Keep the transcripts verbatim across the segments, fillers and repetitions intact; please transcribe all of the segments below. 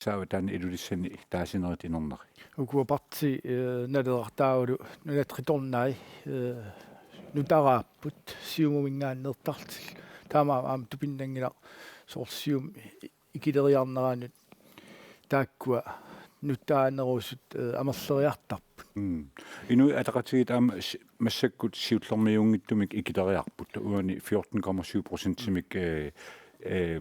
Saava taanna Ilulissani taasinerit inerneri? Ukua partii, eh, Naleraq taavalu Nunatta Qitornai, eh, nutaraapput Siumuminngaanneertarlutik. Taamaammat aamma tupinnanngilaq soorlu Siumup ikileriarneranut taakkua nutaanerusut, eh, amerleriartarput. Mm. Inuit Ataqatigiit aamma s-, massakkut siullermik ajunngitsumik ikileriarput. Uani fjorten komma syv procentimik, eh, eh,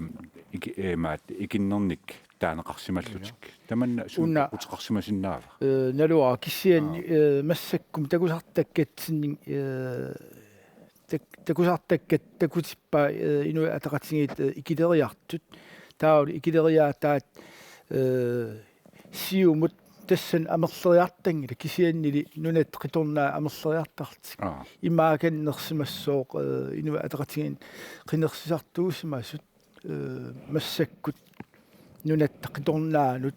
iki-, eh, maat, ikinnernik taaneqarsimallutik. Tamanna suut una- uteqarsimasinnaava? Eh, naluara kisianni, aa, eh, massakkut takusartakkatsinnik, eh, tak-, takusartakkat takutippaa, eh, Inuit Ataqatigiit, eh, ikileriartut. Taavalu ikileriaataat, eh, Siumut tassani amerleriartanngilaq kisiannili Nunatta Qitornai amerleriartarlutik. Aa. Imaakannersimassooq, eh, Inuit Ataqatigiinni qinersisartuusimasut, eh, massakkut Nunatta Qitornaanut,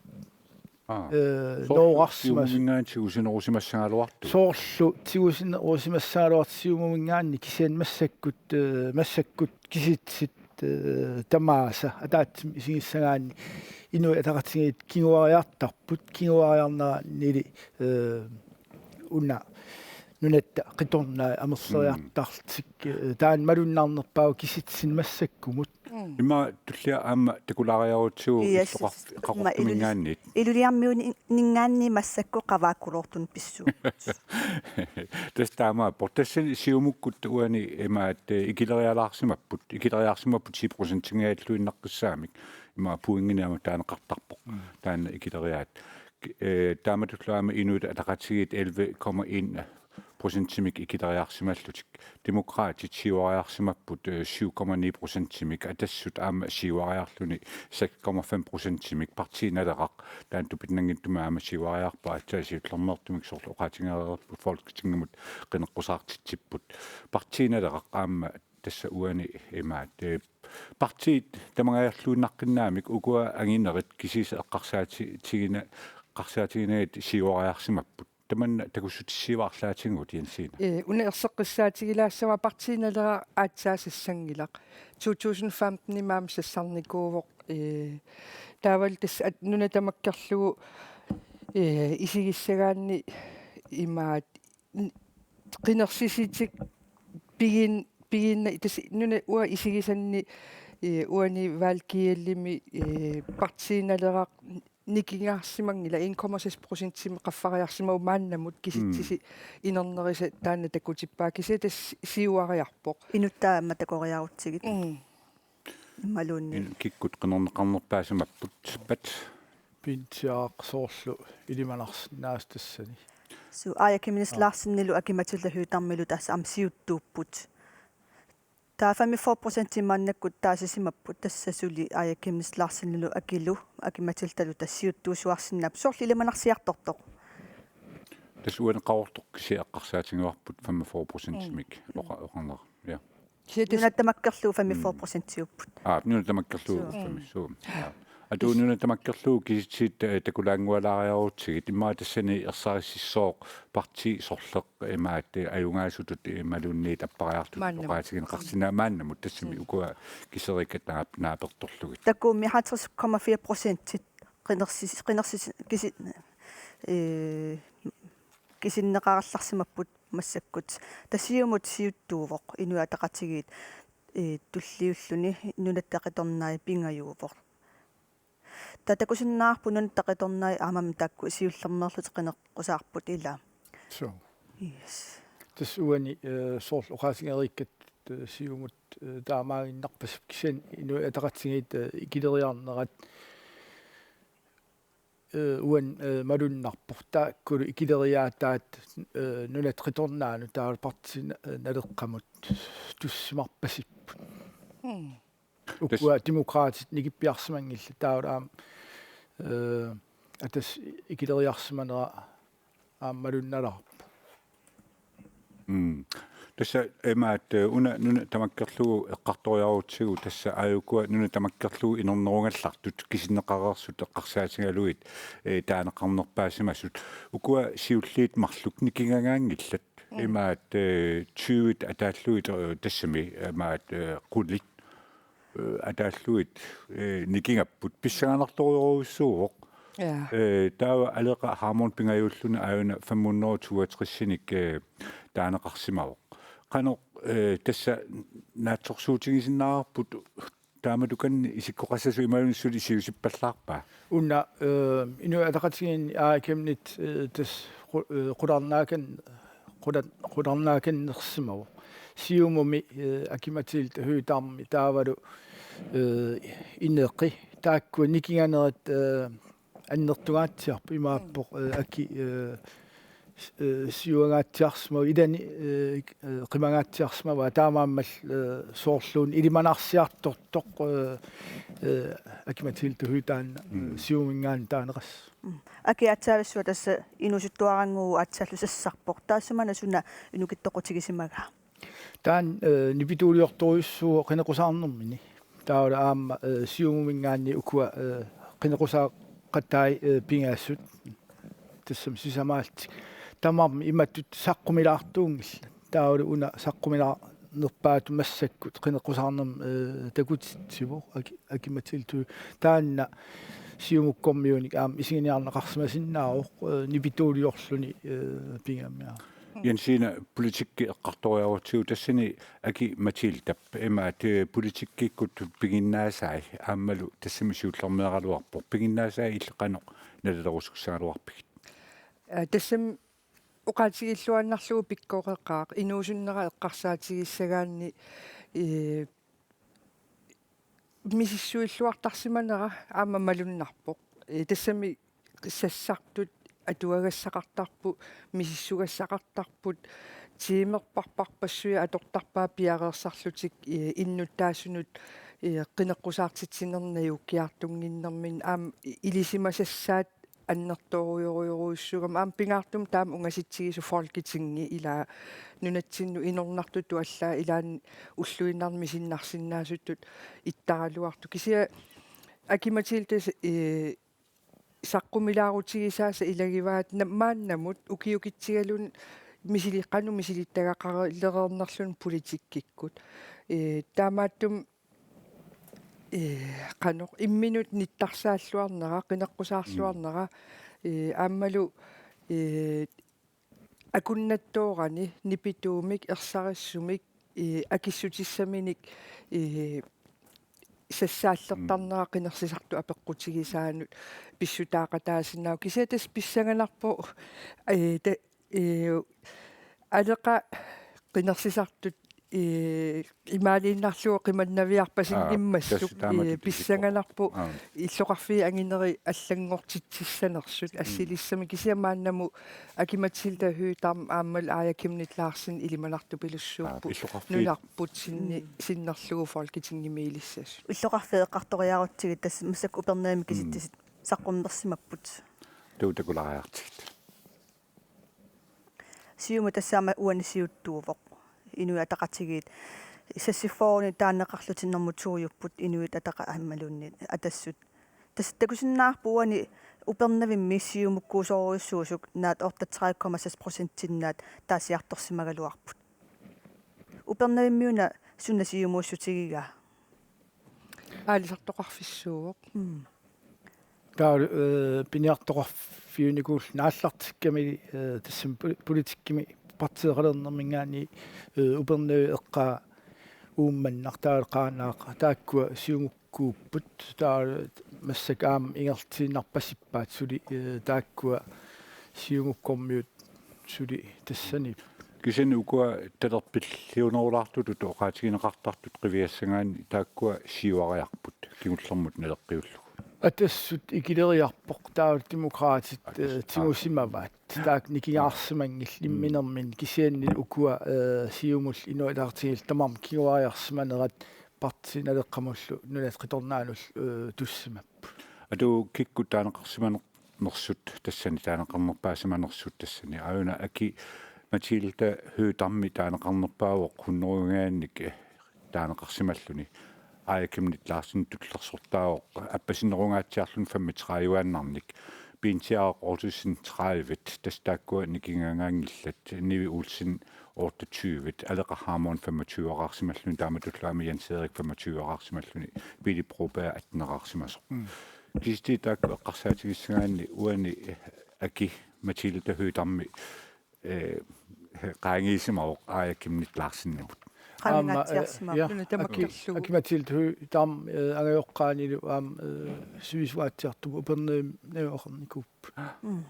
aa, eh, soorlu nooqqarsimasut. Siumuminngaanniit tigusinerusimassagaluartut. Soorlu tigusinerusimassagaluartut Siumuminngaanniit kisianni massakkut, eh, massakkut kisitsisit, eh, tamaasa ataatsimut isigissagaanni Inuit Ataqatigiit kinguariartarput, kinguariarneranili, eh, una Nunatta Qitornai amerleriartarlutik, mm, eh, taanna malunnarnerpaavoq kisitsisinut massakkumut. Mm. Ima tullia aamma takulaariarutsigu, yes, illoqarf-, ima Qaqortuminngaanniit. Ilus-, Ilulissarmiuninngaanniit massakkut Qavaakkuloortut pissuupput. Tassa taamaappoq. Tassani Siumukkut uani imaat, eh, ikilerialaarsimapput. Ikileriarsimapput ti procentinngilluinnaqqissaamik. Ima pointinik aamma taaneqartarpoq. Mm. Taanna ikileriaat. K-, eh, taamatullu aamma Inuit Ataqatigiit elleve komma en procentimik ikileriarsimallutik. Demokraatit siuariarsimapput, eh, syv komma ni procentimik, Atassut aamma siuariarluni seks komma fem procentimik, Partii Naleraq taanna tupinnanngitsumik aamma siuariarpaa, aatsaat siullermeertumik soorlu oqaatigereerput Folketingimut qineqqusaartitsipput. Partii Naleraq aamma tassa uani imaat, eh, partiit tamangajalluinnaqqinnaamik ukua anginerit kisiisa eqqarsaati-, tigina-, eqqarsaatiginagit siuariarsimapput. Tamanna takussutissavara arlaatigut, Jensina. Ee, una erseqqissaatigilaassavara, Partii Naleraq aatsaat sassanngilaq. To tusind femten-imi aamma sassarnikuuvoq, ee, taavalu tassa at-, nuna tamakkerlugu, ee, isigissagaanni imaat n-, qinersisitik pigin-, piginna-, tassa nuna uanga isigisanni, ee, uani Valg G L-imi, ee, Partii Naleraq nikingaarsimanngilaq, en komma seks procentimik qaffariarsimavoq maannamut kisitsisit, mm, inernerisa taanna takutippaa, kisianni tassa siuariarpoq. Inuttaa aamma takoriarutsigit. Mm. Imaluunniit. In-, kikkut qinerneqarnerpaasimapput, Pat? Pintsiaq soorlu ilimanarsinnaasut tassani. Suu, Aaja Chemnitz, aa, Larsenilu Aki-Matilda Høegh-Damilu tassa aamma siuttuupput. Taava femogfyrre procent maannakkut taasisimapput, tassa suli Aaja Chemnitz Larsenilu Akilu, Aki-Matildalu tassa siuttuusuarsinnaapput. Soorlu ilimanarsiartortoq. Tassa uani Qaqortoq kisiat eqqarsaatigaarput femogfyrre procentimik. Mm. Oqa-, oqarnera. Ja. Kisianni tassa nuna tamakkerlugu femogfyrre procentiupput. Mm. Aa, nuna tamakkerlugu. Suu. Fem-, suu. Ja. Atuut nuna tamakkerlugu kisitsisit, eh, takulaanngualaariarutsigit, immaqa tassani ersarississooq partii sorleq imaat, eh, ajugaasutut imaluunniit appariartutut, maannamut, oqaatigineqarsinnaavoq maannamut tassami, mm, ukua kiseriikkat naap-, naapertorlugit. Takuummi halvtreds komma fire procentit qinersis-, qinersis-, kisi-, eh, kisinneqarallarsimapput massakkut. Tassa Siumut siuttuuvoq, Inuit Ataqatigiit, eh, tulliulluni, Nunatta Qitornai pingajuuvoq. Taava takusinnaavarput Nunatta Qitornai aammami taakku siullermeerlutik qineqqusaarput, ilaa. Suu. Yes. Tassa uani, eh, soorlu oqaatigereerakku, eh, Siumut, eh, taamaaginnarpasippoq, kisianni Inuit Ataqatigiit, eh, ikileriarnerat, eh, uani, eh, malunnarpoq. Taakkulu ikileriaataat, eh, Nunatta Qitornaanut taavalu Partii Na-, eh, Naleqqamut tussimarpasipput. Mm. Ukua tassa Demokraatit nikippiarsimanngillat, taavalu aamma, eh, Atassut ikileriarsimanera aamma malunnalaarpoq. Mm. Tassa imaat, eh, una nuna tamakkerlugu eqqartoriarutsigu, tassa aajukua nuna tamakkerlugu inernerugallartut kisinneqareersut eqqarsaatigalugit, eh, taaneqarnerpaasimasut. Ukua siulliit marluk nikigagaanngillat. Mm. Imaat, eh, tyvit ataallugit, eh, tassami, imaat, eh, qulit. eh, ataallugit, eh, nikingapput, pissanganartorujorujussuuvoq. Ja. Eh, taava Aleqa Hammond pingajuulluni aajuna femhundrede toogtresinik, eh, taaneqarsimavoq. Qanoq, eh, tassa naatsorsuutigisinnaavarput, taamatukanni isikkoqassasoq imaluunniit suli siusippallaarpaa? Una, eh, Inuit Ataqatigiinni Aaja Chemnitz, eh, tassa qu-, eh, qularnaakan-, qular-, qularnaakannersimavoq. Siumumi, eh, Aki-Matilda Høegh-Dam taavalu, eh, Ineqi. Taakkua nikinganerit, eh, annertungaatsiarput, imaappoq, eh, Aki, eh, s-, eh, siuangaatsiarsimavoq, ilani, eh, k-, eh, qimangaatsiarsimavaa, taamaammat, eh, soorluuna ilimanarsiartortoq, eh, eh, Aki-Matilda Høegh taanna, eh, Mm. Siumuminngaanniit taaneqassaaq. Mm. Aki, aatsaavissua tassa inuusuttuarannguuvoq, aatsaallu sassarpoq. Taassuma una suna inukittoqqutigisimagaa? Taanna, eh, nipituuliortorujussuuvoq qineqqusaarnermini. Taavalu aamma, eh, Siumuminngaanniit ukua, eh, qineqqusaaqatai, eh, pingasut. Tassami sisamaallutik. Tamarmik imatut saqqumilaartuunngillat. Taavalu una saqqumilaarnerpaatut massakkut qineqqusaarnermut, eh, takutitsivoq Aki-, Aki-Matilda Høegh. Taanna Siumukkormiunik aamma isiginiarneqarsimasinnaavoq, eh, nipituuliorluni, eh, pigamiuk. Jensine, politikki eqqartoriarutsigu, tassani Aki-Matildap imaat, eh, politikkikkut piginnaasai aammalu tassami siullermeeraluarpoq. Piginnaasai illit qanoq nalalerusussagaluarpigit? Eh, tassami oqaatigilluinnarlugu pikkoreqaaq, inuusunnera eqqarsaatigissagaanni, eh, misissuilluartarsimanera aamma malunnarpoq. Eh, tassami sassartut atuagassaqartarput, misissugassaqartarput, tiimerparparpassuit atortarpaat piareersarlutik, eh, innuttaasunut, eh, qineqqusaartitsinernik najuukkiartunnginnerminni aamma i-, ilisimasassaat annertoorujorujorujussuugami, aamma pingaartumik taama ungasitsigisoq Folketingi, ilaa, nunatsinnut inornartutut allaat ilaanni ulluinnarni misinnarsinnaasutut ittaraluartut. Kisianni Aki-Matilda, eh, saqqumilaarutigisaasa ilagivaat na-, maannamut ukiukitsigaluni misili-, qanoq misilittagaqaralereernerluni politikkikkut. Eh, taamaattumik, eh, qanoq imminut nittarsaalluarnera, qineqqusaarluarnera, eh, aammalu, eh, akunnattoorani nipituumik, ersarissumik, eh, akissutissaminik, eh, sassaallertarnera qinersisartut apeqqutigisaannut pissutaaqataasinnaavoq. Kisianni tassa pissanganarpoq, eh, ta-, eh, Aleqa qinersisartut, eh, imaaliinnarlugu qimannaviarpasinngimmalluk, aa, tassa taamatut, eh, pissanganarpoq, aa, illoqarfiit angineri allanngortitsissanersut, mm, assilissamik, kisianni maannamut Aki-Matilda Høegh-Dam aammalu Aaja Chemnitz Larsen ilimanartupilussuupput, aa, illoqarfiit, nunarput sinni-, mm, sinnerlugu Folketingimiilissasut. Illoqarfiit eqqartoriarutsigit tassa massakkut Upernavimmi, mm, kisitsisit saqqummersimapput. Tuutakulaariartigit. Siumut tassa aamma uani siuttuuvoq. Inuit Ataqatigiit seksogfyrrenik taaneqarlutik nummer to-jupput, Inuit Ataqatigiit aammaluunniit Atassut. Tassa takusinnaavarput uani Upernavimmi Siumukkuusorujussuusut naak otteogtredive komma seks procentinnaat taasiartorsimagaluarput. Upernavimmiuna suna siumuussutigigaa? Aalisartoqarfissuuvoq. Mm. Taava, eh, piniartoqarfiunikuulluta aallartikkami, eh, tassami poli-, politikkimi partiiqalernerminngaanniit, eh, Upernavik eqqaa Uummannaq, taava Qaanaaq, taakkua siumukkuupput, taava massakkut aamma ingerlatiinnarpasippaat suli, eh, taakkua siumukkormiut suli tassani. Kisianni ukua talerpilliunerulaartutut oqaatigineqartartut qiviassagaanni taakkua siuariarput kingullermut naleqqiullugu. Atassut ikileriarpoq, taava Demokraatit, aa, tassa, eh, tigusimavaat. Taakku nikingaarsimanngillat, mm, imminermini, kisianni ukua, eh, Siumullu Inuit Ataqatigiillu tamarmik kinguariarsimanerat Partii Naleqqamullu Nunat Qitornaanullu, eh, tussimapput. Atu kikkut taaneqarsimaneq- nersut tassani, taaneqarnerpaasimanersut tassani. Aajuna Aki-Matilda Høegh-Dam taaneqarnerpaavoq hunnorujungaannik, eh, taaneqarsimalluni. Aaja Chemnitz Larsen tullersortaavoq appasinnerungaatsiarluni femogtredive-annarnik. Bent Jørgensen tredive, tassa taakkua nikingaangaanngillat, Nivi Olsen otteogtyve, Aleqa Hammond femogtyve-qarsimalluni, taamatullu aamma Jens Erik femogtyve-qarsimalluni, Pele Broberg atten-eqarsimasoq. Mm. Kisitsisit taakku eqqarsaatigissagaanni uani Aki-Matilda Høegh-Dam, eh, qaangiissimavoq Aaja Chemnitz Larsenimut. Aamma, eh, qaangiinnaatsiarsimavoq. Ja, nuna tamakkerlugu. Aki-, Aki-Matilda Høegh-Dam, eh, angajoqqaanilu aamma, eh, sivisugaatsiartumut Upernavimmi najugaqarnikuupput. Mm.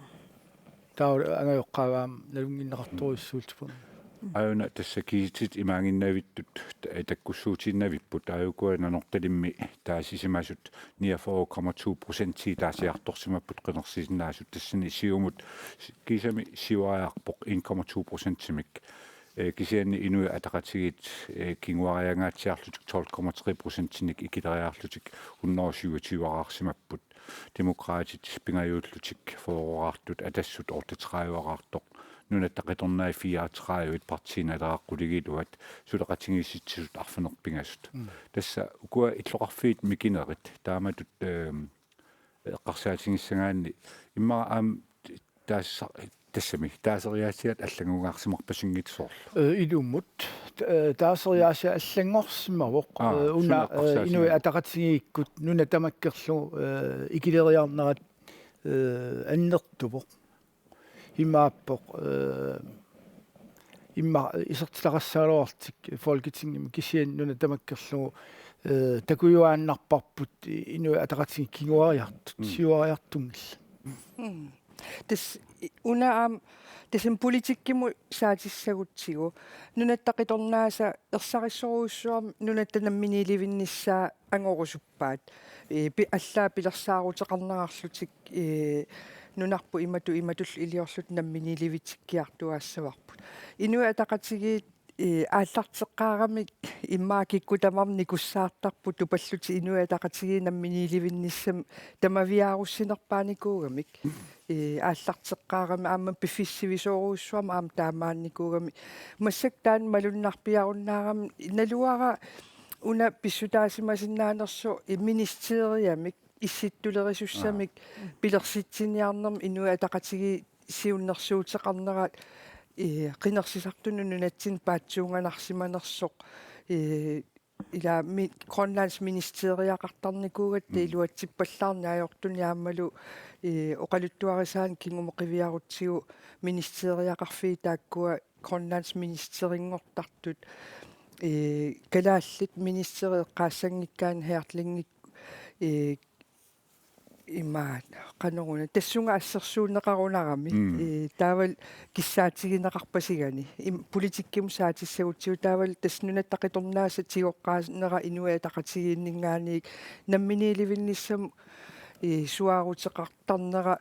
Taava angajoqqaava aamma nalunngineqartorujussuullutik Upernavimmi. Aajuna tassa kisitsisit imaanginnavittut, eh, takkussuutiinnavipput, taakku Nanortalimmi taasisimasut niogfyrre komma to procentii taasiartorsimapput qinersisinnaasut, tassani Siumut s-, kiisami siuariarpoq en komma to procentimik. Eh, kisianni Inuit Ataqatigiit, eh, kinguariangaatsiarlutik tolv komma tre procentinik ikileriarlutik hundrede syvogtyve-qarsimapput. Demokraatit pingajuullutik fyrre-qartut, Atassut otteogtredive-qartoq, Nunatta Qitornai fireogtredive, Partii Naleraq qulingiluat, suleqatigiissitsisut arfineq-pingasut. Mm. Tassa ukua illoqarfiit mikinerit taamatut, ehm, eqqarsaatigissagaanni immaqa aamma taasa-, tassami taaseriaasiat allanngungaarsimarpasinngitsoq soorlu. Eh, ilumut, eh, taaseriaasiat allanngorsimavoq, aa, eh, una, suna eh, eqqarsaatigaat? Inuit Ataqatigiikkut nuna tamakkerlugu, eh, ikileriarnerat, eh, annertuvoq. Imaappoq, eh, immaqa isertitaqassagaluarlutik Folketingimi kisianni nuna tamakkerlugu, eh, takujuaannarparput Inuit Ataqatigiit kinguariartut, mm, siuariartunngillat. Mm. Tassa i-, una aamma tassami politikkimut saatissagutsigu Nunatta Qitornaasa ersarissorujussuarmik nunatta namminiilivinnissaa angorusuppaat. Ee, pi-, allaat pilersaaruteqarnerarlutik, ee, nunarput imatut imatullu iliorlutik namminiilivitikkiartuaassavarput. Inuit Ataqatigiit, ee, aallarteqqaaramik immaqa kikkut tamarmik nikussaartarput tupallutik Inuit Ataqatigiit namminiilivinnissamik tamaviaarussinerpaanikuugamik. Ee, aallarteqqaarami aamma piffissaq sivisoorujussuarmik aamma taamaannikuugamik. Massakkut taanna malunnarpiarunnaarami, naluara una pissutaasimasinnaanersoq, ee, ministeriamik issittulerisussami, aa, pilersitsiniarnermi Inuit Ataqatigiit siunnersuuteqarnera, ee, qinersisartunut nunatsinni paatsuunganarsimanersoq, ee, ila mi-, Grønlands ministeriaqartarnikuugatta, mm, iluatsippallaarneq ajortunik aammalu, ee, oqaluttuarisaanik kingumut qiviarutsigu ministeriaqarfiit taakkua Grønlands ministerinngortartut, ee, kalaallit ministeri eqqaassanngikkaanni Hertlingik, ee, imaat, qanoruna, tassunga assersuunneqarunarami, mm, ee, taavalu kissaatigineqarpasigani, im-, politikkimut saatissagutsigu, taavalu tassa Nunatta Qitornaasa tigoqqaanera Inuit Ataqatigiinninngaanniit namminiilivinnissamut, ee, suaaruteqartarnera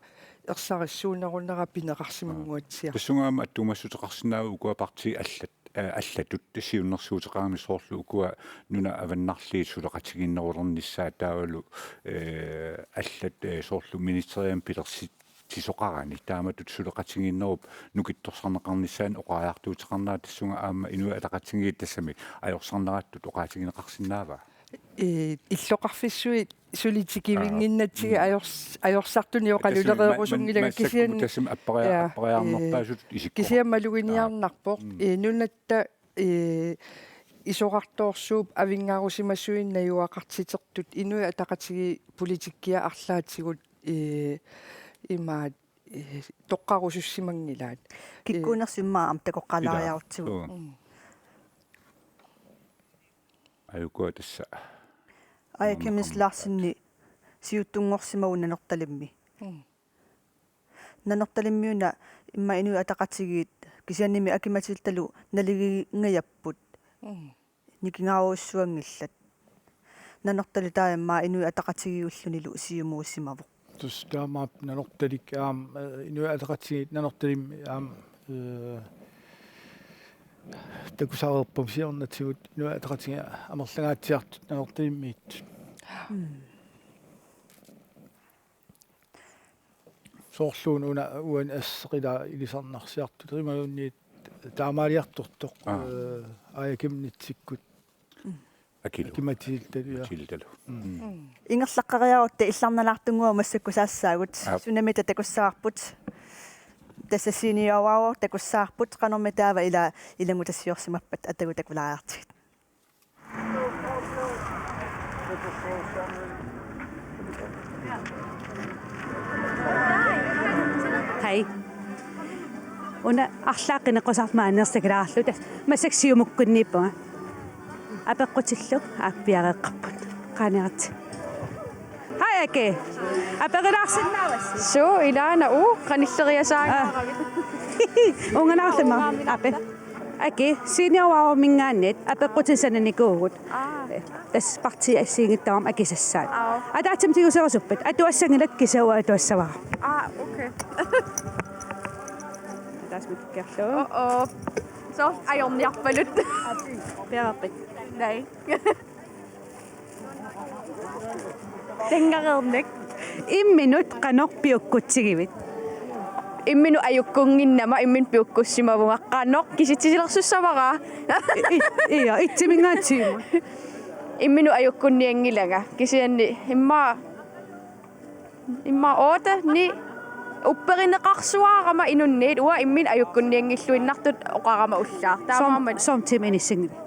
ersarissuunerunera pineqarsimanguatsiarpoq. Tassunga aamma attuumassuteqarsinnaavoq ukua partiit allat, eh, allatut siunnersuuteqarami, soorlu ukua nunat avannarliit suleqatigiinnerulernissaat taavalu, eh, allat, eh, soorlu ministeriamik pilersitsisoqarani taamatut suleqatigiinnerup nukittorsarneqarnissaanut oqariartuuteqarnera, tassunga aamma Inuit Ataqatigiit tassami ajorsarnerattut oqaatigineqarsinnaavaa? Ee, illoqarfissuit suli tikivinnginnatsigit, aa, mm, ajors-, ajorsartunik oqalulereerusunngilanga. Tassami ma-, ma-, kisianni, massakkut tassami apparia-, ja, appariarnerpaasutut, ee, isikkoqarpoq. Kisianni maluginiarnarpoq, mm, ee, nunatta, ee, isorartoorsuup avinngarusimasuinik najugaqartitertut Inuit Ataqatigiit politikkiat arlaatigut, ee, imaat, ee, toqqarusussimanngilaat. Ee, kikkuunersut immaqa aamma takoqqaalaariarutsigu. Ilaa. Suu. Mm. Aajukua tassa. Aaja Chemnitz Larsenip siuttunngorsimagunik Nanortalimmi. Mm. Nanortalimmiuna immaqa Inuit Ataqatigiit kisiannimi Aki-Matildalu naligiingajapput. Mm. Nikingaarujussuanngillat. Nanortalik taama Inuit Ataqatigiiullunilu siumuusimavoq. Tassa taamaappoq Nanortalik aamma, eh, Inuit Ataqatigiit Nanortalimmi aamma, eh, takusaqarput siornatigut Inuit Ataqatigiit amerlangaatsiartut Nanortalimmiittut. Mm. Soorluuna una uani asseq ila ilisarnarsiartut imaluunniit taamaaliartortoq, aa, eh, Aaja Chemnitzsikkut. Mm. Akilu. Aki Matildalu, ja. Matildalu. Mm. Ingerlaqqeriarutta illarnalaartunnguaq massakkut saassaagut. Aap. Sunamita takussavarput. Tassa seniorersuaq takussavarput. Qanormi taava ila ilanngutassiorsimappat atagu takulaariartigit. Hej. Una arlaat qineqqusaartut maaniirsakalaarlugu, tassa massakkut Siumukkunniippunga. Apeqqutillu aappiareeqqapput. Qaaniarit. Hej, Aki. Aperilaarsinnaavassi? Suu, ilaana uu, qanilleriasaangaaravit. Aa. Unganaarlima. Ape. Aki, seniorersuarminngaanniit apeqqutit sananikuuvugut. Aa. Tassa partiit assigiinngitsut tamarmik akisassaat. Aa. Ataatsimik tiguserusuppat? Atuassanngilakka, kisianni uanga atuassavara. Aa, okay. Ataatsimiikkiarlugu. Oo. Soorlu ajorniarpalut. Piareerpit? Nej. Tanngareernak. Imminut qanoq piukkutsigivit? Imminut ajukkunnginnama, imminut piukkussimavunga. Qanoq kisitsisilersussavara. I-, i-, ja, itsiminngaanniit. Imminut ajukkunnianngilanga. Kisianni immaqa, immaqa otte, ni upperineqarsuarama inunniit, uanga imminut ajukkunnianngilluinnartut oqarama ullaaq. Taamaammat. Soorm-, soormi tiimit inissinngilaq?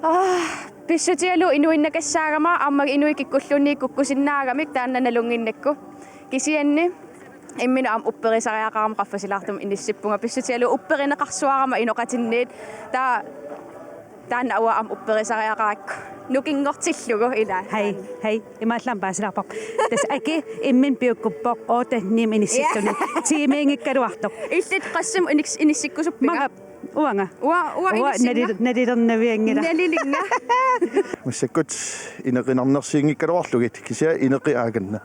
Aa, pissutigalugu inuinnakassaagama, aamma inuit kikkulluunniit kukkusinnaagamik taanna nalunnginnakku. Kisianni imminut aamma upperisariaqarama qaffasilaartumik inissippunga, pissutigalugu upperineqarsuarama inoqatinniit. Taava taanna uanga aamma upperisariaqarakku. Nukinngortillugu ila. Hej, hej. Imaallaat paasilaarparput. Tassa Aki imminut piukkuppoq otte-nimit inissilluni. Ja. Tiimiinngikkaluartoq. Illit qassimut inis-, inissikkusuppinga? Maanga uanga. Uanga, uanga. Uanga inissinga. Nalil-, nalilernavianngilaq. Nalilinnga. Massakkut ineqinarnersiinngikkaluarlugit, kisianni ineqi aakanna.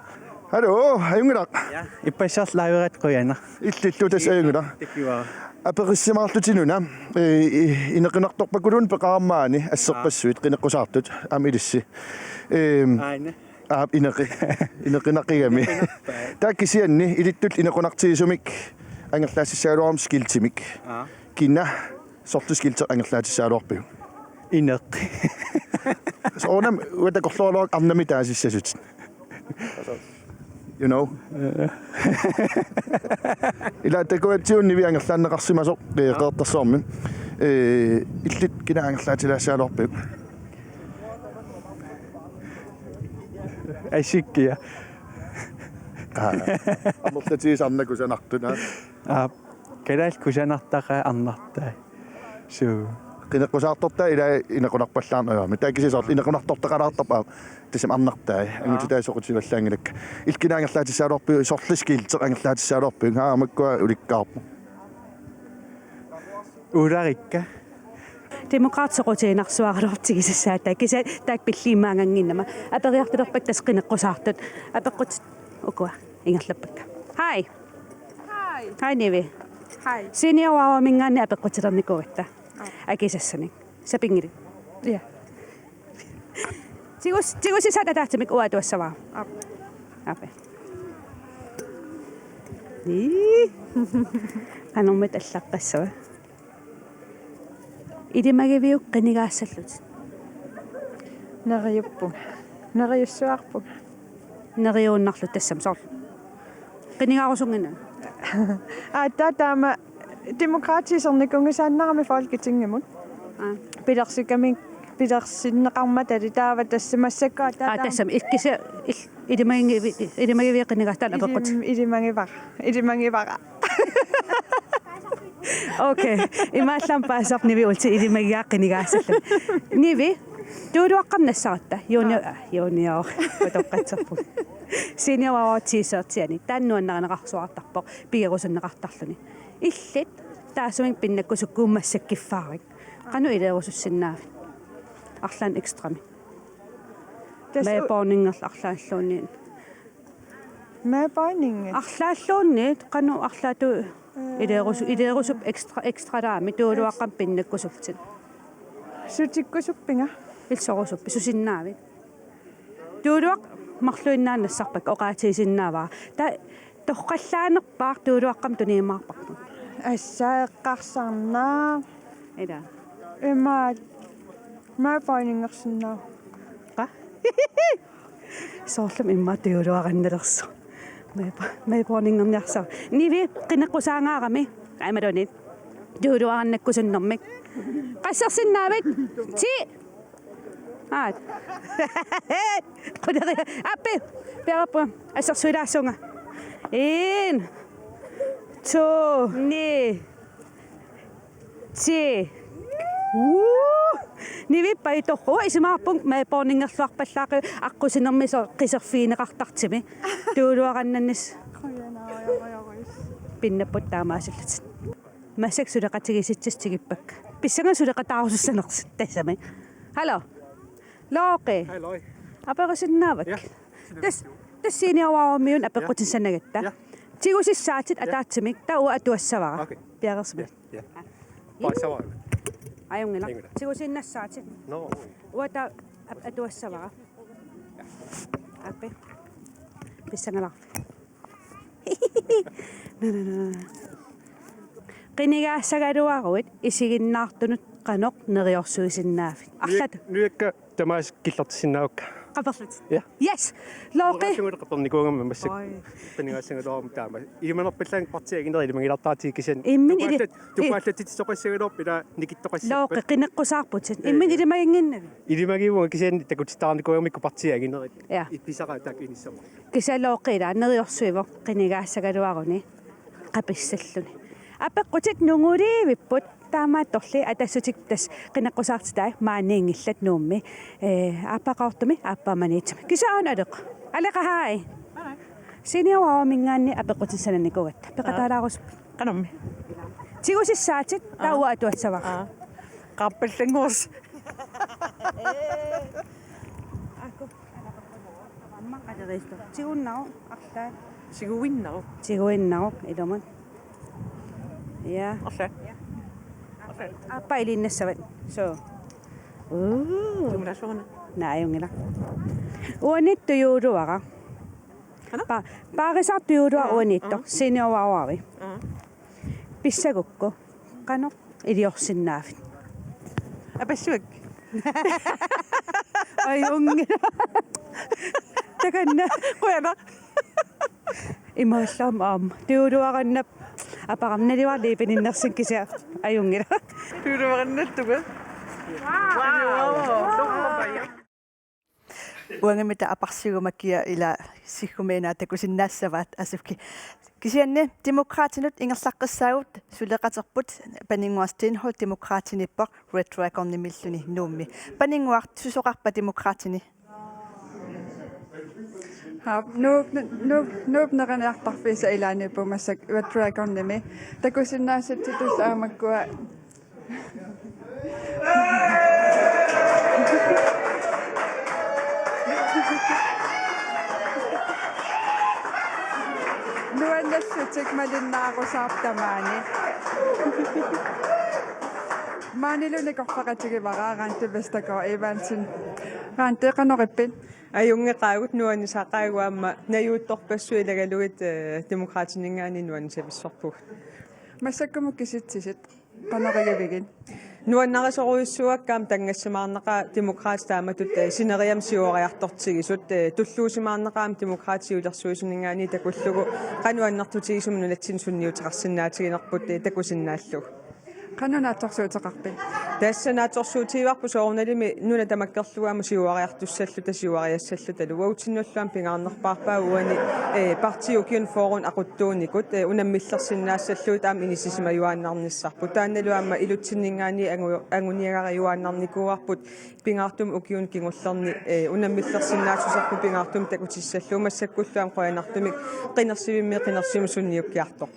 Hallo, ajunngilaq. Ja, ippassaq live-erit qujanaq. Illillu, tassa ajunngilaq. Takuara. Aperissimaarlutit una, ee, i-, ineqinartorpakuluunniit peqarmat maani asserpassuit qineqqusaartut aamma ilissi. Ehm, aana. Aap, ineqi-, ineqinaqigami. Ineqinarpai. Taava kisianni ilittut inequnartigisumik angerlaassagaluarama skiltimik. Aa. Kina sorleq skilti angerlaatissagaluarpiuk? Ineq. Soorunami uanga takorloorluarukku arnamik taasissasutit. You know? Ila takuatsigu Nivi angerlaanneqarsimasoq, ee, Qeqertarsuarmi. Ee, illit kina angerlaatilaassagaluarpiuk? Assikkia. Aa, amerlatigisarnaq kusanartut, aa. Aap, kalaallit kusanartaqaat arnartai. Suu. Qineqqusaartortaa ilaa inequnarpallaarneq ajorami. Taava kisianni soorlu inequnartortaqalaartarpoq, aa, tassami arnartai. Aa. Angutitaat soqutigivallaanngilakka. Illit kina angerlaatissagaluarpiuk, sorleq skilti angerlaatissagaluarpiuk? Aa, makkua ulikkaarpoq. Ularikka. Demokraatit soqutiginarsuaraluartut tigusassaataat, kisianni taakku pilliimaagannginnama. Aperiartulerpakka tassa qineqqusaartut. Apeqqutit ukua ingerlappakka. Hej. Hej. Hej, Nivi. Hej. Seniorersuarminngaanniit apeqqutilernikuugatta. Aa. Akisassanik. Sapinngilit? Ja. Tigus-, tigusisaat ataatsimik, uanga atuassavara. Aap. Aap. Ii. Qanormita allaqqassava? Ilimagiviuk qinigaassallutit? Neriuppunga. Neriussuarpunga. Neriunnarlutit tassami soorlu qinigaarusunnginnami? Aatsaat taama Demokraatit isernikuunngisaannarami Folketingimut. Aa. Pilersikkami, pilersinneqarmatali taava tassa massakkut aatsaat. Aa, taama tassami ikkisi il-, ilimagivi-, ilimagiviuk qinigaassallutit apeqqut? Ilim-, ilimagivara. Ilimagivara. Okay, imaallaat paasisarpoq Nivi Olsen ilimagigaaq qinigaassallugu. Nivi, Tuuluaqqamut nassaratta, junior, aa, junior, utoqqatserpunga. Seniorersuarmut T-shirtiani, taanna nuannarineqarsuartarpoq, pigerusunneqartarluni. Illit, taassuma pinnakkusukkuummat massakkut kiffaarpit. Qanoq ilerusussinnaavit? Arlaannik ekstrami. Tassa u- Medborgerinngorluni arlaalluunniit. Medborgerinngorluni. Arlaalluunniit, qanoq arlaatigut ilerusu-, ilerusup ekstra, ekstralaami Tuuluaqqamut pinnakkusullutit. Sutikkusuppinga? Illit sorusuppit, susinnaavit? Tuuluaq marluinnaat nassarpakka, oqaatigisinnaavara. Taava toqqallaanerpaaq Tuuluaqqamut tuniumaarparput? Assa eqqarsarnaa. Ila. Imaat. Maapaaningersinnaava. Qa? Soorlumi immaqa tujuuluarannalersoq. Maapa-, maapaaningerniarsaaq. Nivi, qineqqusaangaarami. Aamma tunit. Tujuuluarannakkusunnermik. Qassersinnaavit? Ti. Aat. Quneri. Appi. Piarappu. Assersuilaassunga. En. To. Ni. Ti. Woo! Nivi pajutorrua, isumaqarpunga maapaaningerluarpallaaqi aqqusinermi soorlu qiserfigineqartartumi. Tujuuluarannannis. Qujanaq, qujanaq. Pinnapput taamaasillutit. Massakkut suleqatigiissitsisut tigippakka. Pissanganaq suleqataarusussanersut tassami. Hallo. Looqi. Hej, Looqi. Aperusinnaavakka. Ja. Tas-, tassa seniorvarummiuna apeqqutigissanagatta. Ja. Tigusissaatit, ja, ataatsimik, taava uanga atuassavara. Okay. Piareersimavit. Ja. Paasisavara. Ajunngilaq. Ajunngilaq. Tigusiinnassaatit. Nå. Uanga taava ap-, atuassavara. Aappi. Pissangalar. Nå, nå, nå. Qinigaassagaluaruit isiginnaartunut qanoq neriorsuisinnaaviuk? Arlaat. Nujakka tamaasa killertissinnaavakka. Qaperlutit. Ja. Yes. Looqi. Oqaatigullu qapernikuugama massakkut. Oj. Qinigaassagaluaruma taama. Ilimanarpallaanngilaq partiit anginerit ilimagilaartaratigit kisianni. Imminut ili-, tupaalla-, i-, tupaallattitsisooqassagaluarput ila nikittoqassapput. Looqi, qineqqusaarputit. Eh. Imminut ilimaginnginnavit? Ilimagiuvunga kisianni takutittaarnikuugamikku partiit anginerit. Ja. Ipisara taakku inissama. Kisianni Looqi ila neriorsuivoq qinigaassagaluaruni qapissalluni. Apeqqutit nungulivipput. Taamaattorli Atassutip tassa qineqqusaartitai maaniinngillat Nuummi. Eh, aappaa Qaqortumi, aappaa Maniitsumi. Kisianni Aleq. Aleq, hej. Hej. Seniorvaruminngaanniit apeqqutit sananikuugatta. Peqataalaarusupputit. Qanormi? Tigusissaatit, taava, aa, uanga atuassavara. Aa. Qappallannguus. Aaku. Tiguinnaruk, arlaat. Tiguinnaruk. Tiguinnaruk, ilumut. Ja. Arlaat. Aappaa iliinnassavat. Suu. Uu. Tiguinnaruk. Naa, ajunngilaq. Uaniittoq tujuuluaraq. Ana? Pa-, Paarisartoq tujuuluaraq, aa, uaniittoq. Aa. Seniorvaruarit. Aa. Pissagukku. Qanoq iliorsinnaavit? Apassuak. Ajunngilaq. Takanna. Qujanaq. Imaallaat aamma. Tujuuluarannap aparama naluara liipininnersunga kisianni ajunngilaq. Tujuuluarannattunga. Wow. Wow. Uangattaaq aparsiguma kia ila siggumiinnaat takusinnaassavaat asuki. Kisianni Demokraatinut ingerlaqqissaagut suleqaterput Paninnguaq Steenholdt Demokraatiniippoq Red Dragonimilluni Nuummi. Paninnguaq, susoqarpa Demokraatini? Haap, Nuup, Nuup, Nuup neriniartarfiisa ilaaniippugut massakkut Red Dragonimi. Takusinnaassatsinnik aamma makkua nuannersuutik malinnaarusaartut maani. Maanilu nikorfaqatigivara Randi Vestergaard Evaldsen. Randi, qanoq ippit? Ajunngeqaagut, nuannisaqaagut aamma najuuttorpassuit ilagalugit, eh, Demokraatininngaanniit nuannisavissorpugut. Massakkumut kisitsisit. Qanoq igivigit? Nuannarisorujussuuakka aamma tanngassimaarnaqaaq Demokraatit taamatut, eh, sineriammi siuariartortigisut, eh, tulluusimaarnaqaaq aamma Demokraatit siulersuisuninngaanniit takullugu qanoq annertutigisumik nunatsinni sunniuteqarsinnaatiginerput, eh, takusinnaallugu. Qanoq naatsorsuuteqarpit? Tassa naatsorsuutigivarput soorunalimi nuna tamakkerlugu aamma siuariartussalluta siuariassallutalu. Uagutsinnullu aamma pingaarnerpaarpaa uani, eh, partiit ukiuni fyrreni aquttuunikut, eh, unammillersinnaassallugit aamma inissisimajuaannarnissarput. Taannalu aamma ilutsinninngaanniit angu-, anguniagarajuaannarnikuuarput pingaartumik ukiuni kingullerni, eh, unammillersinnaassuserput pingaartumik takutissallugu massakkullu aamma qujanartumik qinersivimmiit qinersivimut sunniukkiartorpoq.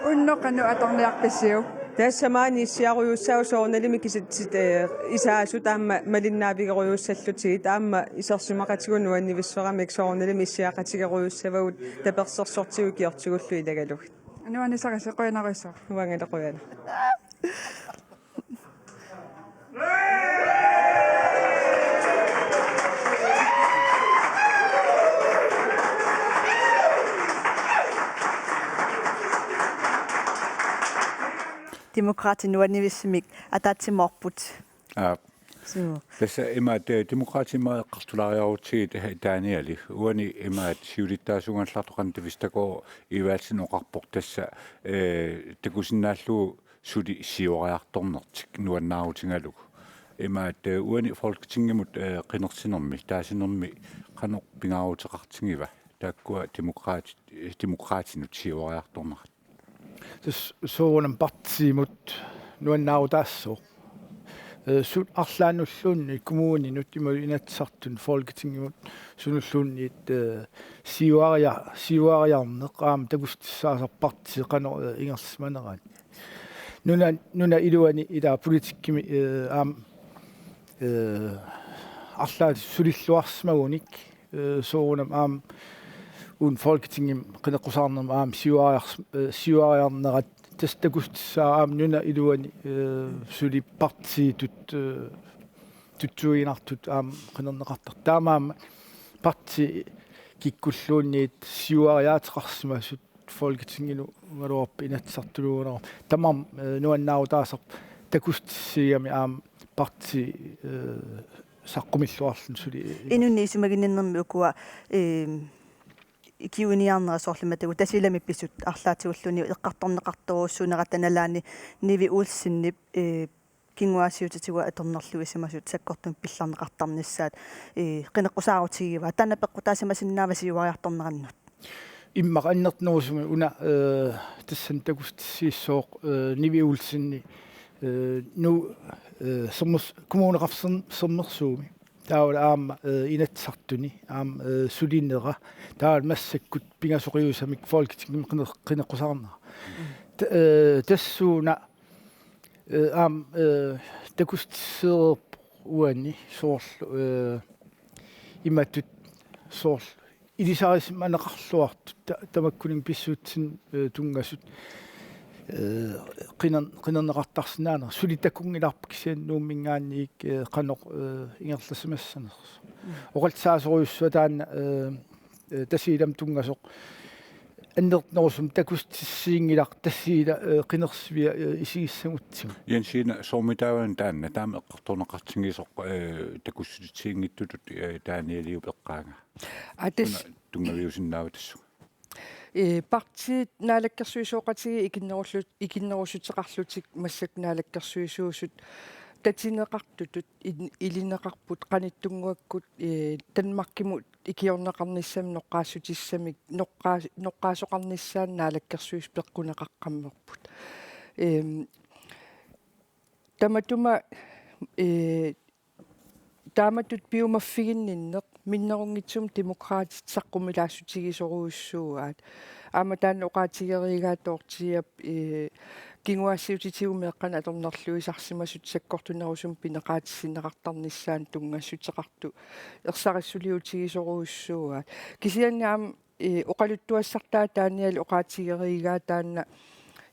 Unnuq qanoq atorniarpisiuk? Tassa maani issiarujussuussaaq soorunalimi kisitsit, eh, isaasut aamma malinnaavigerujussallutigit aamma isersimaqatigut nuannivissoramik soorunalimi issiaqatigerujussavagut tapersersortigut ikiortigullu ilagalugit. Nuannisarisi, qujanarujussuaq. Uangali qujanaq. Demokraatit nuannivissumik ataatsimoorput. Aap. Suu. Tassa imaat, eh, Demokraatit imaat eqqartulaariarutsigit, eh, Danieli. Uani imaat siulittaasuugallartoq Qanitavistako Ivaatsin oqarpoq tassa, eh, takusinnaallugu suli siuariartornertik nuannaarutigalugu. Imaat, eh, uani Folketingimut, eh, qinersinermi, taasinermi qanoq pingaaruteqartigiva? Taakkua Demokraatit, eh, Demokraatinut siuariartornerat. Tassa soorunami partiimut nuannaarutaassooq. Eh, su-, arlaannulluunniit kommuninut imaluunniit Inatsisartuni Folketingimut sunulluunniit, eh, siuaria-, siuariarneq aamma takussutissaasarpoq partiit qanoq, eh, ingerlasimanerani. Nuna, nuna iluani ila politikkimi, eh, aamma, eh, arlaat sulilluarsimagunik, eh, soorunami aamma uani Folketingimi qineqqusaarnermi aamma siuariars-, eh, siuariarnerat tassa takussutissaaq aamma nuna iluani, eh, suli partiitut, eh, tutsuiginartut aamma qinerneqartartut. Taamaammat partiit kikkulluunniit siuariaateqarsimasut Folketingilu ugaluarput Inatsisartullu ugaluarput. Tamarmik, eh, nuannaarutaasarput takussutissiigami aamma partiit, eh, saqqumilluarluni suli. Inunnik isumaginninnermi ukua, eh, ikiuiniarnerat soorlu imaattoq Tasiilami pisut arlaatigulluunniit eqqartorneqartorujussuunerata nalaani Nivi Olsenip, eh, kinguaassiuutitigut atornerluisimasut sakkortuumik pillarneqartarnissaat, eh, qineqqusaarutigivaat. Taanna peqqutaasimasinnaava siuariartornerannut? Immaqa annertunerusumik una, eh, tassani takussutissiissooq, eh, Nivi Olsenip, eh, nu, eh, sermers-, Kommuneqarfik Serm-, Sermersuumi. Taavalu aamma, eh, Inatsisartuni, aamma, eh, sulinera. Taavalu massakkut pingasoqiusamik Folketingimi qine-, qineqqusaarnera. Ta-, eh, tassuuna, eh, aamma, eh, takussutissereerpoq uani soorlu, eh, imatut soorlu ilisarisimaneqarluartut ta-, tamakkuninnga pissutsin, eh, tunngasut, eh, qiner-, qinerneqartarsinnaaneq. Suli takunngilarput kisianni Nuumminngaanniit, eh, qanoq, eh, ingerlasimassanersoq. Mm. Oqallisaasorujussuaq taanna, eh, eh, Tasiilami tunngasoq. Annertunerusumik takussutissiinngilaq Tasiila, eh, qinersivia, eh, isigissagutsigu. Jensina, soormitaava taanna, taama eqqartorneqartigisoq, eh, takussutissiinngitsutut, eh, Danieliup eqqaanga. Aa, tas- Una tunngaviusinnaava tassunga? Eh, partiit naalakkersuisooqatigiit ikinnerullu-, ikinnerusuteqarlutik massakkut naalakkersuisuusut tatineqartutut in-, ilineqarput qanittunnguakkut, eh, Danmarkimut ikiorneqarnissamik noqqaas-, noqqaa-, noqqaasoqarnissaanut naalakkersuisut peqquneqaqqammerput. Ehm, tamatuma, eh, taamatut piumaffiginninneq minnerunngitsumik Demokraatit saqqumilaassutigisorujussuugaat. Aamma taanna oqaatigereeraa Dortheap, eh, kinguaassiuutitigut meeqqanut atornerluisarsimasut sakkortunerusumik pineqaatissinneqartarnissaannut tunngassuteqartut ersarissuliutigisorujussuugaat. Kisianni aamma, eh, oqaluttuassartaa Daniel oqaatigereeraa taanna,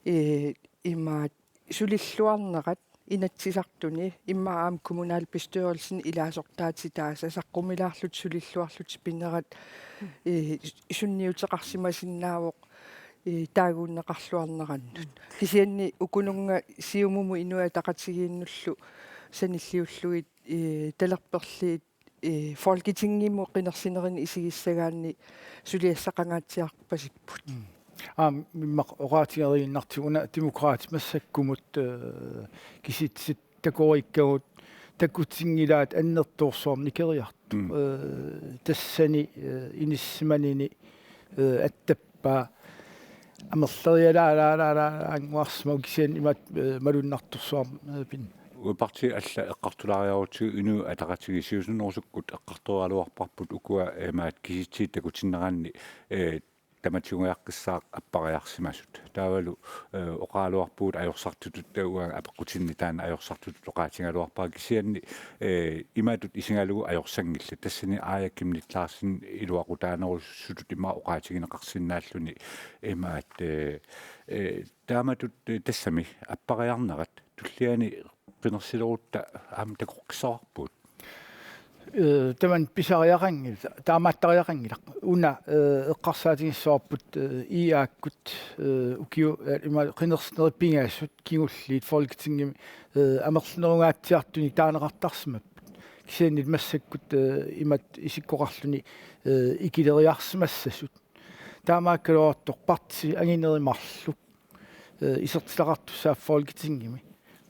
eh, imaat sulilluarnerat Inatsisartuni immaqa aamma kommunalbestyrelsini ilaasortaatitaasa saqqumilaarlutik sulilluarlutik pinerat, eh, sunniuteqarsimasinnaavoq, eh, taaguunneqarluarnerannut. Kisianni ukununnga Siumumut Inuit Ataqatigiinnullu sanilliullugit, eh, talerperliit, eh, Folketingimut qinersinerini isigissagaanni suliassaqangaatsiarpasipput. Mm. Aamma immaqa oqaatigereernartigu una Demokraatit massakkumut, eh, kisitsisit takoreerikkagut takutinngilaat annertoorsuarmik nikeriartoq. Mm. Eh, tassani, eh, inissisimanini, eh, attappaa amerlerialaalaannguarsimavoq kisianni imaat, eh, malunnartorsuarmik, eh, pin. Uagut partiit allat eqqartulaariarutsigit Inuit Ataqatigiit siusinnerusukkut eqqartoraluarparput ukua, eh, imaat kisitsisit takutinneranni, eh, tamatiguiaqqissaaq appariarsimasut. Taavalu, eh, oqaraluarpugut ajorsartutut, eh, uanga apeqqutinni taanna ajorsartutut oqaatigaluarpara kisianni, eh, imatut isigalugu ajorsanngillat. Tassani Aaja Chemnitz Larsen iluaqutaanerusutut ima oqaatigineqarsinnaalluni imaat, eh, eh, taamatut, eh, tassami appariarnerat tulliani qinersilerutta aamma takoqqissavarput. Eh, tamanna pisariaqanngilaq, taamaattariaqanngilaq. Una, eh, eqqarsaatigissavarput, eh, I A-kkut, eh, ukiu-, eh, ima qinersinerit pingasut kingulliit Folketingimi, eh, amerlanerungaatsiartunik taaneqartarsimapput. Kisianni massakkut, eh, imatut isikkoqarluni, eh, ikileriarsimassasut. Taamaakkaluartoq partiit anginerit marluk, eh, isertitaqartussaapput Folketingimi.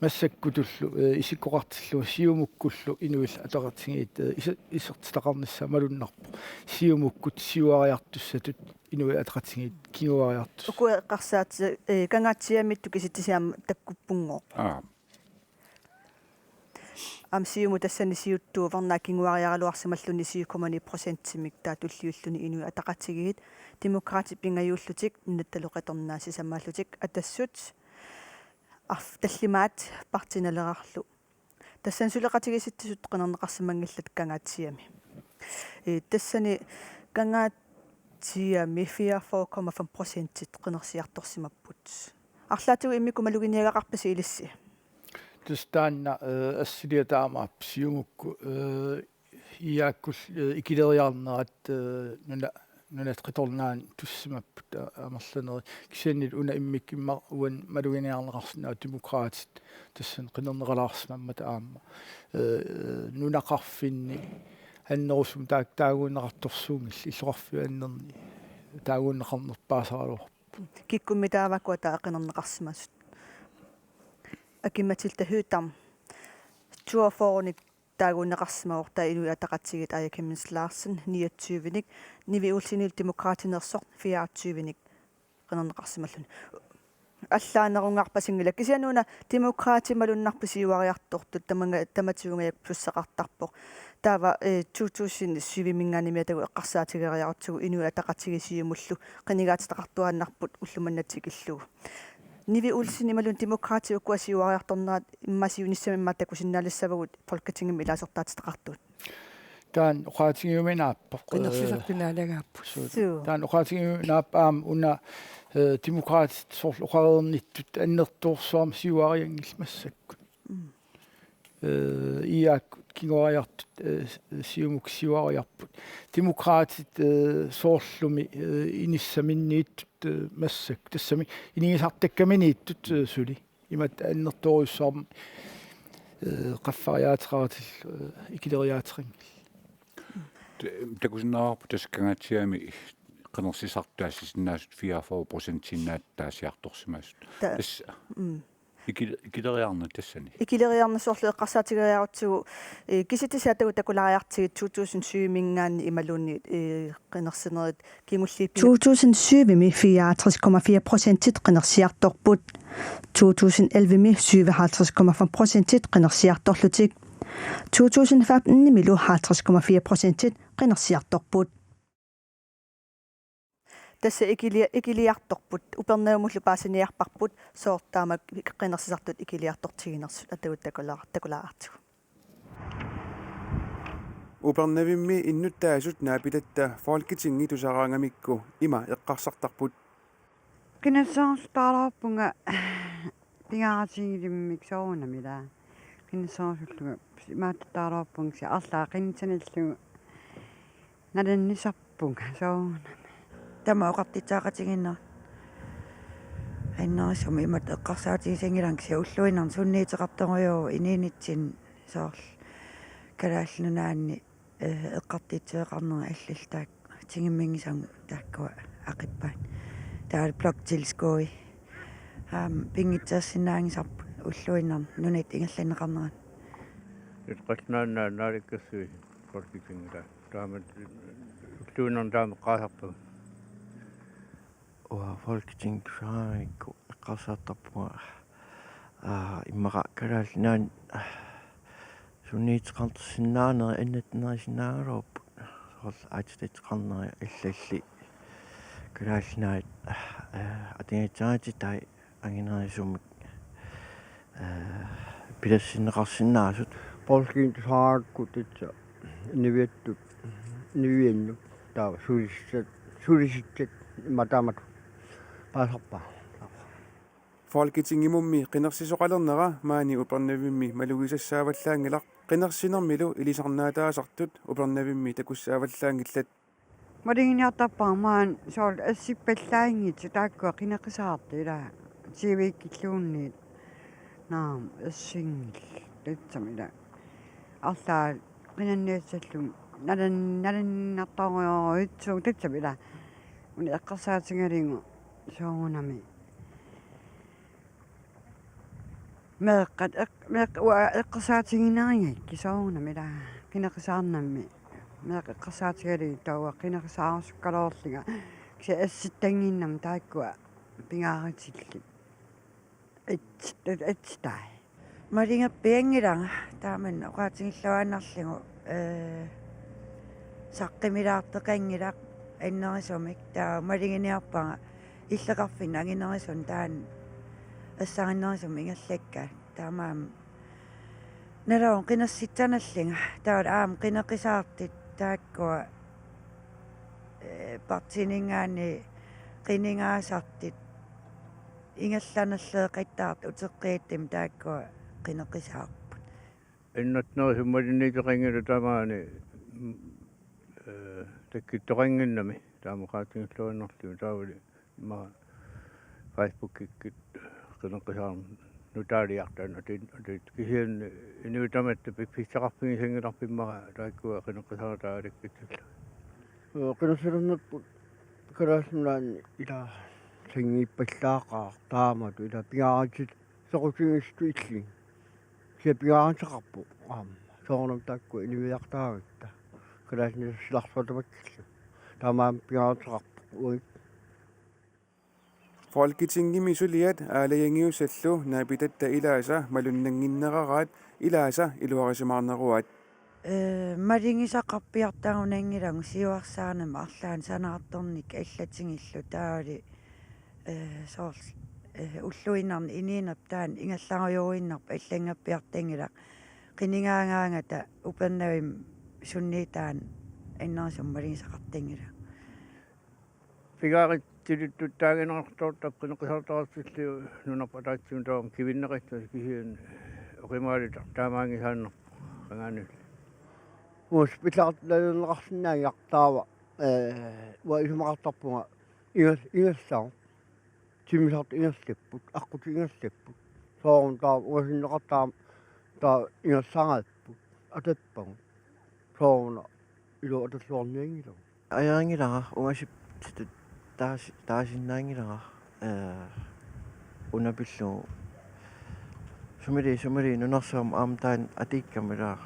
Massakkutullu, eh, isikkoqartillugu Siumukkullu Inuit Ataqatigiit, eh, ise-, isertitaqarnissaat malunnarpoq. Siumukkut siuariartussatut Inuit Ataqatigiit kinguariartussat. Uku eqqarsaat-, eh, Kangaatsiamiittut kisitsisit aamma takkuppunngooq. Aap. Aamma Siumut tassani siuttuuvoq, naak kinguariaraluarsimalluni syv komma ni procentimik, taava tulliulluni Inuit Ataqatigiit, Demokraatit pingajuullutik, nunattalu qitornaat sisamaallutik, Atassut, arf-, tallimaat Partii Nalerarlu. Tassani suleqatigiissitsisut qinerneqarsimanngillat Kangaatsiami. Eh, tassani Kangaatsiami fireogfyrre komma fem procentit qinersiartorsimapput. Arlaatigut immikkut maluginiagaqarpisi ilissi? Tassa taanna, eh, assiliaq taamaappoq, Siumukkut, eh, I A-kkut, eh, ikileriarnerat, eh, nuna-, nunat qitornaanut tussimapput, a-, amerlanerit. Kisianni una immikkut immaqa uani maluginiarneqarsinnaavoq Demokraatit tassani qinerneqalaarsimammata aamma. Eh, nunaqarfinni annerusumik taak-, taaguunneqartorsuunngillat, illoqarfiup annerni taaguunneqarnerpaasaraluarpoq. Kikkummi taava ukua taava qinerneqarsimasut? Aki-Matilda Høegh-Dam, toogfyrrenik taaguunneqarsimavoq, taava Inuit Ataqatigiit Aaja Chemnitz Larsen niogtyvenik, Nivi Olsenip Demokraatinersoq fireogtyvenik qinerneqarsimalluni. Allaanerungaarpasinngilaq, kisianni una Demokraatit malunnarpoq siuariartortut, tamanga-, tamatigut ungajakkut plussaqartarpoq. Taava, eh, to tusind syvimiinngaanniit atagu eqqarsaatigeriarutsigu Inuit Ataqatigiit Siumullu qinigaatitaqartuaannarput ullumimut tikillugu. Nivi Olsen imaluunniit Demokraatit ukua siuariartornerat immaqa siunissami immaqa takusinnaalissavagut Folketingimi ilaasortaatitaqartugut. Taanna oqaatigiuminaappoq, eh, qinersisoq naalagaapput. Suu. Suu. Taanna oqaatigiuminaappoq aamma una, eh, Demokraatit soorlu oqareernittut annertoorsuarmik siuarianngillat massakkut. Mm. Eh, I A-kkut kinguariartut, eh, Siumukkut siuariarput. Demokraatit, eh, soorlumi, eh, inissaminniittut, eh, massakkut. Tassami inigisartakkaminiittut, eh, suli. Imatut annertoorujussuarmik, eh, qaffariaateqaratillu, eh, ikileriaateqanngillat. Te-, takusinnaavarput tassa Kangaatsiami qinersisartut taassisinnaasut fireogfyrre procentiinnaat taassiartorsimasut. Ta-, tassa mm. Ikil-, ikileriarneq tassani. Ikileriarneq soorlu eqqarsaatigeriarutsigu, eh, kisitsisit atagu takulaariartigit to tusind syvimiinngaanniit imaluunniit, eh, qinersinerit kingulliit pi- To tusind syvimi fireoghalvtreds komma fire procentit qinersiartorput. To tusind ellevemi syvoghalvtreds komma fem procentit qinersiartorlutik. To tusind femtenimilu halvtreds komma fire procentit qinersiartorput. Tassa ikili-, ikiliartorput, Upernavimullu paasiniarparput, soorlu taama qinersisartut ikiliartortiginersut atagu takula-, takulaartigu. Upernavimmi innuttaasut naapitatta Folketingi tusaraangamikku ima eqqarsartarput. Qinersisoqartarpunga pingaartigilimmik soorunami ilaa. Qinersisoqarlunga imaattarpunga kisianni arlaat qinersinerillugu nalinnisarpunga soorunami. Taama oqartitseqatigiinneq. Annerusumik imatut eqqarsaatigisinngilanga kisianni ulluinnarni sunniuteqartorujuuvoq inuunitsinni soorlu Kalaallit Nunaanni, eh, eqqartuissiveqarnera allallu taakku tingimminngisavut taakkua aqippaat. Taava bloktilskud. Aamma pinngitsoorsinnaanngisarput ulluinnarni nunatta ingerlanneqarnerani. Illit Qallunaat Naalakkersuisut Folketingilaa. Taama ulluinnarni taama eqqaasarpagut. Uanga Folketingimi tusaraangamikku eqqarsartarpunga, aa, immaqa Kalaallit Nunaanni, aa, sunniuteqarsinnaaneri annertunerusinnaagaluarput. Soorlu aatsitassaqarneri allallu Kalaallit Nunaat, aa, atugassaraatitai anginerusumik, eh, pilersinneqarsinnaasut. Polkiin tusaraangakku tassa niviattut, niviannut taava sulisitsat, sulisitsat imaattumik paasarpaat. Folketingimummi qinersisoqalernera maani Upernavimmi malugisassaavallaanngilaq. Qinersinermilu ilisarnaataasartut Upernavimmi takussaavallaanngillat. Maluginiartarpara maani soorlu assippallaanngitsut taakkua qineqqusaartut, ila T V-kkilluunniit. Naam, assinngillat tassami, ila arlaat qinanniassallugit nalan-, nalanniartorujorujuitsugut tassami, ila una eqqarsaatigalugu soorunami. Meeqqat eq-, meeq-, uanga eqqarsaatiginerigakkit soorunami, ila qineqqusaarnermi. Meeqqat eqqarsaatigalugit taava qineqqusaarusukkaluarlunga, kisianni assittannginnami taakkua pingaarutillit. Its-, its-, tai. Malugerpianngilanga taamani oqaatigilluinnarlugu, ee, saqqummilaartoqanngilaq annerusumik, taava maluginiarpara illoqarfinni anginerusuni taanna assarinnerusumik ingerlakkat. Taamaammat naluara qinersitsanallunga, taava aamma qineqqusaartut taakkua, ee, partiininngaanniit qinigaasartut ingerlanerleeqattaartut uteqqiattumi taakkua qineqqusaarput. Annertunerusumik malinniuteqanngilaq tamaani, mm, ee, takkuttoqannginnami taama oqaatigilluinnarlugu, taavali immaqa Facebookikkut qineqqusaarneq nutaaliartaannatit, atit kisianni inuit tamatta piffissaqarfigisanngilarput immaqa taakkua qineqqusaartut alakkatsillu. Qinersilernerput Kalaallit Nunaanni ila sanngiippallaaqaaq taamatut, ila pingaarutit soqutigiissutut illugit. Kisianni pingaaruteqarpoq aamma soorunami taakkua inuiaqataagatta, kalaallinit silarsuaq tamakkillu. Taamaammat pingaaruteqarpoq uagut. Folketingimi suliat aalajangiussallu naapitatta ilaasa malunnannginneraraat ilaasa iluarisimaarneruaat. Ee, malugisaqarpiartarunanngilagut siuarsaanami arlaannik sanaartornikkut allatigillu, taavali, ee, soorlu, ee, ulluinnarni inuunerput taanna ingerlarujoruinnarpoq, allanngorpiartanngilaq. Qinigaagaangata Upernavimmi sunniutaa annerusumik malugisaqartanngilaq. Pingaarutilluttut taagineqartoortarput qineqqusaartaratsigu nunarput ataatsimut, taava kivinneqassasut, kisianni oqimaalittaq taamaanngisaannarpoq qangaaniilli. Uus pilaartulaarneqarsinnaanngilaq taava, ee, uanga isumaqartarpunga ingas-, ingassaq. Timmisartut ingerlapput, aqqutut ingerlapput. Soorunami taava ungasinneqartarami taava ingassaqaapput atappagut. Soorunami iluatalluarnianngilagut. Ajorinngilara ungasipsitut taasi-, taasinnaanngilara, ee, una pillugu. Sumili, sumili nunarsuarmi aamma taanna atuukkamilaaq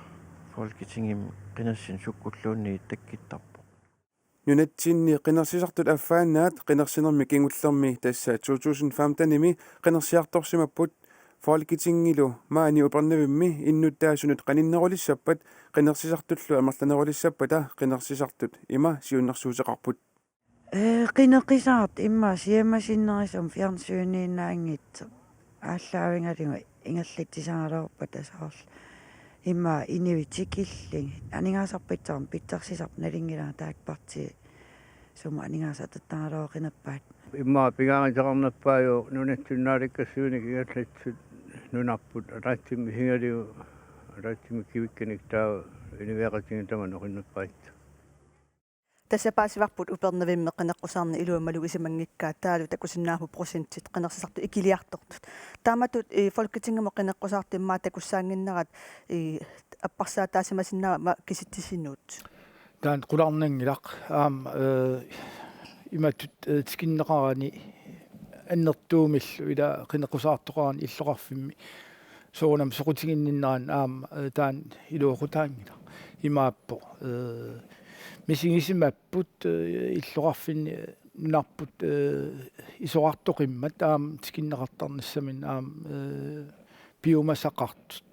Folketingimi qinersineq sukkulluunniit takkuttarpoq. Nunatsinni qinersisartut affaannaat qinersinermi kingullermi, tassa to tusind femtenimi qinersiartorsimapput. Folketingilu maani Upernavimmi innuttaasunut qaninnerulissappat qinersisartullu amerlanerulissappata qinersisartut ima siunnersuuteqarput. Ee, qineqqusaartut immaqa siammasinnerusumik fjernsyniinnaanngitsoq aallaavigalugu ingerlatsisaraluarpata, soorlu immaqa inuit tikillugit. Aningaasarpassuarnik pitsarsisarput nalunngilara, taakku partiit sumut aningaasat atuttaraluarunerpaat. Immaqa pingaaruteqarnerpaajuvoq nunatsinni naalakkersuinikkut ingerlatsisut nunarput ataatsimut isigalugu, ataatsimut kivikkanik, taava inuiaqatigiit tamanit oqinnerpaat. Tassa paasivarput Upernavimmi qineqqusaarneq ilua malugisimanngikkaa, taavalu takusinnaavarput procentit qinersisartut ikiliartortut. Taamatut, ee, Folketingimut qineqqusaartut immaqa takussaannginnerat, ee, apparsaataasimasinnaavara kisitsisinut? Taanna qularnanngilaq aamma, ee, imatut, ee, tikinneqarani annertuumillu ila qineqqusaartoqarani illoqarfimmi soorunami soqutiginninnerani aamma, ee, taanna iluaqutaanngilaq. Imaappoq, ee, misigisimapput, ee, illoqarfinni nunarput, ee, isorartoqimmat aamma tikinneqartarnissaminnik aamma, ee, piumasaqartut.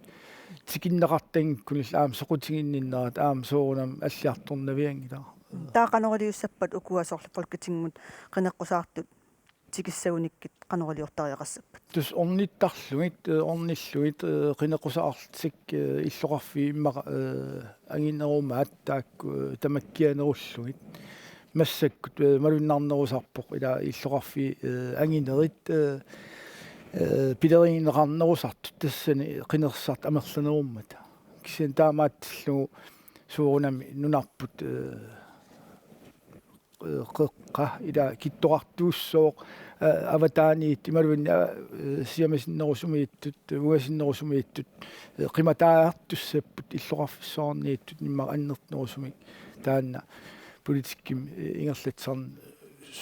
Tikinneqartanngikkunik aamma soqutiginninnerat aamma soorunami alliartornavianngilaq. Taava qanoriliussappat ukua soorlu Folketingimut qineqqusaartut tikissagunikkit qanoriliortariaqassappat? Tassa ornittarlugit, ee, ornillugit, ee, qineqqusaarlutik, ee, illoqarfiit immaqa, ee, anginerumaat taakku, ee, tamakkianerullugit. Massakkut, ee, malunnarnerusarpoq ila illoqarfiit, ee, anginerit, ee, ee, pilerigineqarnerusartut tassani qinersisartut amerlanerummata. kisianni taamaattillugu soorunami nunarput, eh, eh, qeqqa ila kittoqartuussooq, eh, avataaniit imaluunniit, eh, siammasinnerusumiittut, ungasinnerusumiittut, eh, qimataajartussapput illoqarfissuarniittut immaqa annertunerusumik taanna politikkimi, eh, ingerlatsisarneq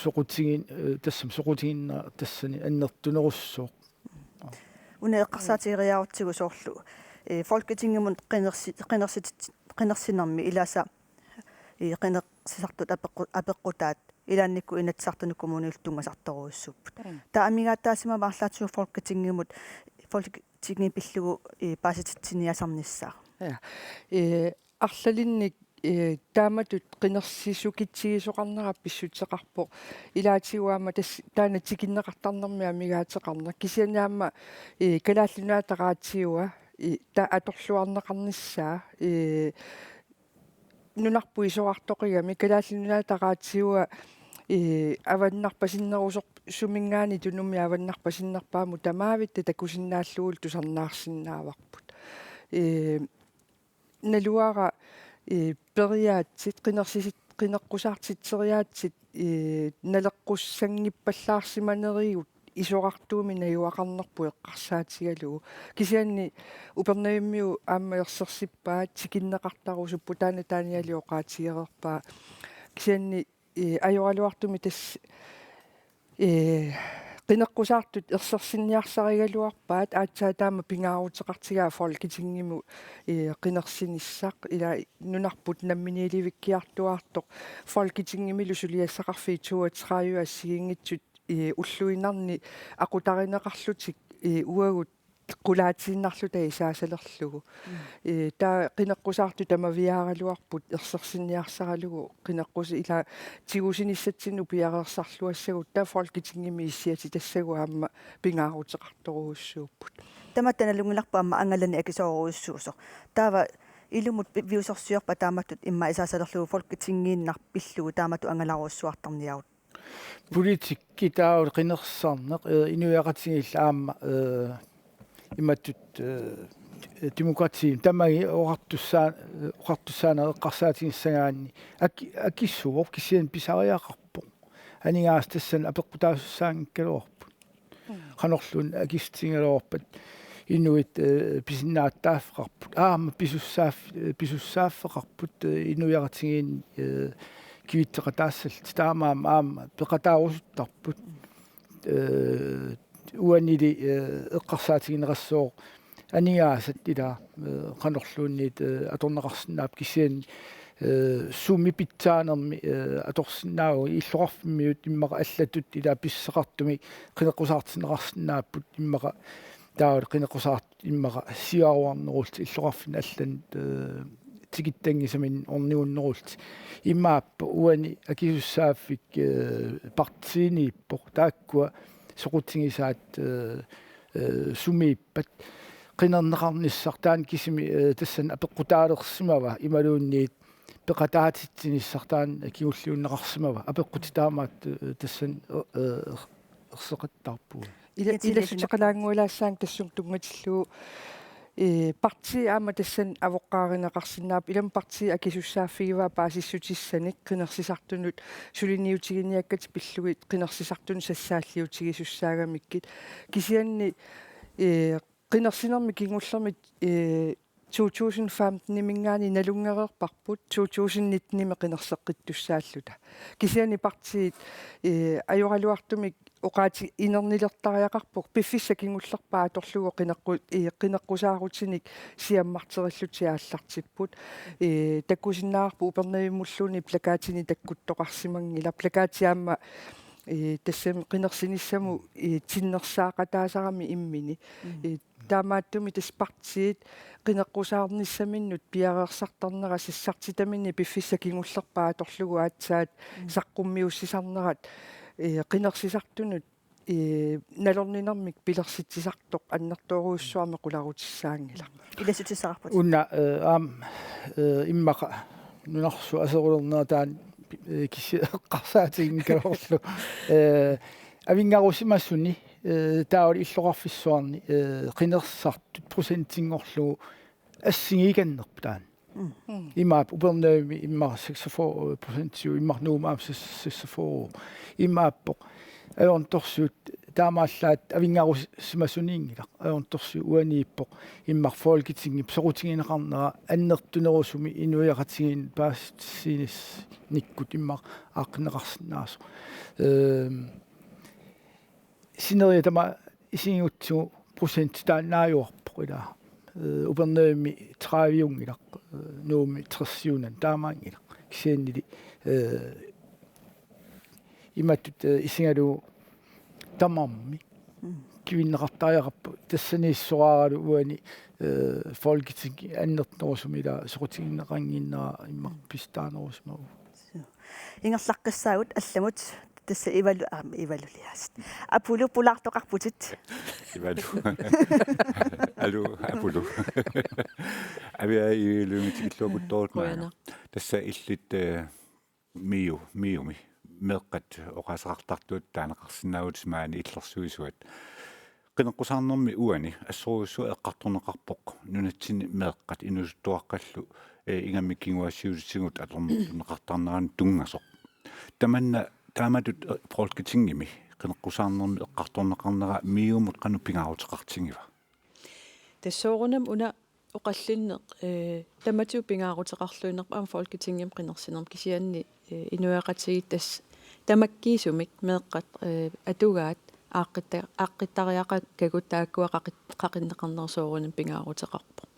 soqutigin-, eh, tassami soqutiginnera tassani annertunerussooq. Una eqqarsaatigeriarutsigu soorlu, eh, Folketingimut qinersi-, qinersit-, qinersinermi ilaasa, eh, qinersisartut apeqqu-, apeqqutaat ilaannikkut Inatsisartuni kommunillu tunngasartorujussuupput. Mm. Taava amigaataasimava arlaatigut Folketingimut, Folketingi pillugu, eh, paasititsiniaasarnissaa? Ja. Eh, arlalinnik, eh, taamatut qinersisukitsigisoqarnera pissutseqarpoq. Ilaatigut aamma tassa taanna tikinneqartarnermi amigaateqarneq. Kisianni aamma, eh, Kalaallit Nunaata Radiua, eh, taava atorluarneqarnissaa, eh, nunarput isorartoqigami Kalaallit Nunaata Radiua, eh, avannarpasinnerusoq suminngaanniit Tunumi avannarpasinnerpaamut tamaavitta takusinnaallugulu tusarnaarsinnaavarput. Eh, naluara, eh, periaatsit, qinersisit-, qineqqusaartitseriaatsit, eh, naleqqussanngippalaarsimanerigut isorartuumik najugaqarnerput eqqarsaatigalugu. Kisianni Upernavimmiut aamma ersersippaat tikinneqartarusupput, taanna Danieli oqaatigereerpaa. Kisianni, eh, ajoraluartumik tassa, eh, qineqqusaartut ersersinniarsarigaluarpaat, aatsaat taama pingaaruteqartigaa Folketingimut, eh, qinersinissaq, ila nunarput namminiilivikkiartuaartoq Folketingimilu suliassaqarfiit toogtredive assigiinngitsut, eh, ulluinnarni aqutarineqarlutik, eh, uagut qulaatiinnarluta isaasalerlugu. Mm. Eh, taava qineqqusaartut tamaviaaraluarput ersersinniarsaralugu qineqqus-, ila tigusinissatsinnut piareersarluassagut, taava Folketingimi issiatitassagut aamma pingaaruteqartorujussuupput. Tamatta nalunngilarput aamma angalaneq akisoorujussuusoq. Taava ilumut piviusorsiorpa taamatut immaqa isaasalerlugu Folketingiinnaq pillugu taamatut angalarujussuartarniarutta? Politikki taavalu qinersisarneq, eh, inuiaqatigiillu aamma, eh, imatut, eh, demokrati tamani oqartussaa-, oqartussaaneq eqqarsaatigissagaanni aki-, akisuuvoq, kisianni pisariaqarpoq. Aningaasat tassani apeqqutaasussaanngikkaluarput. Mm. Qanorluunniit akissutigigaluarpat inuit, eh, pisinnaatitaaffeqarput. Aamma pisussaaf-, eh, pisussaaffeqarput, eh, inuiaqatigiinni, eh, kivitseqataassallutik. Taamaammat aamma peqataarusuttarput. Eh, uanili, eh, eqqarsaatigineqassooq aningaasat ila, eh, qanorluunniit, eh, atorneqarsinnaapput, kisianni, eh, sumi pitsaanermi, eh, atorsinnaavugut, illoqarfimmiut immaqa allatut ila pissuseqartumik qineqqusaartinneqarsinnaapput, immaqa taavalu qineqqusaartut immaqa siaruarnerullutik illoqarfinni allanut, eh, tikittanngisamik ornigunnerullutik. Imaappoq uani akisussaaffik, eh, partiiniippoq, taakkua soqutigisaat, eh, eh, sumiippat, qinerneqarnissaq taanna kisimi, eh, tassani apeqqutaalersimava imaluunniit peqataatitsinissaq taanna kingulliunneqarsimava? Apeqqutit taamaattut, eh, tassani, eh, eh, erseqattaarpugut. Ila-, Jens Nielsen. Ilassuteqalaanngualaassaanga tassunga tunngatillugu, eh, partii aamma tassani avoqqaarineqarsinnaapput, ilami partii akisussaaffigivaa paasissutissanik qinersisartunut suliniutiginiakkatik pillugit qinersisartunut sassaalliutigisussaagamikku. Kisianni, eh, qinersinermi kingullermi, eh, to tusind femten-iminngaanniit nalunngereerparput to tusind nitten-imi qinerseqqittussaalluta. Kisianni partiit, eh, ajoraluartumik oqaati-, inernilertariaqarpoq, piffissaq kingullerpaaq atorlugu qineqqu-, eh, qineqqusaarutinik siammarterillutik aallartipput. Eh, takusinnaavarput Upernavimmulluunniit plakatinik takkuttoqarsimanngilaq. Plakati aamma, eh, tassami qinersinissamut, eh, tinnersaaqataasarami immini. Mm. Eh, taamaattumik tassa partiit qineqqusaarnissaminnut piareersartarnerat sassartitaminnik piffissaq kingullerpaaq atorlugu aatsaat Mm. saqqummiussisarnerat, eh, qinersisartunut, eh, nalorninermik pilersitsisartoq annertoorujussuarmik qularutissaanngilaq. Ilassutissaqarputit. Una, eh, aamma, eh, immaqa nunarsuaq aserulernera taanna, eh, kisiat eqqarsaatiginngikkaluarlugu. Eh, avinngarusimasuni, eh, taavalu illoqarfissuarni, eh, qinersisartut procentinngorlugu assigiikannerput taanna. Imaappoq Upernavimmi immaqa seksogfyrre procent, immaqa Nuummi aamma seksogfyrre. Imaappoq ajornartorsiut taamaallaat avinngarusimasuniinngilaq. Ajornartorsiut uaniippoq immaqa Folketingip soqutigineqarnera annertunerusumik inuiaqatigiinni paasissusinikkukkit immaqa aaqqinneqarsinnaasoq. Ehm, sineriak tamaat isigigutsigu procent taannaajuarpoq ilaa. Eh, Upernavimmi trediviunngilaq, eh, Nuummi tresiunani taamaanngilaq. Kisiannili, eh, imatut, eh, isigalugu tamarmik kivinneqartariaqarput tassaniissoraaralu uani, eh, Folketingip annertunerusumik ilaa soqutigineqannginnera immaqa pisitaanerusimavoq. Ingerlaqqissaagut allamut tassa Ivalu, aamma Ivalu Eliassen. Apulu pulaartoqarputit. Ivalu. Aluu, Apulu. Aviaja Ivalu tikilluaqquttoorut maanga. Qujanaq. Tassa illit, eh, MIO, MIO-mi meeqqat oqaaseqartartut taaneqarsinnaavutit maani illersuisuat. Qineqqusaarnermi uani assorujussuaq eqqartorneqarpoq nunatsinni meeqqat inuusuttuaqqallu, eh, ingammik kinguaassiuutitigut atornerunneqartarneranut tunngasoq. Tamanna taamatut, eh, Folketingimi qineqqusaarnermi eqqartorneqarnera MIO-mut qanoq pingaaruteqartigiva? Tassa soorunami una oqallinneq, eh, tamatigut pingaaruteqarluinnarpoq aamma Folketingimi qinersinermi kisianni, eh, inuiaqatigiit tassa tamakkiisumik meeqqat, eh, atugaat aaqqitta-, aaqqittariaqakkagut taakkua qaqit-, qaqinneqarnera soorunami pingaaruteqarpoq.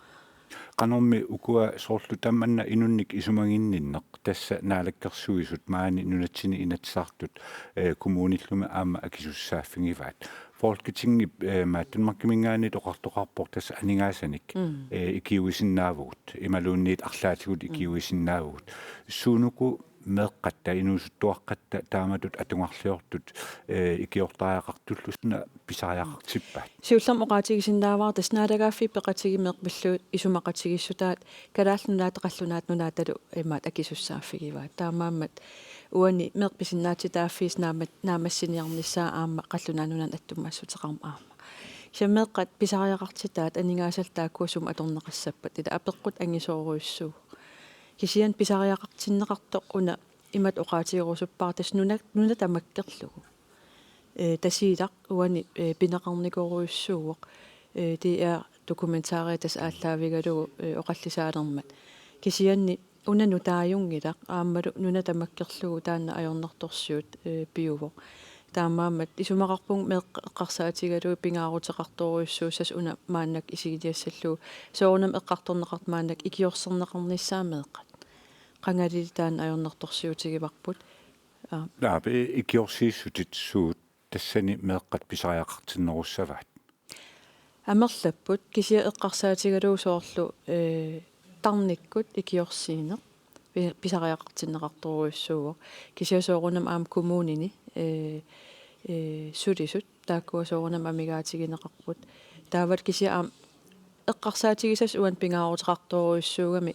Qanormi ukua soorlu tamanna inunnik isumaginninneq tassa Naalakkersuisut maani nunatsinni Inatsisartut, eh, kommunillumi aamma akisussaaffigivaat. Folketingip, eh, ma Danmarkiminngaanniit oqartoqarpoq tassa aningaasanik, mm, eh, ikiuisinnaavugut, imaluunniit arlaatigut, mm, ikiuisinnaavugut. Suunuku meeqqatta, inuusuttuaqqatta taamatut atugarliortut, eh, ikiortariaqartullu suna pisariaqartippaat? Siullermik oqaatigisinnaavara tassa naalagaaffiit peqatigiit meeqqat pillugit isumaqatigiissutaat Kalaallit Nunaata, Qallunaat Nunaatalu imaat akisussaaffigivaat. Taamaammat uani meeqqat pisinnaatitaaffiit naammat-, naammassiniarnissaat aamma Qallunaat Nunaannut attuumassuteqarmat aamma. Kisianni meeqqat pisariaqartitaat aningaasallu taakkua sumut atorneqassappat. Ila apeqqut angisoorujussuuvoq. Kisianni pisariaqartinneqartoq una imatut oqaatigerusuppara tassa nuna, nuna tamakkerlugu. Eh, Tasiilaq uani, eh, pineqarnikorujussuuvoq. Eh, D R-dokumentaria tassa aallaavigalugu, eh, oqallisaalermat. Kisianni una nutaajunngilaq aammalu nuna tamakkerlugu taanna ajornartorsiut, eh, piuvoq. Taamaammat isumaqarpunga meeqqat eqqarsaatigalugit pingaaruteqartorujussuussasut una maannakkut isiginiassallugu soorunami eqqartorneqartut maannakkut ikiorserneqarnissaat meeqqat. Qangalili taanna ajornartorsiutigivarput. Aa. Naamik, ikiorsiissutit suut tassani meeqqat pisariaqartinnerussavaat? Amerlapput kisianni eqqarsaatigalugu soorlu, eh, tarnikkut ikiorsiineq pi-, pisariaqartinneqartorujussuuvoq. Kisianni soorunami aamma kommunini, eh, eh, sulisut taakkua soorunami amigaatigineqarput. Taavalu kisianni aamma eqqarsaatigisassat uani pingaaruteqartorujussuugami,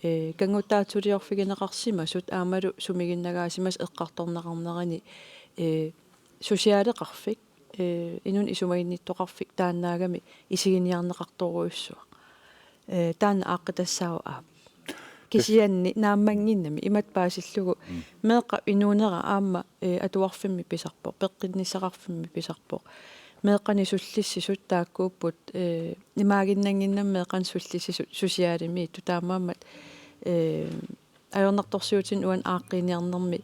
eh, kannguttaatsuliorfigineqarsimasut aammalu sumiginnagaasimasut eqqartorneqarnerini, eh, socialeqarfik, eh, inunnut isumaginnittoqarfik taannaagami isiginiarneqartorujussuaq. Eh, taanna aaqqitassaavoq aamma. Kisianni naammannginnami imatut paasillugu, mm, meeqqap inuunera aamma, eh, atuarfimmi pisarpoq, peqqinnissaqarfimmi pisarpoq. Meeqqanik sullissisut taakkuupput, eh, imaaginnannginnami meeqqanik sullissisut socialimiittut taamaammat, eh, ajornartorsiutini uani aaqqiiniarnermi,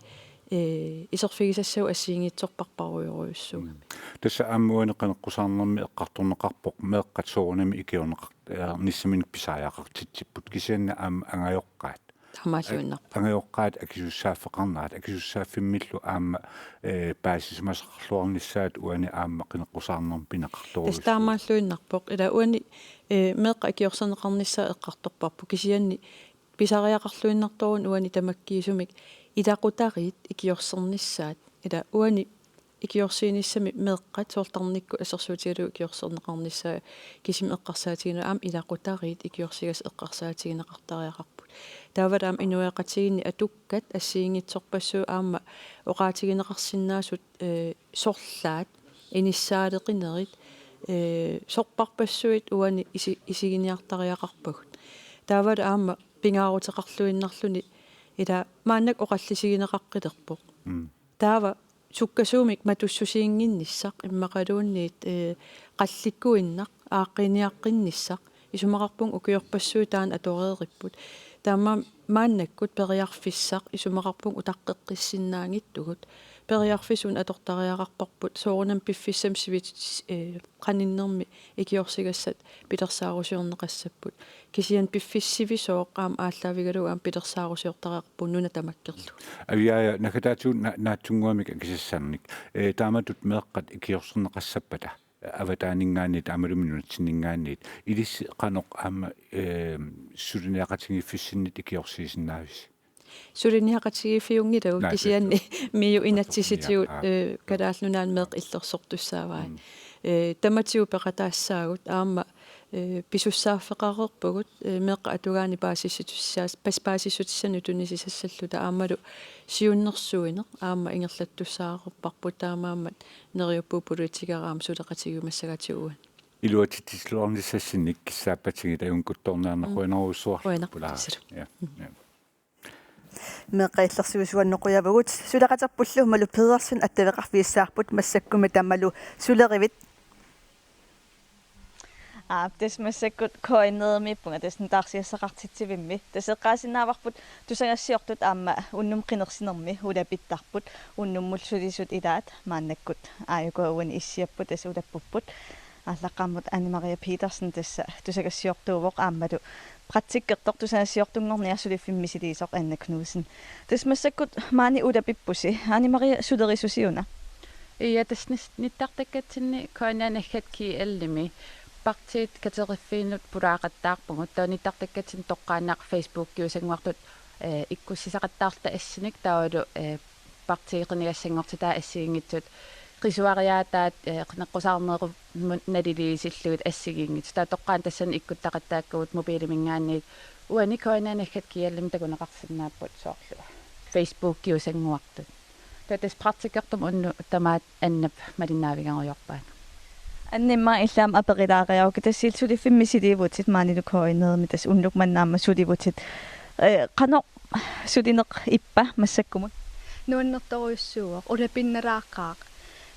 eh, iserfigisassavut assigiinngitsorpassuarujorujussuugami. Mm. Tassa aamma uani qineqqusaarnermi eqqartorneqarpoq meeqqat soorunami ikiorneqar-, eh, -nissaminnut pisariaqartitsipput kisianni aamma angajoqqaat. Taamaalluinnarpoq. Angajoqqaat akisussaaffeqarnerat, akisussaaffimmillu aamma, eh, paasisimasaqarluarnissaat uani aamma qineqqusaarnermi pineqartorujussuuvoq. Tassa taamaalluinnarpoq. Ila uani, eh, meeqqat ikiorserneqarnissaat eqqartorparput. Kisianni pisariaqarluinnartoruna uani tamakkiisumik ilaqutariit ikiorsernissaat. Ila uani ikiorsiinissami meeqqat soorlu tarnikkut assersuutigalugu ikiorserneqarnissaat kisimik eqqarsaatigineq aamma ilaqutariit ikiorsigassat eqqarsaatigineqartariaqarput. Taavalu aamma inuiaqatigiinni atukkat assigiinngitsorpassuit aamma oqaatigineqarsinnaasut, eh, sorlaat, inissaaleqinerit, eh, sorpassuit uani isi-, isiginiartariaqarpagut. Taavalu aamma pingaaruteqarluinnarluni ila maannakkut oqallisigineqaqqilerpoq. Mm. Taava sukkasuumik matussusiinnginnissaq immaqaluunniit, eh, qallikkuinnaq aaqqiiniaqqinnissaq isumaqarpunga ukiorpassuit taanna atoreeripput. Taamaammat maannakkut periarfissaq isumaqarpunga utaqqeqqissinnaanngitsugut. Periarfissaq una atortariaqarparput soorunami piffissami sivit-, eh, qaninnermi ikiorsigassat pilersaarusiorneqassapput. Kisianni piffissaq sivisooq aamma aallaavigalugu aamma pilersaarusiortariaqarpugut nuna tamakkerlugu. Aviaja, naggataatigut na-, naatsunnguamik akisassannik. Eh, taamatut meeqqat ikiorserneqassappata avataaninngaanniit aammalumi nunatsinninngaanniit. Ilissi qanoq aamma, eh, suliniaqatigiiffissinnik ikiorsiisinnaavisi? Suliniaqatigiiffiunngilakka. Naak, kisianni MIO inatsisitigut, aap, eh, Kalaallit Nunaanni meeqqat illersortussaavai. Mm. Eh, tamatigut peqataassaagut aamma, eh, pisussaaffeqareerpugut, eh, meeqqat atugaanni paasissutissas-, pas-, paasissutissannik tunisisassalluta aammalu siunnersuineq aamma ingerlattussaareerparput taamaammat neriuppugut politikerit aamma suleqatigiumassagatsigu uani. Iluatsitsissuarnissassinnik kissaappatigit ajunngikkutorniarneq. Mm. Qujanarujussuaq. Qujanaq. Pulaar. Tassa. Ja, ja. Meeqqat illersuisuannik qujavugut, suleqaterpullu Malu Pedersen attaveqarfigissavarput, massakkummi tamalu sulerivit? Aap, tassa massakkut K N R-imiippunga, tassa nutaarsiassaqartitsivimmi. Tassa eqqaasinnaavarput tusagassiortut aamma unnuk qinersinermi ulapittarput, unnummut sulisut ilaat maannakkut aajuku uani issiapput, tassa ulappupput. Aallaqqaammut Anne Marie Petersen tassa tusagassiortuuvoq aammalu praktikkertoq tusagassiortunngorniarsuliffimmi misiliisoq Anna Knudsen. Tassa massakkut maani ulapippusi. Anne Marie, sulerisusi una? Ja, tassa nis-, nittartakkatsinni K N R naggat G L-imi partiit kateriffiinut pulaaqattaarpugut. Taava nittartakkatsinni toqqaannaq Facebookiusannguartut, eh, ikkussisaqattaarluta assinik taavalu, eh, partiit qinigassanngortitaat assigiinngitsut qisuariaataat, eh, qineqqusaarnerup mun-, naliliisillugit assigiinngitsut. Taava toqqaannaq tassani ikkuttaqattaakkagut mobiiliminngaanniit uani K N R naggat G L-imi takuneqarsinnaapput soorlu Facebookiusannguartut. Taava tassa praktikkertumik unnuk tamaat Annap malinnaavigerujoorpaat. Anne, immaqa illit aamma aperilaariarukku, tassa illit suliffimmi misiliivutit maanilu K N R-imi, tassa unnuk manna aamma sulivutit. Eh, qanoq sulineq ippa massakkumut? Nuannertorujussuuvoq, ulapinnalaaqaaq.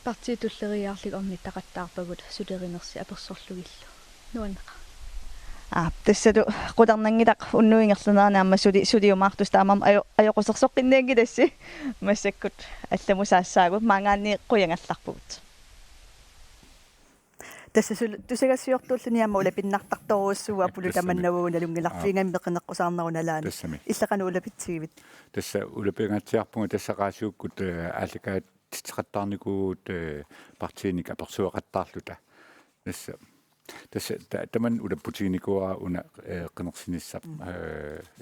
Partiit tulleriiaarlugit ornittaqattaarpagut sulerinersi apersorlugillu. Nuanneqaaq. Aap, tassalu qularnanngilaq unnuk ingerlanerani aamma suli-, suliumaartusi, taamaammat ajo-, ajoqusersoqqinnianngilassi massakkut allamut saassaagut, maanngaanniit qujagallarpugut. Tassa sul-, tusagassiortuulluni aamma ulapinnartartorujussuuvoq, Apulu. Tassami. Tamannavugu nalunngilarput. Aap. Ingammik qineqqusaarnerup nalaani. Tassami. Illit qanoq ulapitsigivit? Tassa ulapingaatsiarpunga, tassa raasiukkut, eh, aallakaatitseqattaarnikuuvugut, eh, partiinik apersueqattaarluta. Tassa, tassa ta-, tamanna ulapputiginikuuara una, eh, qinersinissaq, mm, eh,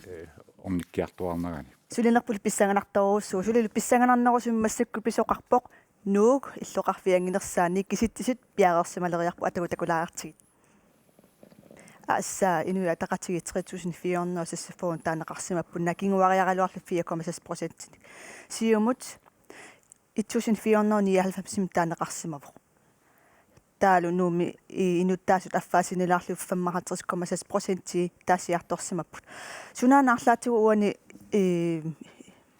eh, ornikkiartuaarnerani. Sulinerput pissanganartorujussuuvoq, sulilu pissanganarnerusumik massakkut pisoqarpoq Nuuk illoqarfiit anginersaanni kisitsisut piareersimaleriarput, atagu takulaariartigit. Aassaa Inuit Ataqatigiit tre tusind fire hundrede og seksogfyrre taaneqarsimapput, naak kinguariaraluarlugu fire komma seks procentinik. Siumut et tusind fire hundrede og nioghalvfems taaneqarsimavoq. Taavalu Nuummi i-, inuttaasut affaa sinnilaarlugit femoghalvtreds komma seks procenti taassiartorsimapput. Sunaana arlaatigut uani, eh,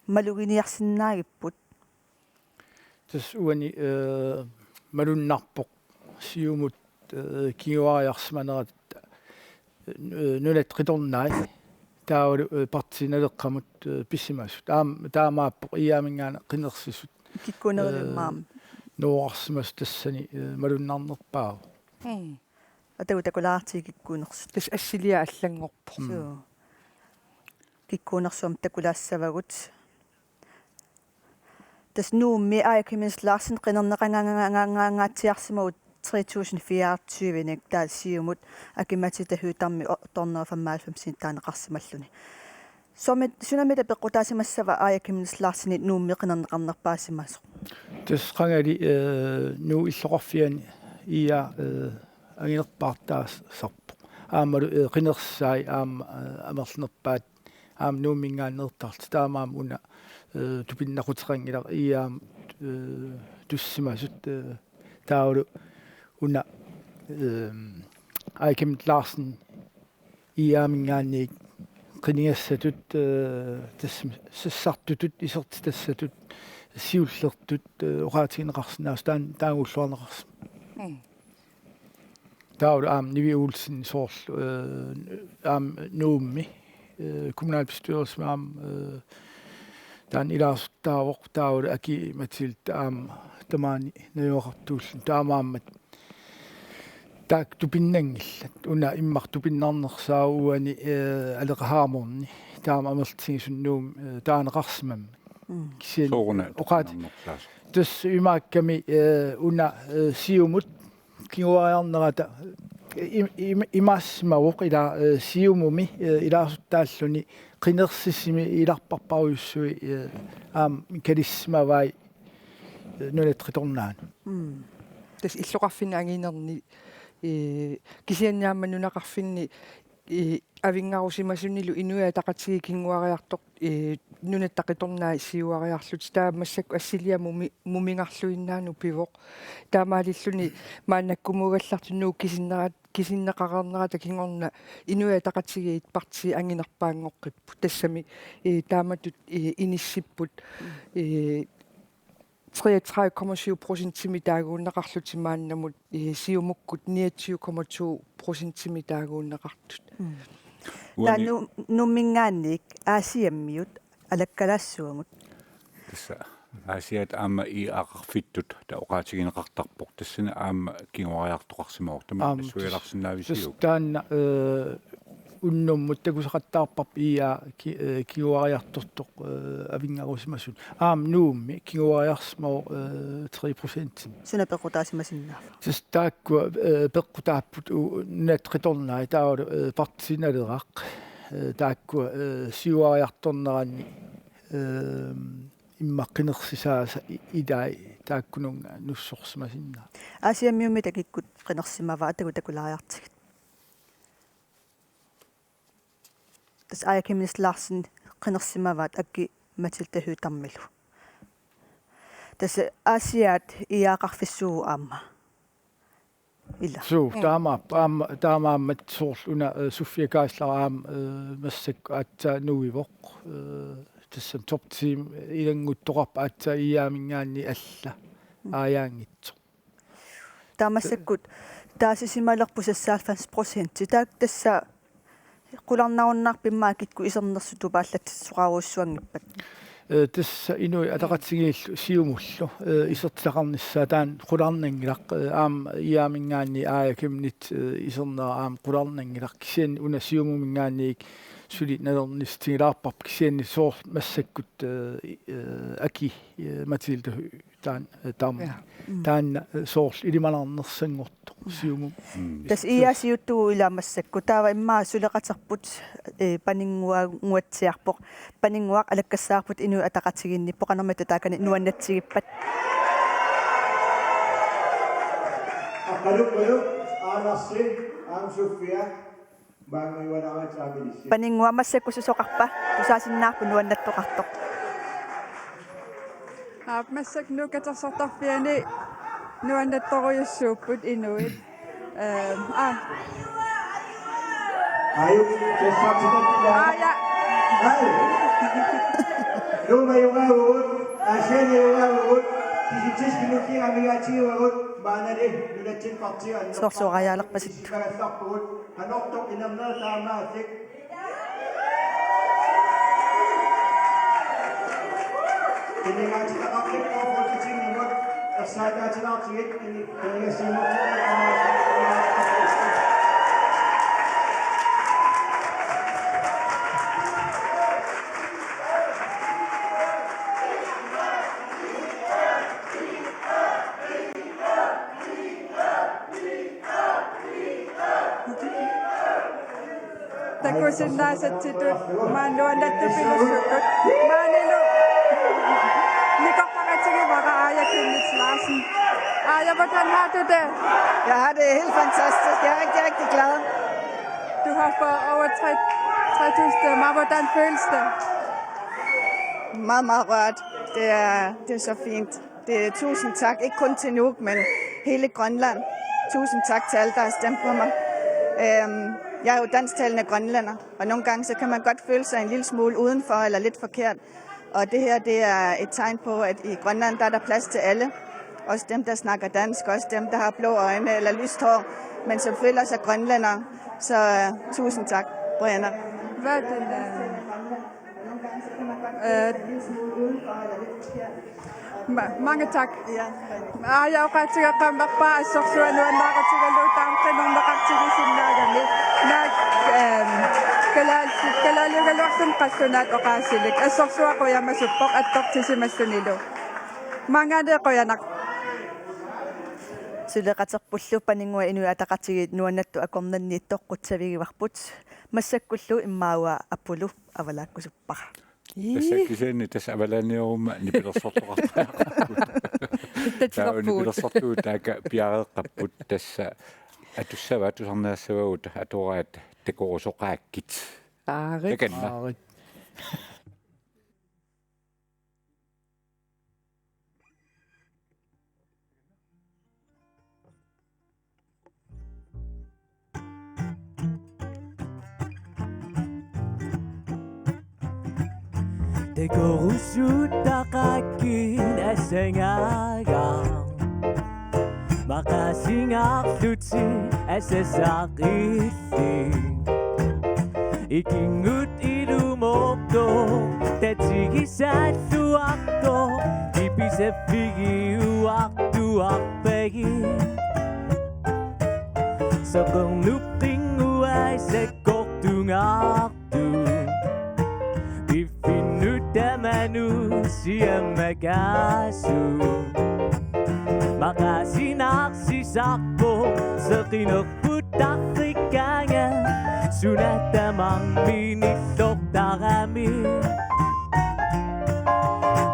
maluginiarsinnaagipput? Tassa uani, eh, malunnarpoq siumut, eh, kinguariarsimanerat, eh, nunatta qitornai. Taavalu, eh, Partii Naleqqamut, eh, pisimasut. Aam-, taamaappoq I A-minngaanniit qinersisut. Kikkuunerivimmi aamma? Eh, nooqqarsimasut tassani, eh, malunnarnerpaavoq. Mm. Atagu takulaartigit kikkuunersut. Tassa assiliaq allanngorpoq. Mm. Suu. Kikkuunersuarmik takulaassavagut. Tassa Nuummi Aaja Chemnitz Larsen qinerneqangaangaatsiarsimavoq tre tusind fireogtyve-nik, taava Siumut Aki-Mette Høegh-Dam o-, to hundrede og femoghalvfems taaneqarsimalluni. Sumi, sunamita peqqutaasimassava Aaja Chemnitz Larsenip Nuummi qinerneqarnerpaasimasoq? Tassa qangali, eh, Nuuk illoqarfiani I A, eh, anginerpaartaasarpoq. Aammalu, eh, qinersisai aamma, eh, amerlanerpaat aamma Nuumminngaanneertarlutik, taamaammat una, eh, tupinnaquteqanngilaq I A-mut, eh, tussimasut, eh, taavalu una, eh, Aaja Chemnitz Larsen I A-minngaanniit qinigassatut, eh, tassami sassartutut isertitassatut siullertut, eh, oqaatigineqarsinnaasut taan-, taagulluarneqarsimavoq. Mm. Taavalu aamma Nivi Olsen soorlu, eh, aamma Nuummi, eh, kommunalbestyrelsimi aamma, eh, taanna ilaasortaavoq, taavalu Aki Mathilde aamma tamaani najugaqartuulluni, taamaammat taakku tupinnanngillat. Una immaqa tupinnarnersaavoq uani, eh, Aleqa Hammondip taama amerlatigisumik Nuummi, eh, taaneqarsimammat. Mm. Kisianni sooruna oqaat-, tupinnarnersaasut. Tassa imaakkami, eh, una, eh, Siumut kinguariarnerata im-, im-, imaassimavoq ila, eh, Siumumi, eh, ilaasortaalluni qinersisimi ilarparparujussui, eh, aamma kalissimavai, eh, Nunatta Qitornaanut. Mm. Tassa illoqarfinni anginerni, eh, kisianni aamma nunaqarfinni, eh, avinngarusimasunilu Inuit Ataqatigiit kinguariartor-, eh, Nunatta Qitornaat siuariarlutik, taava massakkut assiliaq mumi-, mumingarluinnaanut pivoq. Taamaalilluni maannakkumuugallartoq Nuuk kisinnerat-, kisinneqareernerata kingorna Inuit Ataqatigiit partiit anginerpaanngoqqipput. Tassami, eh, taamatut, eh, inissipput, eh, treogtredive komma syv procentimik taaguunneqarlutik maannamut, eh, Siumukkut niogtyve komma to procentimik taaguunneqartut. Mm. Uani- Taava Nu-, Nuumminngaanniit Aasiammiut alakkalaassuagut. Tassa Aasiaat aamma I A-qarfittut taava oqaatigineqartarpoq. Tassani aamma kinguariartoqarsimavoq. Tamanna aamma nassuialarsinnaavisiuk? Tassa taanna, eh, unnummut takusaqattaarparput I A ki-, eh, kinguariartortoq, eh, avinngarusimasuni. Aamma Nuummi kinguariarsimavoq, eh, tre procent. Suna peqqutaasimasinnaava? Tassa taakkua, eh, peqqutaapput u-, Nunatta Qitornaat taavalu, eh, Partii Naleraq, eh, taakkua, eh, siuariartorneranni, eh, immaqa qinersisaasa i-, ilai taakkununnga nussorsimasinnaavoq. Aasiammiummi takikkut qinersimavaat, taku-, takulaariartigit. Tassa Aaja Chemnitz Larsen qinersimavaat Aki Mathilde Høegh-Dammilu. Tassa Aasiaat I A-qarfissuuvoq aamma. Ila. Suu, mm, taamaappoq, aamma, taamaammat soorlu una, eh, Sofia Geisler aamma, eh, massakkut aatsaat nuivoq, eh, tassami top ti ilannguttoqarpoq aatsaat I A-minngaanniit alla, mm, aajaanngitsoq. Taava massakkut taasisimalerput seksoghalvfems procent. Taakku tassa qularnarunnaarpit immaqa kikkut isernersut tupaallatsitsisoqarujussuanngippat? Eh, tassa Inuit Ataqatigiillu Siumullu, eh, isertitaqarnissaat taanna qularnanngilaq, eh, aamma I A-minngaanniit Aaja Chemnitz, eh, isernera aamma qularnanngilaq, kisianni una Siumuminngaanniit suli nalornissinngilaarparput, kisianni soorlu massakkut, eh, eh, Aki, eh, Mathilde Høegh-Dam-, eh, Dam-, ja, mm, taanna, eh, soorlu ilimanarnersanngortoq, ja, Siumut. Mm. Tassa I A siuttugut ilaa massakkut. Taava immaqa suleqaterput, eh, Paninnguaguatsiarpoq. Paninnguaq alakkassaarput Inuit Ataqatigiinniippoq, qanormita taakani nuannatsigippat? Aqqalukkuyu, Aanarsi, aamma Sofia. Paninnguaq, massakkut susoqarpa? Tusaasinnaarput nuannattoqartoq. Aap, massakkut Nuuk Katersortarfiani nuannattorujussuupput inuit. Ehm, aa. Aajuku, tassa. Aa, ja. Ai. Nuummi ajugaavugut, Aasianni ajugaavugut, kisitsisit nulliit amigaatigivagut, maanali nunatsinni partiit annerpaat. Soorlu orajaalerpasittoq. Isimagallarpugut. Qanortoq inernerit taamaalillutik. Qinigaatitaqarput Folketingimut ersaataatilaartigit, qini-, qinigassiinnarlugu. Takusinnaasatsitut maani nuannattupilussuugut. Maanilu nikortaqatigivara Aaja Chemnitz Larsen. Aaja, hvordan har du det? Jeg har det helt fantastisk. Jeg er rigtig, rigtig glad. Du har fået over tre, tre tusind stemmer. Hvordan føles det? Meget, meget rørt. Det er, det er så fint. Det er tusind tak, ikke kun til Nuuk, men hele Grønland. Tusind tak til alle, der har stemt på mig. Øhm, Jeg er jo dansktalende grønlænder, og nogle gange så kan man godt føle sig en lille smule udenfor eller lidt forkert. Og det her, det er et tegn på, at i Grønland, der er der plads til alle. Også dem, der snakker dansk, også dem, der har blå øjne eller lyst hår, men som føler sig grønlændere. Så uh, tusind tak, Brianna. Hvad er den, øh, øh, Ma-, mange tak. Ja. Aajuna oqaatigeqqammerpara assorsuaq nuannaarutigalugu taama qinerneqartigisinnaagami. Naak, ehm, kalaal-, kalaaliugaluartumik qallunaat oqaasilik. Assorsuaq qujamasuppoq attortisimassunilu. Maanngaanniit qujanaq. Suleqaterpullu Paninnguaq Inuit Ataqatigiit nuannattut akornanniittoq qutsavigivarput. Massakkullu immaqa Apulu avalaakkusuppara. Ii. Tassa kisianni tassa avalaaniaruma nipilersortoqartariaqarput. Taava nipilersortugut taakku piareeqqapput, tassa atussavaat, tusarnaassavagut, atoraat takorusoqaakkit. Aarit. Takanna. Aarit. Takorusuttaqaakkit assangaagaat. Maqaasingaarlutik asasaqillit. Ikinnguit ilumoortoq, tatigisaalluartoq, kipisaffigiuartuarpagit. Soqernup qinnguai sakkortungaartut, piffinnut tamanut siamakaasut. Maqaasinarsisarpoq, seqinerput tarrikkaangat, suna tamarmi nillortarami.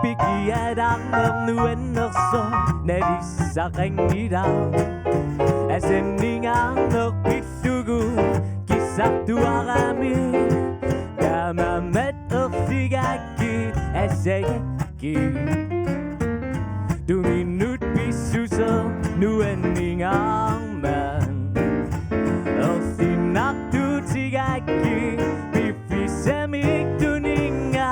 Pikiararneq nuannersoq nalissaqanngilaq. Asanningaarneq pillugu kissartuarami. Taamaammat ersigaakkit assagikkit. Tunginnut pissuseq nuanningaarmat. Ersinnartuutigaakkit piffissamik tuninnga.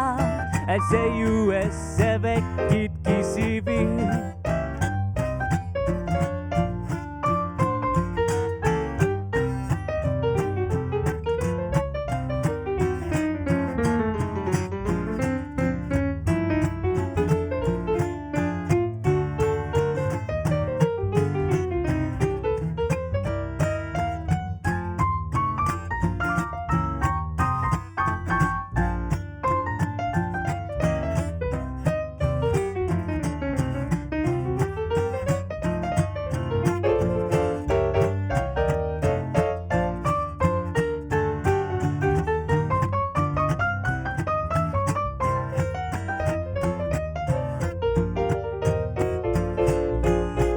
Assajuassavakkit kisivit.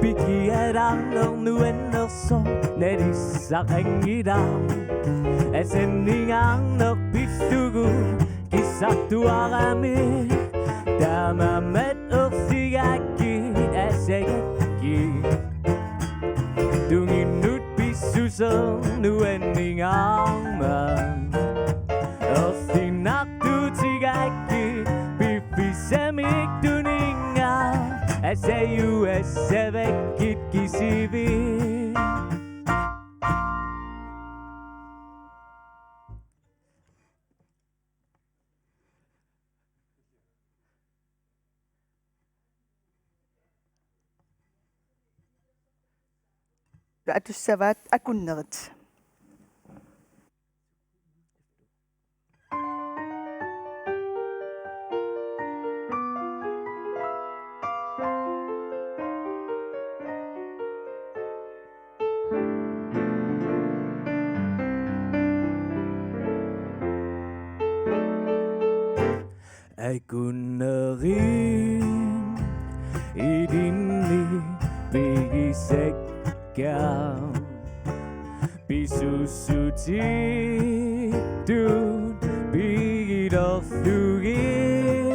Pikiararneq nuannersoq nalissaqanngilaq. Asanningaarneq pillugu kissartuarami. Taamaammat ersigaakkit assagikkit. Tunginnut pissuseq nuanningaarmat. Ersinnartuutigaakkit piffissamik tuninnga. Assajuassavakkit kisivit. Atussavaat akunnerit. Akunnerit ilinni pigisakka. Pisuussutittut pigilerlugit.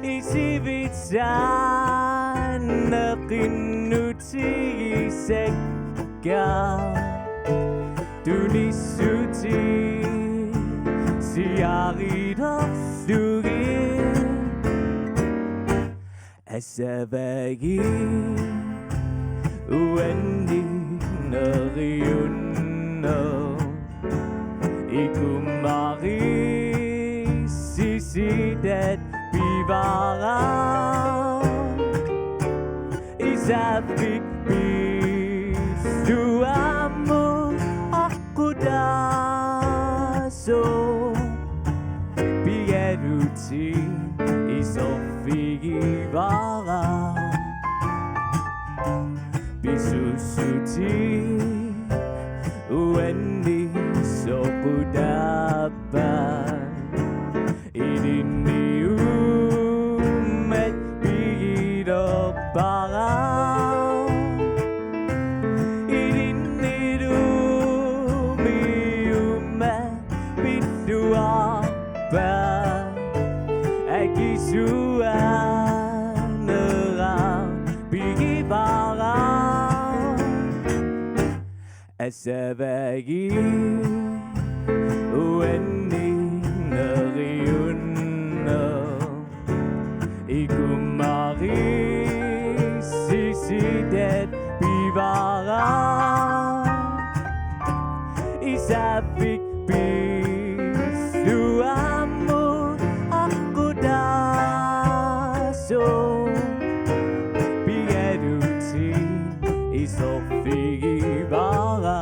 Isivitsaanneqinnut tigisakka. Tunissutit siarilerlugit assavagit uannit neriunneq ikumarississitat pivaraq. Isaffik pilluammut aqqutaasoq pigalutit isorfigivara. Pisussutit uannit soqutaappat ilinniummat pigilerpara. Ilinnilumiummat pilluarpat akisuaneraq pigivara. Assavagit uannit neriunneq ikumarississitat pivaraq. Isaffik pilluammut aqqutaasoq pigalutit isorfigivara.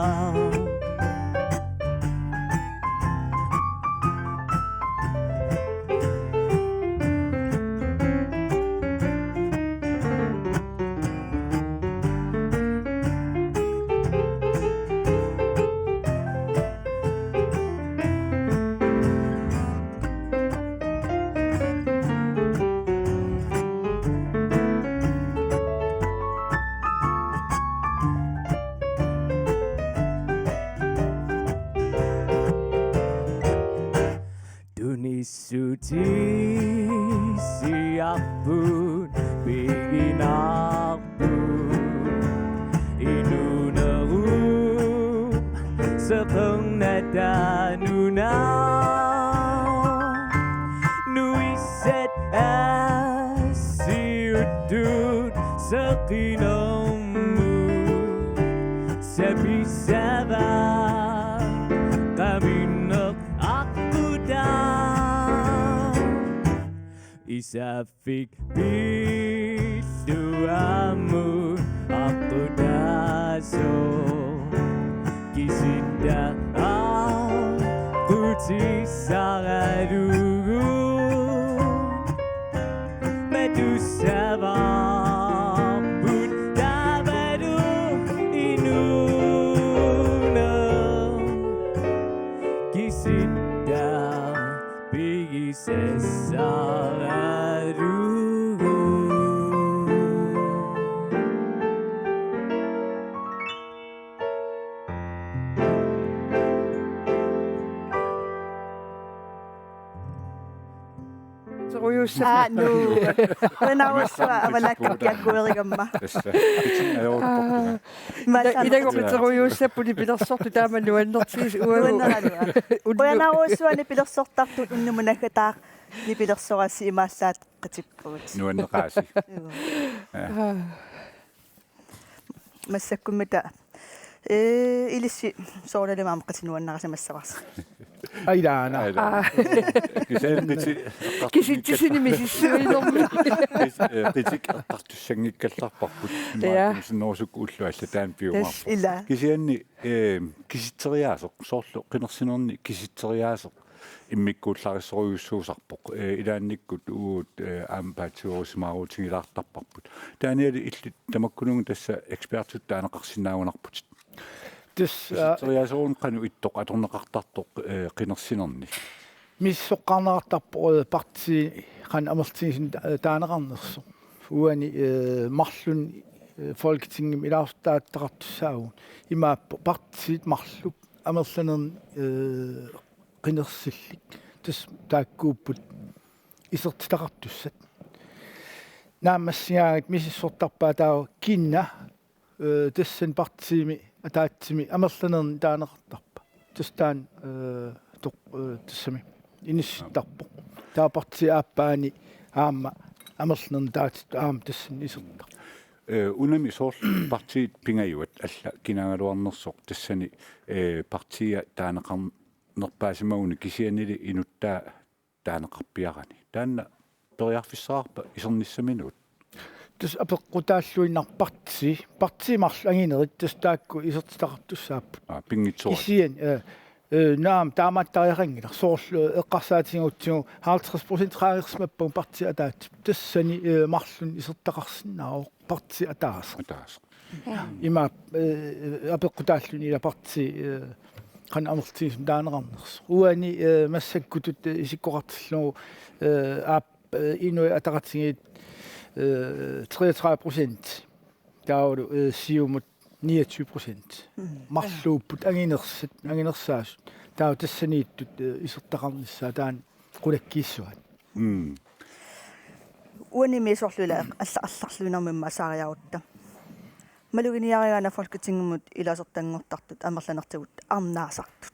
Tunissutit siapput piginarput inuunerup seqernataa nunaa. Nuissat assiuttut seqinermut sapissavaat qaminneq aqqutaaq. Isaffik pilluammut aqqutaasoq kisitta aqqutissaralugu. Matussavarput taavalu inuuneq kisitta pigisassaralugu. Terujuussa. Aa, nuu. Qujanarsuaq, avalaakka kiakkuerigamma. Tassa. Aa. Ila-, ilagorpit terujuussapput nipilersortut taama nuannertigisut uagut. Nuanneraluaq. Ullu-. Qujanarsuaq nipilersortartut, unnuk naggataa nipilersorassi imaallaat qatippugut. Nuanneqaasi. Juu. Aa. Massakkummi taava. Ee, ilissi soorunalimi aamma qitinuannarasimassavarsi. Ailaa, aana. Ailaa. Aa. Kisianni qiti-, kisitsisinimi sissuinermi. Kis-, ee, qitik eqqartussanngikkallarparput. Ja. Imaattumik sinnerusukku ulloq allat taanna piumaarpoq. Tassa. Ilaa. Kisianni, ee, kisitseriaaseq, soorlu qinersinerni kisitseriaaseq immikkuullarissorujussuusarpoq. Ee, ilaannikkut uagut, ee, aamma paatsiveerusimaaruutigilaartarparput. Taaniali illit tamakkununnga tassa ekspertitut taaneqarsinnaagunarputit. Tassa, aa, kisitseriaaserunik qanoq ittoq atorneqartartoq, ee, qinersinerni? Misissoqqaarneqartarpoq, ee, partii qanoq amerlatigisumik ta-, taaneqarnersoq. Uani, ee, marlunni, ee, Folketingimi ilaasortaattaqartussaavugut. Imaappoq partiit marluk amerlanernik, ee, qinersillit. Tassa taakkuupput isertitaqartussat. Naammassigaangat misissortarpaa taava kina, ee, tassani partiimi ataatsimi amerlanernik taaneqartarpa. Tassa taanna, eh, toq-, eh, tassami inissittarpoq. Taava partiit aappaanni aamma amerlanernik taatittut aamma tassani isertarput. Eh, unami soorlu partiit pingajuat alla kinaagaluarnersoq tassani, eh, partiia taaneqarnerpaasimaguni kisiannili inuttaa taaneqarpiarani. Taanna periarfissaqarpa isernissaminut? Tassa apeqqutaalluinnarpoq partii, partii marluk anginerit tassa taakku isertitaqartussaapput. Aa, pinngitsoorput. Kisianni, eh, eh, naamik taamaattariaqanngilaq. Soorlu, eh, eqqarsaatigigutsigu halvtreds procent qaangersimappagu partiit ataatsip. Tassani, eh, marlunnik isertitaqarsinnaavoq partiit ataaseq. Ataaseq. Ima, eh, apeqqutaalluni ila partii, eh, qanoq amerlatigisumik taaneqarnersoq. Uani, eh, massakkutut, eh, isikkoqartillugu, eh, aap-, eh, Inuit Ataqatigiit, eh, treogtredive procent. Taavalu, eh, Siumut niogtyve procent. Mm. Marluupput anginersat, anginersaasut. Taava tassaniittut, eh, isertitaqarnissaat taanna qulakkiissuaat. Mm. Uanimi soorlu ila alla-, allarluinnarmik immaqa saariarutta. Maluginiarigaanni Folketingimut ilaasortanngortartut amerlanertigut arnaasartut.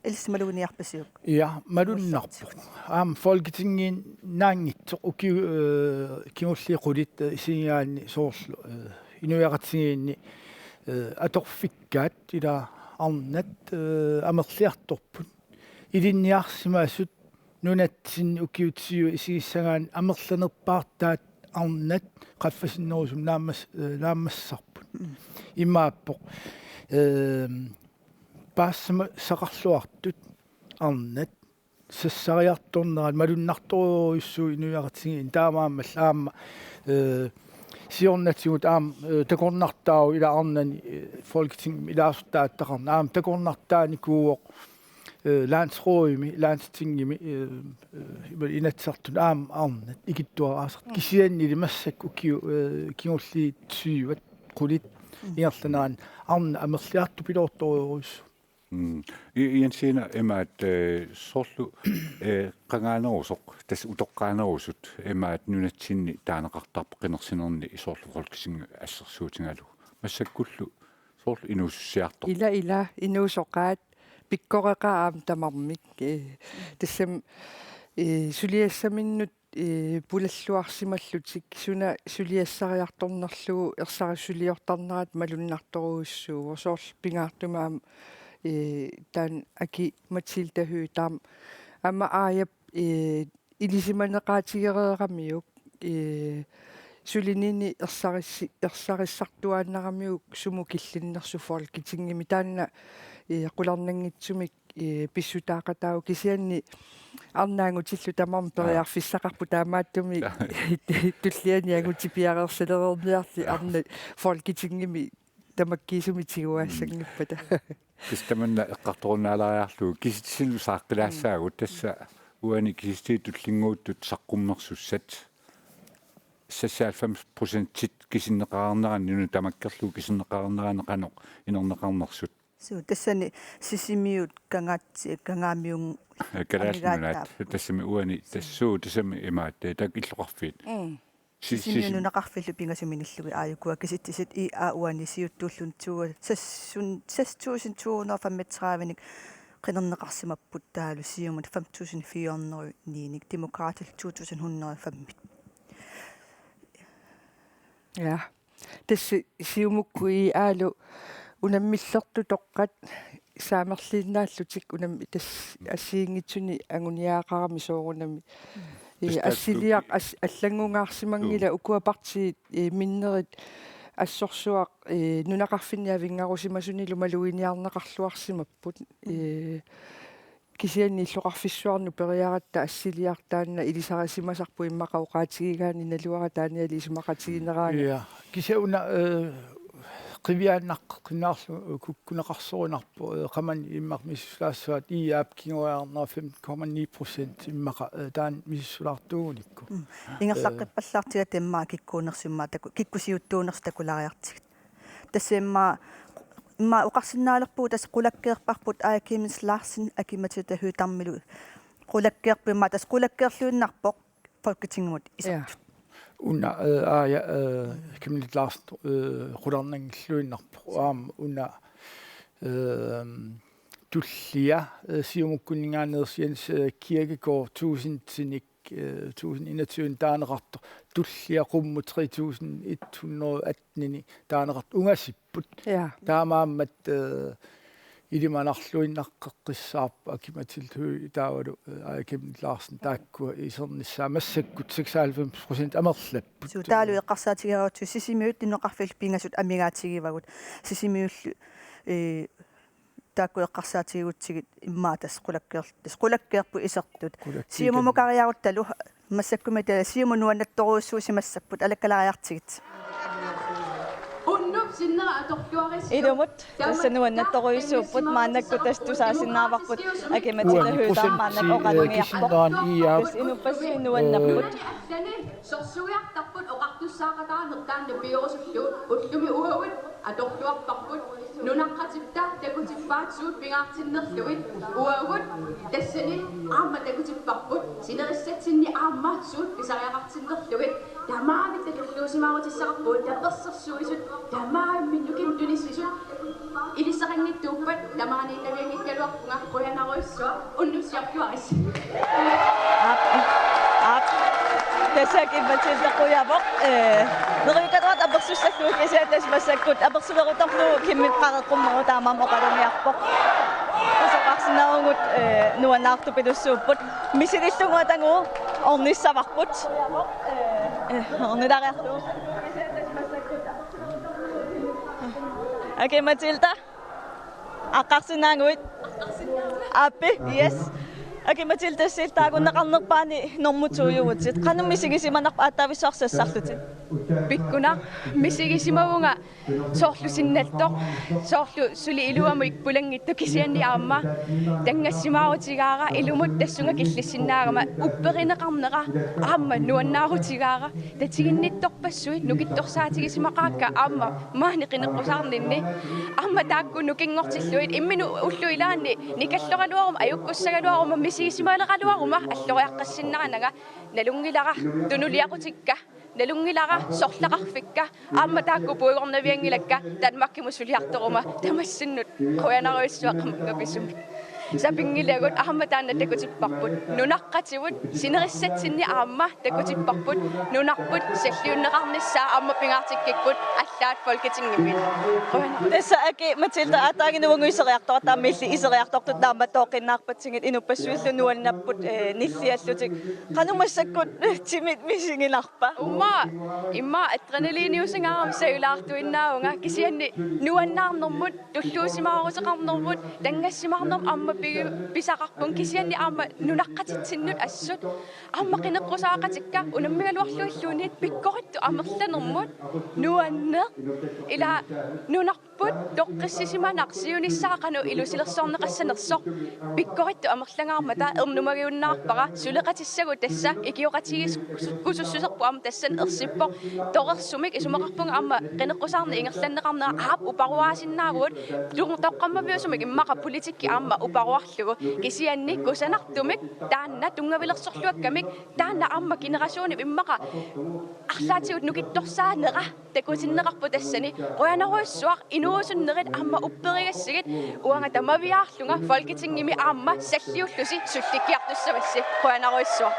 Ilissi maluginiarpisiuk? Ja, malunnarpoq. Aamma Folketingiinnaanngitsoq ukiu-, eh, kingulliit qulit, eh, isigigaanni soorlu, eh, inuiaqatigiinni, eh, atorfikkaat ila arnat, eh, amerliartorput. Ilinniarsimasut nunatsinni ukiut tyve isigissagaanni amerlanerpaartaat arnat qaffasinnerusumik naammas-, eh, naammassisarput. Mm. Imaappoq, ehm, paasisaqarluartut arnat sassariartornerat malunnartorujussuuvoq inuiaqatigiinni, taamaammallu aamma, eh, siornatigut aamma, eh, takornartaavoq ila arnani, eh, Folketingimi ilaasortaattaqarneq aamma takornartaanikuuvoq, eh, landsrådimi, Landstingimi, eh, eh, ima Inatsisartuni aamma arnat ikittuaraasartut. Mm. Kisiannili massakkut ukiut, eh, kingulliit tyve qulit, mm, ingerlaneranni arnat amerliartupiloortorujussuuvoq. Mm. I-, Jensina, imaat, eh, soorlu, eh, qangaanerusoq, tassa utoqqaanerusut, imaat nunatsinni taaneqartarput qinersinerni soorlu Folketingip assersuutigalugu. Massakkullu soorlu inuusussiartorput. Ila, ila, inuusoqaat, pikkoreqaat aamma tamarmik, eh, tassami, eh, suliassaminnut, eh, pulalluarsimallutik suna suliassariartornerlugu ersarissuliortarnerat malunnartorujussuuvoq, soorlu pingaartumik aamma, eh, taanna Aki-Matilda Høegh-Dam aamma Aajap, eh, ilisimaneqaatigereeramiuk, eh, sulinini ersarissi-, ersarissartuaannaramiuk sumut killinnersoq Folketingimi, taanna, eh, qularnanngitsumik, eh, pissutaaqataavoq, kisianni arnat angutillu tamarmik, aa, periarfissaqarput, taamaattumik tulliani angutip piareersalereerniarli, aa, arnat Folketingimi tamakkiisumik tiguaassanngippata. Mm. Tassa tamanna eqqartorunnaaleriarlugu kisitsisinnut saaqqilaassaagut, mm, tassa uani kisitsisit tullinnguuttut saqqummersussat. Seksoghalvfems procentit kisinneqareernerani, nunat tamakkerlugu kisinneqareernerani qanoq inerneqarnersut. Suu, tassani Sisimiut, Kangaatsiaq, Kangaamiun-, eh, Kalaallit Nunaat, amigaataap. Tassami uani, tassuu, tassami imaat, eh, taakku illoqarfiit. Mm. Si-, Sisimiut Sisimiut nunaqarfillu pingasut minillugit aajukua kisitsisit, I A uani siuttuulluni tua-, sassun-, seks tusind to hundrede og femogtredive-nik qinerneqarsimapput, taavalu Siumut fem tusind fire hundrede og ni-nik, Demokraatillu to tusind hundrede og fem-it. Ja. Tassa Siumukkut I A-lu unammillertut toqqat saamerliinnaallutik unam-, tassa assigiinngitsuni anguniagaqarami soorunami. Mm. Ee, tassa taakku assiliaq as-, allanngungaarsimanngilaq, joo, ukua partiit, ee, minnerit assorsuaq, ee, nunaqarfinni avinngarusimasunilu maluginiarneqarluarsimapput. Mm. Ee, kisianni illoqarfissuarnut periaratta assiliaq taanna ilisarisimasarpoq, immaqa oqaatigigaanni naluara taaniali isumaqatigineraangat. Ja, kisianni una, eh, qiviaannaqqinnaarlugu kukkuneqarsorinarpoq, eh, qamani immaqa misissulaassavat, I A-p kinguaarnera fem komma ni procent immaqa, eh, taanna misissulaartuugunikku. Mm. Eh. Ingerlaqqippallaartigatta immaqa kikkuunersut immaqa taku-, kikkusiuttuunersut takulaariartigit. Tassa immaqa, immaqa oqarsinnaalerpugut, tassa qulakkeerparput Aaja Chemnitz Larsen Aki-Matilda Høegh-Damilu. Qulakkeerpoq immaqa, tassa qulakkeerluinnarpoq Folketingimut isertut. Ja. Una, eh, Aaja, eh, Chemnitz Larsen, eh, qularnanngilluinnarpoq. Aamma una, eh, tullia, eh, Siumukkunninngaanneersoq Jens, eh, Kirkegaard tusindinik, eh, tusind enogtyve taaneqartoq, tullia qummut tre tusind et hundrede atten taaneqartoq ungasipput. Ja. Taamaammat, eh, ilimanarluinnaqqeqqissaarpoq Aki-Matilda Høegh taavalu, eh, Aaja Chemnitz Larsen taakkua isernissaat massakkut seksoghalvfems procent amerlapput. Suu, taavalu eqqarsaatigerutsigu Sisimiut nunaqarfillu pingasut amigaatigivagut. Sisimiullu, eh, taakku eqqarsaatigigutsigit immaqa tassa qulakkeer-, tassa qulakkeerput isertut. Qulakkeerput. Siumumukariaruttalu massakkummi taava Siumut nuannattorujussuusimassapput, alakkalaariartigit. Unnuk sinnera atorluarisi. Ilumut tassa nuannattorujussuupput, maannakkut tassa tusaasinnaavarput Aki-Matilda Høegh taama maannakkut oqalugiarpoq. Uani procenti, eh, kisinnerani iiaap. Tassa inuppassuit nuannapput. Allani sorsuiartarput oqartussaaqataaneq taanna piurusullugu ullumi uagut atorluarparput. Nunaqqatitta takutippaat suut pingaartinnerlugit, uagut tassani aamma takutipparput sinerissatsinni aamma suut pisariaqartinnerlugit. Tamavitta tulluusimaarutissaqarpugut, tapersersuisut, tamarmik nukimmik tunissisut ilisaqanngitsuuppat, tamaaniinnavianngikkaluarpunga, qujanarujussuaq, unnussiorluarisi. Aap, aap. Tassa Aki-Matilda qujavoq, eh, neriukkaluartoq apersussallugu kisianni tassa massakkut apersuerutorlugu Kimmip qaqeqqummerup taamaammat oqalugiarpoq. Tassa oqarsinnaavugut, eh, nuannaartupilussuupput. Misilillugu atagu ornissavarput. Eh, ornilariarlugu. Aki-Matilda. Aqqarsinnaaguit? Aappi, yes. Aki-Matilda, tassa taagunneqarnerpaani normu to-ugutit. Qanoq misigisimanarpa aatsaavissuaq sassarlutit? Pikkunaq misigisimavunga soorlu sinnattoq, soorlu suli iluamik pulanngitsoq kisianni aamma tanngassimaarutigaara ilumut tassunga killissinnaagama upperineqarnera aamma nuannaarutigaara tatiginnittorpassuit nukittorsaatigisimaqqaakka aamma maani qineqqusaarninni. Aamma taakku nukinngortillugit imminut ullut ilaanni nikalloraluaruma, ajukkussagaluaruma, misigisimaleraluaruma alloriaqqissinnaananga. Nalunngilara tunuliaqutikka, nalunngilara sorlaqarfikka, aamma taakku puigornavianngilakka Danmarkimut suliartoruma. Tamassinnut qujanarujussuaq qamanngapisumik. Sapinngilagut aamma taanna takutipparput. Nunaqqativut sinerissatsinni aamma takutipparput. Nunarput salliunneqarnissaa aamma pingaartikkipput allaat Folketingimi. Qujanaq. Tassa Aki-Matilda, aatsaaginnaq uagut iseriartoratta aamma illit iseriartortut naammattooqqinnaarpatsigit, inuppassuillu nuannapput, eh, nilliallutik. Qanoq massakkut timit misiginarpa? Uummaa, immaqa adrenaliniusingaarami sajulaartuinnaavunga, kisianni nuannaarnermut, tulluusimaaruteqarnermut, tanngassimaarnermut aamma pi-, pisaqarpunga, kisianni aamma nunaqqatitsinnut assut. Aamma qineqqusaaqatikka unammigaluarlugilluunniit pikkorissut amerlanermut nuanneq. Ila nunar- put toqqissisimanaq siunissaa qanoq ilusilersorneqassanersoq. Pikkorissut amerlangaarmata ernumagiunnaarpara, suleqatissagut tassa ikioqatigiissuserput aamma tassani ersippoq. Torersumik isumaqarpunga aamma qineqqusaarneq ingerlanneqarnera, aap, uparuaasinnaavugut. Tu-, toqqammaviusumik immaqa politikki aamma uparuarlugu. Kisianni kusanartumik taanna tunngavilersorluakkamik, taanna aamma generationip immaqa arlaatigut nukittorsaanera takutinneqarpoq tassani. Qujanarujussuaq inuusunnerit aamma upperigassigit, uanga tamaviaarlunga Folketingimi aamma salliullusi sullikkiartussavassi. Qujanarujussuaq.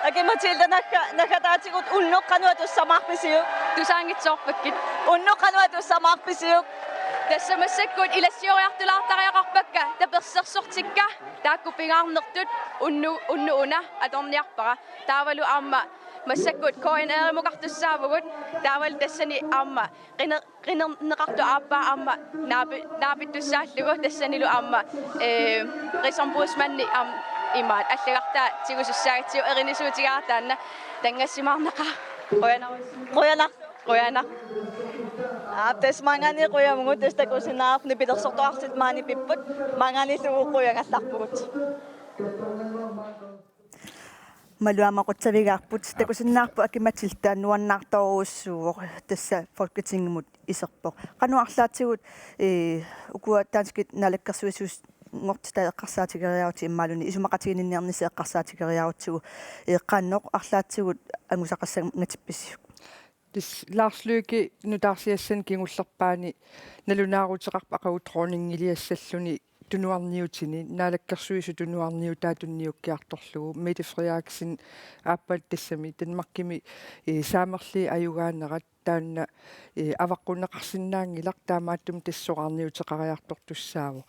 Aki-Matilda, nagga-, naggataatigut unnuk qanoq atussamaarpisiuk? Tusaanngitsoorpakkit. Unnuk qanoq atussamaarpisiuk? Tassa massakkut ilassioriartulaartariaqarpakka tapersersortikka, taakku pingaarnertut unnu-, unnuk una atorniarpara. Taavalu aamma massakkut K N R-imukartussaavugut, taavalu tassani aamma qiner-, qinerneqartoq aappaa aamma naapi-, naapittussaallugu, tassanilu aamma, eh, rigsombudsmandi aamma imaat allagartaa tigusussaagatsigu, erinisuutigaara taanna. Tanngassimaarnaqaaq. Qujanaq. Qujanaq. Qujanaq. Aap, tassa maanngaanniit qujavugut, tassa takusinnaavarput nipilersortoqarlutit maani pipput, maanngaanniillu qujagallarpugut. Maluama qutsavigaarput, takusinnaavarput Aki-Matilda nuannaartorujussuuvoq tassa Folketingimut iserpoq. Qanoq arlaatigut, eh, ukua danskit naalakkersuisuusunngortitat eqqarsaatigeriarutsigu imaluunniit isumaqatiginninniarnissaq eqqarsaatigeriarutsigu, eh, qanoq arlaatigut angusaqassangatippisiuk? Tassa Lars Løkke nutaarsiassanik kingullerpaani nalunaaruteqarpoq aqagu dronninngiliassalluni tunuarniutini, naalakkersuisut tunuarniutaa tunniukkiartorlugu, Mette Frederiksen aappaluttussami Danmarkimi, eh, saamerliit ajugaanerat taanna, eh, avaqqunneqarsinnaanngilaq, taamaattumik tassa soraarniuteqariartortussaavoq.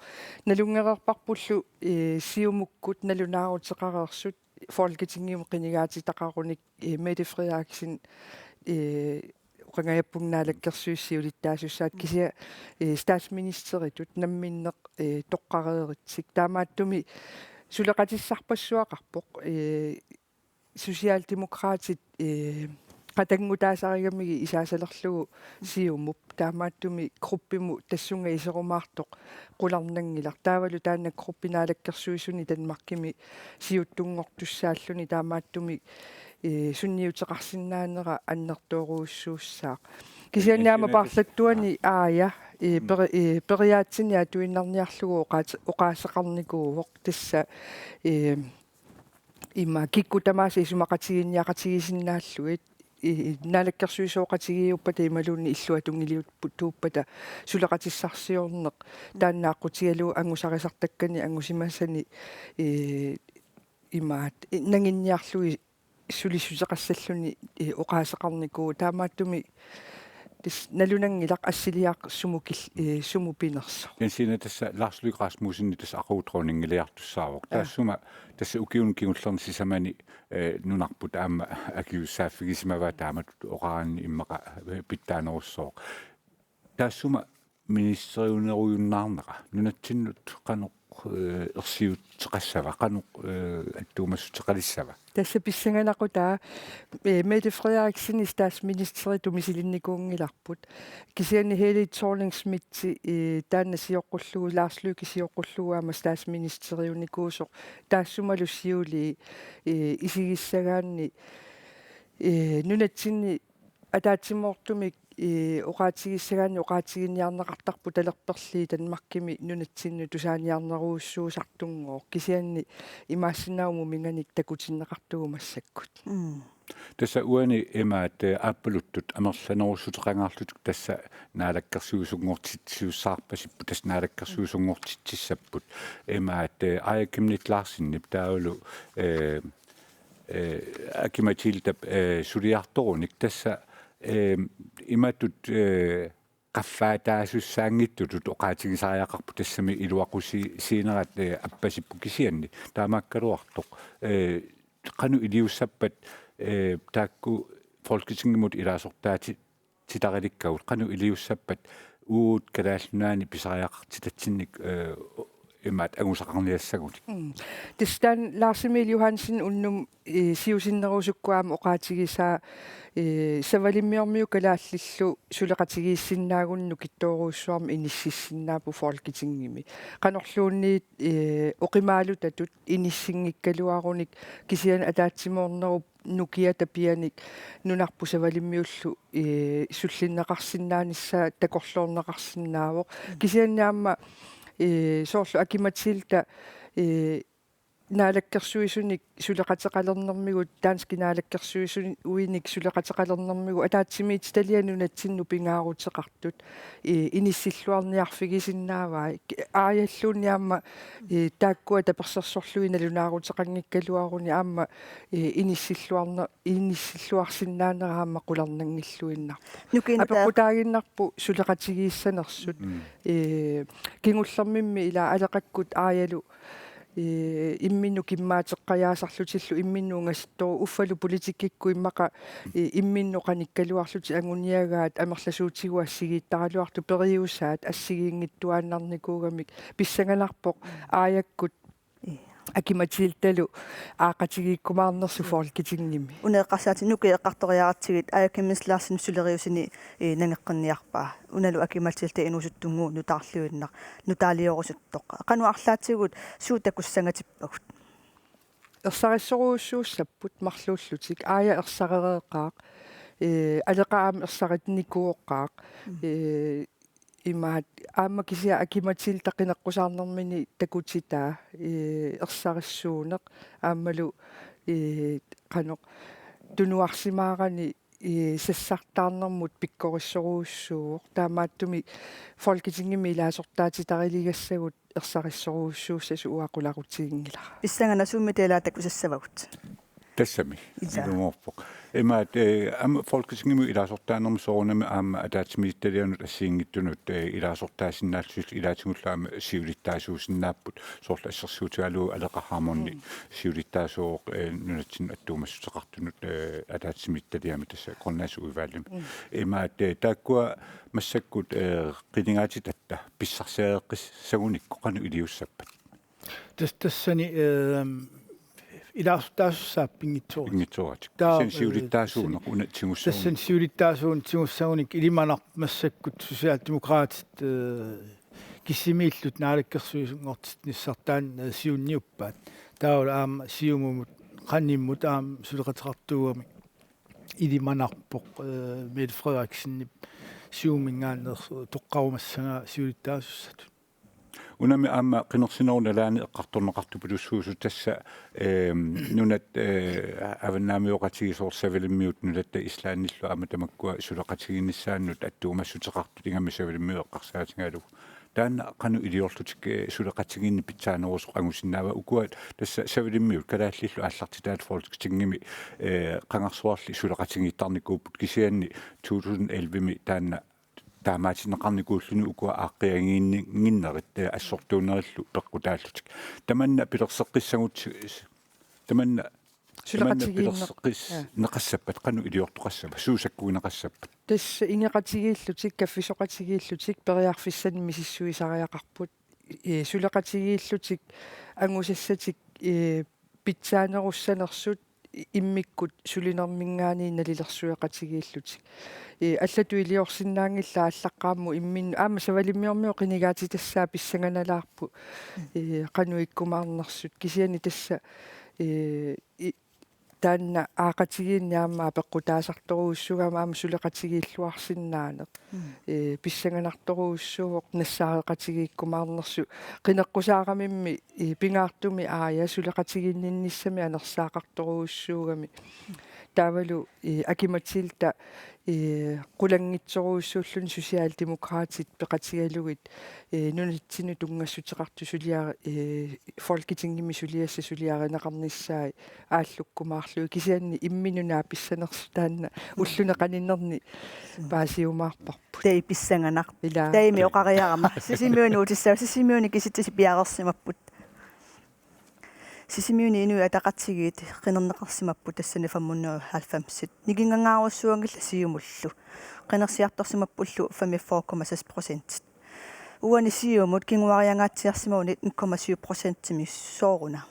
Nalunngereerparpullu, eh, Siumukkut nalunaaruteqareersut Folketingimut qinigaatitaqarunik, eh, Mette Frederiksen, eh, qangajappunga naalakkersuisut siulittaasussaat kisianni, eh, statsministeritut namminneq, eh, toqqareeritsik. Taamaattumik suleqatissarpassuaqarpoq, eh, Socialdemokraatit, eh, qatanngutaasarigamigit isaasalerlugu Siumup, taamaattumik gruppimut tassunga iserumaartoq qularnanngilaq. Taavalu taanna gruppi naalakkersuisuni Danmarkimi siuttunngortussaalluni, taamaattumik, eh, sunniuteqarsinnaanera annertoorujussuussaaq. Kisianni aamma Nationalist- paarlattuani Aaja, eh, Mm. peri-, eh, periaatsinik atuinnarniarlugu oqaat-, oqaaseqarnikuuvoq tassa, eh, ima kikkut tamaasa isumaqatigiinniaqatigisinnaallugit, i-, i-, naalakkersuisooqatigiiuppata imaluunniit illuatungiliutuuppata suleqatissarsiorneq taanna aqqutigalugu angusarisartakkanik angusimasanik, eh, imaat, i-, nanginniarlugit sulissuteqassalluni, eh, oqaaseqarnikuuvoq, taamaattumik tassa nalunanngilaq assiliaq sumut kil-, eh, sumut pinersoq. Jensine, tassa Lars Løkke Rasmussen tassa aqagu dronninngiliartussaavoq. Aa. Taassuma tassa ukiuni kingullerni sisamani, eh, nunarput aamma akisussaaffigisimavaa taamatut oqaraanni immaqa, eh, pitsaanerussooq. Taassuma ministeriunerujunnaarnera nunatsinnut qanoq, eh, ersiutseqassava, qanoq, eh, attuumassuteqalissava? Tassa pissanganaqutaaq, eh, Mette Frederiksen statsministeritut misilinnikuunngilarput. Kisianni Helle Thorning-Schmidt, eh, taanna sioqqullugu, Lars Løkke sioqqullugu aamma statsministeriunikuusoq. Taassumalu siulii, eh, isigissagaanni, eh, nunatsinni ataatsimoortumik, eh, oqaatigissagaanni oqaatigiinniarneqartarput talerperliit Danmarkimi nunatsinnut tusaaniarnerujussuusartunngooq. Kisianni imaassinnaavoq uminngaanniit takutinneqartugut massakkut. Mm. Tassa uani imaat, eh, aappaluttut amerlanerussuteqangaarlutik tassa naalakkersuisunngortitsissaarpasipput, tassa naalakkersuisunngortitsissapput. Imaat, eh, Aaja Chemnitz Larsenip taavalu, eh, eh, Aki-Matildap, eh, suliartorunik tassa, eh, imatut, eh, qaffaataasussaanngitsutut oqaatigisariaqarput, tassami iluaqusiinerat, eh, appasipput kisianni. Taamaakkaluartoq, eh, qanoq iliussappat, eh, taakku Folketingimut ilaasortaati-, -titarilikkagut, qanoq iliussappat uagut Kalaallit Nunaanni pisariaqartitatsinnik, eh, imaat angusaqarniassagunik. Mm. Tassa taanna Lars Emil Johansen unnuk, eh, siusinnerusukkut aamma oqaatigisaa, eh, Savalimmiormiut kalaallillu suleqatigiissinnaagunik nukittoorujussuarmik inississinnaapput Folketingimi. Qanorluunniit, eh, oqimaalutatut inissinngikkaluarunik, kisianni ataatsimoornerup nukiata pianik nunarput Savalimmiullu, eh, sullinneqarsinnaanissaa takorloorneqarsinnaavoq. Mm. Kisianni aamma, eh, soorlu Aki-Matilda, eh, naalakkersuisunik suleqateqalernermigut, danskit naalakkersuisuinik suleqateqalernermigut, ataatsimiititaliami nunatsinnut pingaaruteqartut, eh, inissilluarniarfigisinnaavai. Aajalluunniit aamma, eh, taakkua tapersersorlugit nalunaaruteqanngikkaluarunik aamma, eh, inissilluarne-, inissilluarsinnaanera aamma qularnanngilluinnarpoq. Nukiinut taa- Apeqqutaaginnarpoq suleqatigiissanersut. Mm. Eh, kingullermimmi ila aleqakkut Aajalu, eh, imminnut kimmaateqqajaasarlutillu imminnut ungasittorujuit, uffalu politikkikkut immaqa, eh, imminnut qanikkaluarlutik anguniagaat amerlasuutigut assigiittaraluartut periusaat assigiinngitsuaannarnikuugamik pissanganarpoq Aajakkut Ii. Aki-Matildalu aaqqatigiikkumaarnersoq Folketingimi. Una eqqarsaatit, nukiit eqqartoriaratsigit Aaja Chemnitz Larsen suleriusuni, ii, nangeqqinniarpaa. Unalu Aki-Matilda inuusuttunnguup nutaarluinnaq, nutaaliorusuttooq. Qanoq arlaatigut suut takussangatippagut? Ersarissorujussuussapput marluullutik. Aaja ersarereeqqaaq. Ee, aleqa aamma ersarinikuuvoq. Mm. Ee, imaat, aamma kisianni Aki-Matilda qineqqusaarnermini takutitaa, ee, ersarissuuneq, aammalu, ee, qanoq, tunuarsimaarani, eh, sassartaarnermut pikkorissorujussuuvoq. Taamaattumik Folketingimi ilaasortaatitariligassagut ersarissorujussuussasut uanga qulakutiginngilara. Pissanganaq, suummi taava ilaa takusassavagut? Tassami. Ilaa. Ilumoorpoq. Imaat, eh, aamma Folketingimi ilaasortaanermi soorunami aamma ataatsimiititalianut assigiinngitsunut, eh, ilaasortaasinnaallutillu ilaatigullu aamma siulittaasuusinnaapput, soorlu assersuutigalugu Aleqa Hammond Mm. siulittaasuuvoq, eh, nunatsinnut attuumassuteqartunut, eh, ataatsimiititaliami tassa Grønlandsudvalgimi. Mm. Imaat, eh, taakkua massakkut, eh, qinigaatitatta pissarsiareqqissagunikku qanoq iliussappat? Tas-, tassani, ehm, ilaasortaasussaapput pinngitsooratik. Pinngitsooratik. Taava, Tassani eh, siulittaasuuneq tassani, una tigussagunik. Tassani siulittaasuuneq tigussagunik ilimanarpoq massakkut Socialdemokraatit, eh, kissimiillutik naalakkersuisunngortitsinissartik taanna, eh, siunniuppaat. Taavalu aamma Siumumut qanimmut aamma suleqateqartuugamik ilimanarpoq, eh, Mette Frederiksenip Siumuminngaanneersoq toqqarumassagaa siulittaasussatut. Unami aamma qinersinerup nalaani eqqartorneqartupilussuusut tassa, ehm, nunat, eh, avannaamioqatigiit soorlu Savalimmiut nunatta Islandillu aamma tamakkua suleqatigiinnissaannut attuumassuteqartut, ingammik Savalimmiut eqqarsaatigalugu. Taanna qanoq iliorlutik, eh, suleqatigiinneq pitsaanerusoq angusinnaava? Ukua tassa Savalimmiut kalaallillu aallartitaat Folketingimi, eh, qangarsuarli suleqatigiittarnikuupput, kisianni to tusind elleve-mi taanna taamaatinneqarnikuulluni ukua aaqqiaginnginnerit, eh, assortuunnerillu peqqutaallutik. Tamanna pilerseqqissagut-, tamanna, tamanna Suleqatigiinneq-, pilerseqqis-, ja. neqassappat, qanoq iliortoqassava, suut sakkugineqassappat? Tassa ingeqatigiillutik, kaffisoqatigiillutik, periarfissanik misissuisariaqarput. Eh, suleqatigiillutik angusassatik, eh, pitsaanerussanersut immikkut sulinerminngaanniit nalilersueqatigiillutik. Eh, allatut iliorsinnaanngillat aallaqqaammut imminnut. Aamma Savalimmiormiut qinigaatitassaat pissanganalaarput, eh, qanoq ikkumaarnersut. Kisianni tassa, eh, i-, taanna aaqatigiinneq aamma apeqqutaasartorujussuugami aamma suleqatigiilluarsinnaaneq. Mm. Eh, pissanganartorujussuuvoq nassaareqatigiikkumaarnersut. Qineqqusaaramimmi, eh, pingaartumik aaja suleqatigiinninnissami anersaaqartorujussuugami. Taavalu, eh, Aki-Matilda, eh, qulanngitsorujussuulluni Socialdemokraatit peqatigalugit, eh, nunatsinnut tunngassuteqartut suliar-, eh, Folketingimi suliassat suliarineqarnissaat aallukkumaarlugit, kisianni imminut naapissanersut taanna ulluni qaninnerni paasiumaarparput. Taava pissanganaq. Ilaa. Taavami oqariarama. Sisimiuni uutissaq, Sisimiuni kisitsisit piareersimapput. Sisimiuni Inuit Ataqatigiit qinerneqarsimapput tassani femhundrede og halvfemsit. Nikingangaarujussuanngillat Siumullu. Qinersiartorsimappullu femogfyrre komma seks procent. Uani Siumut kinguariangaatsiarsimavoq nitten komma syv procentimik, sooruna?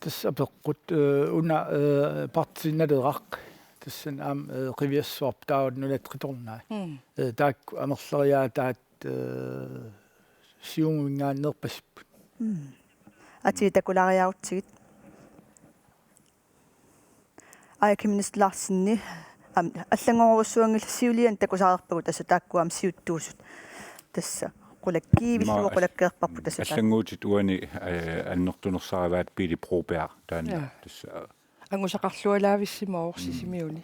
Tassa apeqqut, eh, una, eh, Partii Naleraq. Tassani aamma, eh, qiviassuarput taava nunatta qitornai. Mm. Eh, taakku amerleriaataat, eh, Siumuminngaanneerpasipput. Mm. Atii takulaariarutsigit. Aaja Chemnitz Larsen, aamma allanngorujussuanngilaq, siuliani takusarpagut tassa taakkua aamma siuttuusut. Tassa qulakkiivillugu, ima qulakkeerparput tassa taak-, allannguutit uani, eh, annertunersaraat Pele Broberg taanna. Ja. Tassa angusaqarlualaavissimavoq. Mm. Sisimiuni.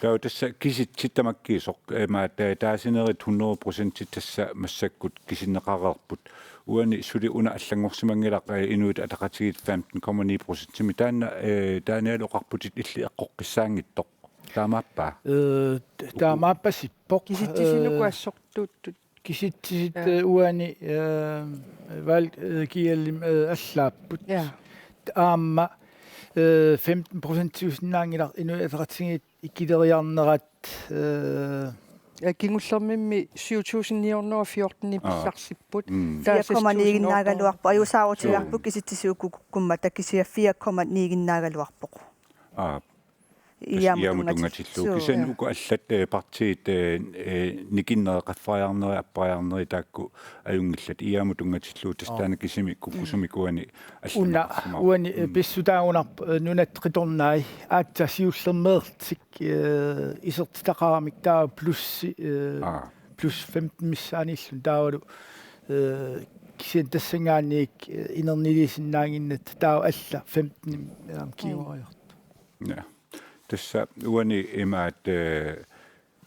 Taava tassa kisitsit tamakkiisoq, eh, imaat, eh, taasinerit hundrede procent tassa massakkut kisinneqareerput. Uani suli una allanngorsimanngilaq, eh, Inuit Ataqatigiit femten komma ni procentimik. Taanna, eh, taanialu oqarputit illit eqqoqqissaanngitsoq. Taamaappaa? Eh, t-, taamaappasippoq. Kisitsisinut, eh, assortuuttut. Kisitsisit, ja, eh, uani, eh, valg, eh, G L-imi, eh, allaapput. Ja. Aamma, eh, femten procentiusinnaanngilaq Inuit Ataqatigiit ikileriarnerat, eh, ja, kingullermimmi syv tusind ni hundrede og fjorten-ip, aa, pissarsipput. Mm. Taava fire komma ni-ginnaagaluarpoq. Ajuusaarutigaarput, mm, kisitsisit uku kukkummata, kisianni fire komma ni-ginnaagaluarpoq. Aa. Tassa I A-mut, I A-mut tunngatillugu. Tunngatillugu. Suu. Kisianni, ja, uku allat, eh, partiit, eh, eh, nikinnerit, qaffariarnerit, appariarnerit taakku ajunngillat, I A-mut tunngatillugu, tassa, aa, taanna kisimi kukkusumik uani, una, allanneqarsimavoq, uani, eh, mm, pissutaagunarpoq, eh, nunatta qitornai aatsaat siullermeerlutik, eh, isertitaqaramik taava plussi, eh, aa, plus femten missaanniilluni taavalu, eh, kisianni tassanngaanniit, eh, inerniliisinnaannginnatta taava alla femten, eh, aamma, mm, kinguariartoq. Ja. Tassa uani imaat, eh,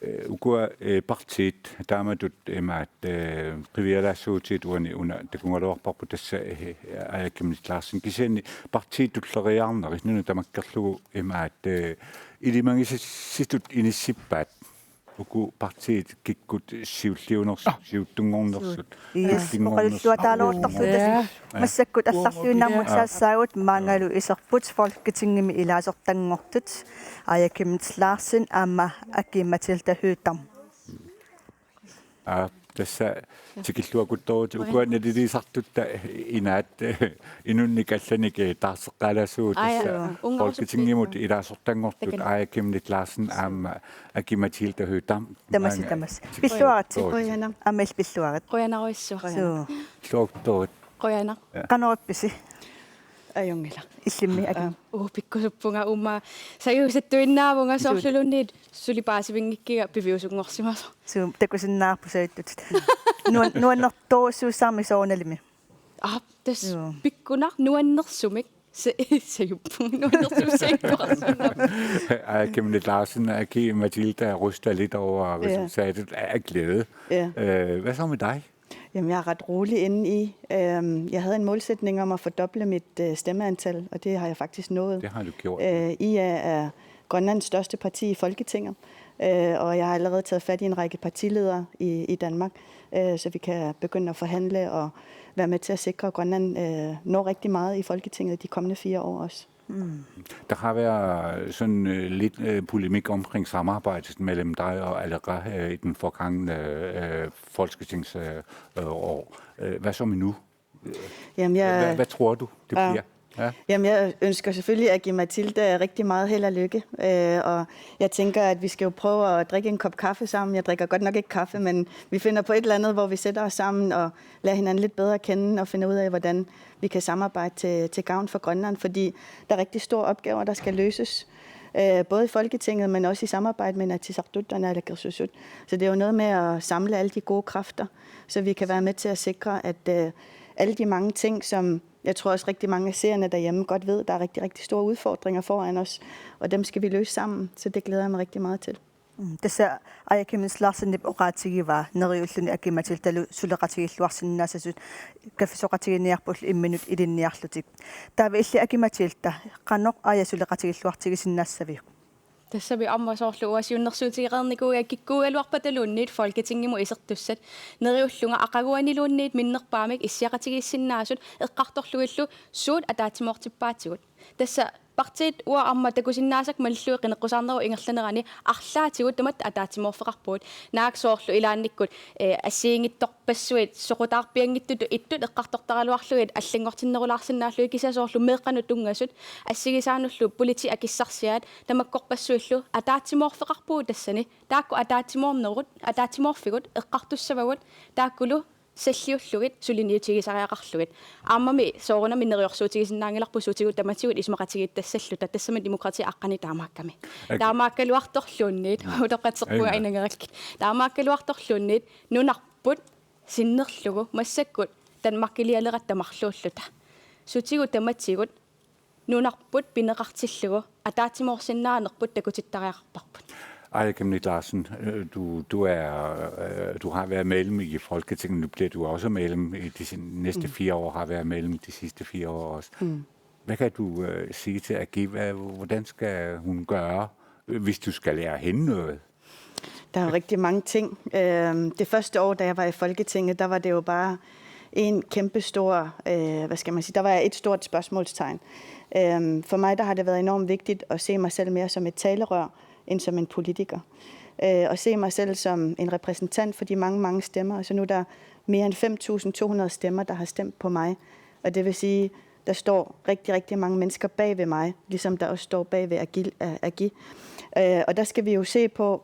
eh, ukua, eh, partiit taamatut imaat, eh, qivialaassuutit uani una takugaluarparput tassa, eh, Aaja Chemnitz Larsen kisianni partiit tulleriiaarnerit nuna tamakkerlugu imaat, eh, ilimagisasitut inissippaat. Uku partiit kikkut siulliunersut, ah, siuttunngornersut, yes, tullinnguunersut, oqaluttuataaloortarluta. Ja. Massakkut allarluinnarmut, ja, saassaagut maangalu iserput Folketingimi ilaasortanngortut Aaja Chemnitz Larsen aamma Aki-Matilda Høegh-Dam. Aa, tassa tikilluaqquttoortut ukua naliliisartutta inaat inunnik allanik, eh, taarseqqaalaassuugut. Aa, ja. Tassa ungarusuppi. Folketingimut ilaasortanngortut, takan, Aaja Chemnitz Larsen aamma Aki-Matilda Høegh-Dam. Tamassi, maanga, tamassi. Tikilluaritsi. Qujanaq. Aamma illit pilluarit. Qujanarsuaq. Suu. Tuattut. Qujanaq. Ja. Qanoq ippisi? Ajunngilaq. Illimmi, Aki? Aa, uu, pikkusuppunga uuma sajuusattuinnaavunga. Suu. Soorluluunniit suli paasivinngikkiga piviusunngorsimasoq. Suu, takusinnaavarput sajuttutit. Nuan-, nuannertorujussuussaammi soorunalimi? Aa, tassa, joo, pikkunaq nuannersumik. Se-, sajuppunga nuannersuussaanngorsinnaapput. Aaja Chemnitz Larsen, Aki-Matilda ryster lidt over, ja, resultatet af glæde. Ja. Øh, hvad så med dig? Jamen, jeg er ret rolig inde i. Øhm, jeg havde en målsætning om at fordoble mit, øh, stemmeantal, og det har jeg faktisk nået. Det har du gjort. Øh, I A er Grønlands største parti i Folketinget, øh, og jeg har allerede taget fat i en række partiledere i, i Danmark, øh, så vi kan begynde at forhandle og være med til at sikre, at Grønland, øh, når rigtig meget i Folketinget de kommende fire år også. Mm. Der har været sådan, øh, lidt, øh, polemik omkring samarbejdet mellem dig og Aleqa, øh, i den forgangne, øh, folketings-, øh, øh, år. Øh, hvad så med nu? Jamen, jeg, hvad, hvad tror du, det, ja, bliver? Ja. Jamen, jeg ønsker selvfølgelig Aki-Matilda rigtig meget held og lykke, øh, og jeg tænker, at vi skal jo prøve at drikke en kop kaffe sammen. Jeg drikker godt nok ikke kaffe, men vi finder på et eller andet, hvor vi sætter os sammen og lærer hinanden lidt bedre at kende og finder ud af, hvordan vi kan samarbejde til, til gavn for Grønland, fordi der er rigtig store opgaver, der skal løses, øh, både i Folketinget, men også i samarbejde med Inatsisartut og Naalakkersuisut. Så det er jo noget med at samle alle de gode kræfter, så vi kan være med til at sikre, at, øh, alle de mange ting, som jeg tror også rigtig mange af seerne derhjemme godt ved, der er rigtig, rigtig store udfordringer foran os, og dem skal vi løse sammen, så det glæder jeg mig rigtig meget til. Mm, tassa Aaja Chemnitz Larsenip oqaatigivaa neriulluni Aki-Matildalu suleqatigilluarsinnaassasut, kaffisoqatigiinniarpullu imminut ilinniarlutik. Taava illit Aki-Matilda, qanoq Aaja suleqatigilluartigisinnaassaviuk? Tassami aamma soorlu uanga siunnersuutigereernikuuvunga kikkuugaluarpataluunniit Folketingimut isertussat. Neriullunga aqaguaniluunniit minnerpaamik issiaqatigiissinnaasut eqqartorlugillu suut ataatsimoortippaatigut. Tassa partiit uanga aamma takusinnaasakka malillugit qineqqusaarnerup ingerlanerani arlaatigut tamatta ataatsimoorfeqarpugut. Naak soorlu ilaannikkut, eh, assigiinngitsorpassuit soqutaarpianngittutut ittut eqqartortaraluarlugit allanngortinnerulaarsinnaallugit, kisianni soorlu meeqqanut tunngasut assigisaanullu politiit akissarsiaat tamakkorpassuillu ataatsimoorfeqarpugut tassani. Taakku ataatsimoornerut, ataatsimoorfigut eqqartussavagut, taakkulu salliullugit suliniutigisariaqarlugit. Aammami soorunami neriorsuutigisinnaanngilarput sutigut tamatigut isumaqatigiittassalluta, tassami demokrati aqqani taamaakkami. Ak- Taamaakkaluartorluunniit, mm, utoqqatserpunga, aina, inangerakkit. Taamaakkaluartorluunniit nunarput sinnerlugu massakkut Danmarkilialeratta marluulluta. Sutigut tamatigut nunarput pineqartillugu ataatsimoorsinnaanerput takutittariaqarparput. Aaja Chemnitz Larsen, øh, du, du er, øh, du har været medlem i Folketinget, nu bliver du også medlem i de sin-, næste, mm, fire år, har været medlem de sidste fire år også. Mm. Hvad kan du, øh, sige til Aki? Hvad, hvordan skal hun gøre, øh, hvis du skal lære hende noget? Der er jo rigtig mange ting. Øhm, det første år, da jeg var i Folketinget, der var det jo bare en kæmpestor, øh, hvad skal man sige, der var et stort spørgsmålstegn. Øhm, for mig, der har det været enormt vigtigt at se mig selv mere som et talerør, end som en politiker. Øh, og se mig selv som en repræsentant for de mange, mange stemmer. Så nu er der mere end fem tusind to hundrede stemmer, der har stemt på mig. Og det vil sige, der står rigtig, rigtig mange mennesker bag ved mig, ligesom der også står bag ved Agil-, øh, Agi. Øh, og der skal vi jo se på,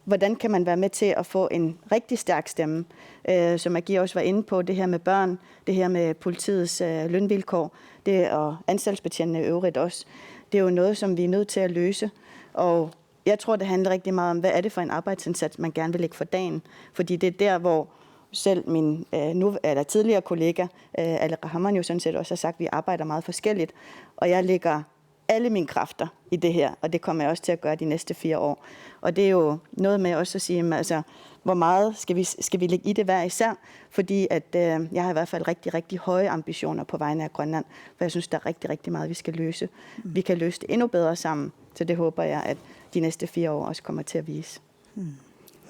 hvordan kan man være med til at få en rigtig stærk stemme, øh, som Agi også var inde på, det her med børn, det her med politiets, øh, lønvilkår, det og anstaltsbetjentene i øvrigt også. Det er jo noget, som vi er nødt til at løse, og jeg tror, det handler rigtig meget om, hvad er det for en arbejdsindsats, man gerne vil lægge for dagen. Fordi det er der, hvor selv min, øh, nu, eller tidligere kollega, øh, Aleqa Hammond, jo sådan set også har sagt, at vi arbejder meget forskelligt. Og jeg lægger alle mine kræfter i det her, og det kommer jeg også til at gøre de næste fire år. Og det er jo noget med også at sige, jamen, altså, hvor meget skal vi, skal vi lægge i det hver især? Fordi at, øh, jeg har i hvert fald rigtig, rigtig høje ambitioner på vegne af Grønland, for jeg synes, der er rigtig, rigtig meget, vi skal løse. Vi kan løse det endnu bedre sammen, så det håber jeg, at de næste fire år også kommer til at vise.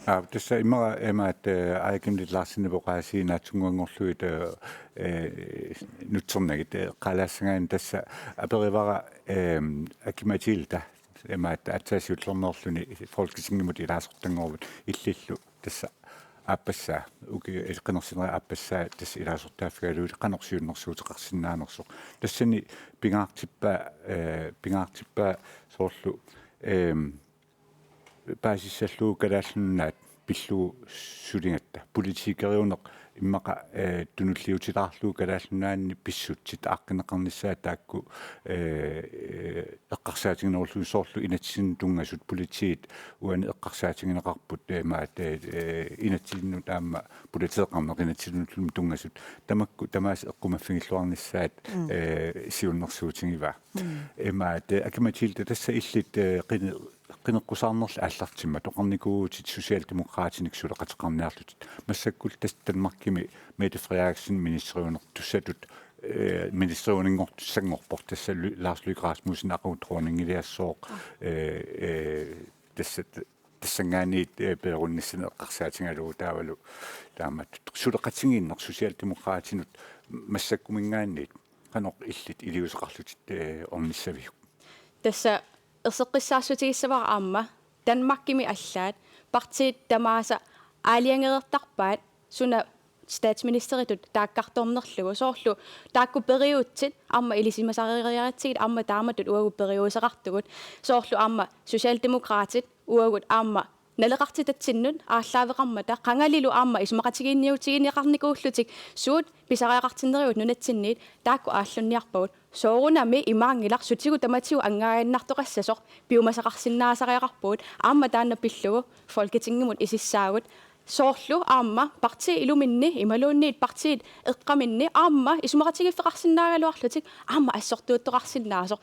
Aa, tassa immaqa imaattoq, eh, Aaja Chemnitz Larsenip oqaasii naatsunnguanngorlugit, eh, eh, nutsernagit, eh, eqqaalaassagaanni tassa aperivara, eh, Aki-Matilda, imaattoq aatsaat siullermeerluni Folketingimut ilaasortanngoruit illillu tassa aappassaa, uki-, qinersinerit aappassaa tassa ilaasortaaffigalugit qanoq siunnersuuteqarsinnaanersoq. Tassani pingaartippaa, eh, pingaartippaa soorlu, ehm, paasissallugu Kalaallit Nunaat pillugu suligatta. Politikeriuneq immaqa, eh, tunulliutilaarlugu Kalaallit Nunaanni pissutsit aaqqineqarnissaat taakku, eh, eh, eqqarsaatiginerullugit soorlu inatsisinnut tunngasut politiit uani eqqarsaatigineqarput, eh, imaattoq, eh, inatsisinnut aamma politeeqarneq inatsisinnullu tunngasut. Tamakku tamaasa eqqumaffigilluarnissaat, mm, eh, siunnersuutigivaa. Mm. Imaattoq, eh, Aki-Matilda tassa illit, eh, qine-, qineqqusaarnerlu aallartimmat oqarnikuuvutit Socialdemokratinik suleqateqarniarlutit. Massakkut tassa Danmarkimi Mette Frederiksen ministeriunertussatut, eh, ministeriuninngortussanngorpoq tassa Ly-, Lars Løkke Rasmussen aqagu dronninngiliassooq, eh, eh, tassa t-, tassanngaanniit, eh, peerunnissanik eqqarsaatigalugu taavalu taamatut. Suleqatigiinneq Socialdemokratinut massakkuminngaanniit qanoq illit iliuuseqarlutit, eh, ornissaviuk? Tassa erseqqissaassutigissavarput aamma Danmarkimi allaat partiit tamaasa aalajangereertarpaat suna statsministeritut taakkartornerlugu, soorlu taakku periutsit aamma ilisimasariaratsigit aamma taamatut uagut periuseqartugut, soorlu aamma Socialdemokratit uagut aamma naleqartitatsinnut aallaaveqarmata qangalilu aamma isumaqatigiinniutigineqarnikuullutik suut pisariaqartinnerigut nunatsinniit taakku aallunniarpagut. Soorunami imaanngilaq sutigut tamatigut angaajannartoqassasoq piumasaqarsinnaasariaqarpugut, aamma taanna pillugu Folketingimut isissaagut. Soorlu aamma partiit iluminni imaluunniit partiit eqqaminni aamma isumaqatigiiffeqarsinnaagaluarlutik aamma assortuuttoqarsinnaasoq.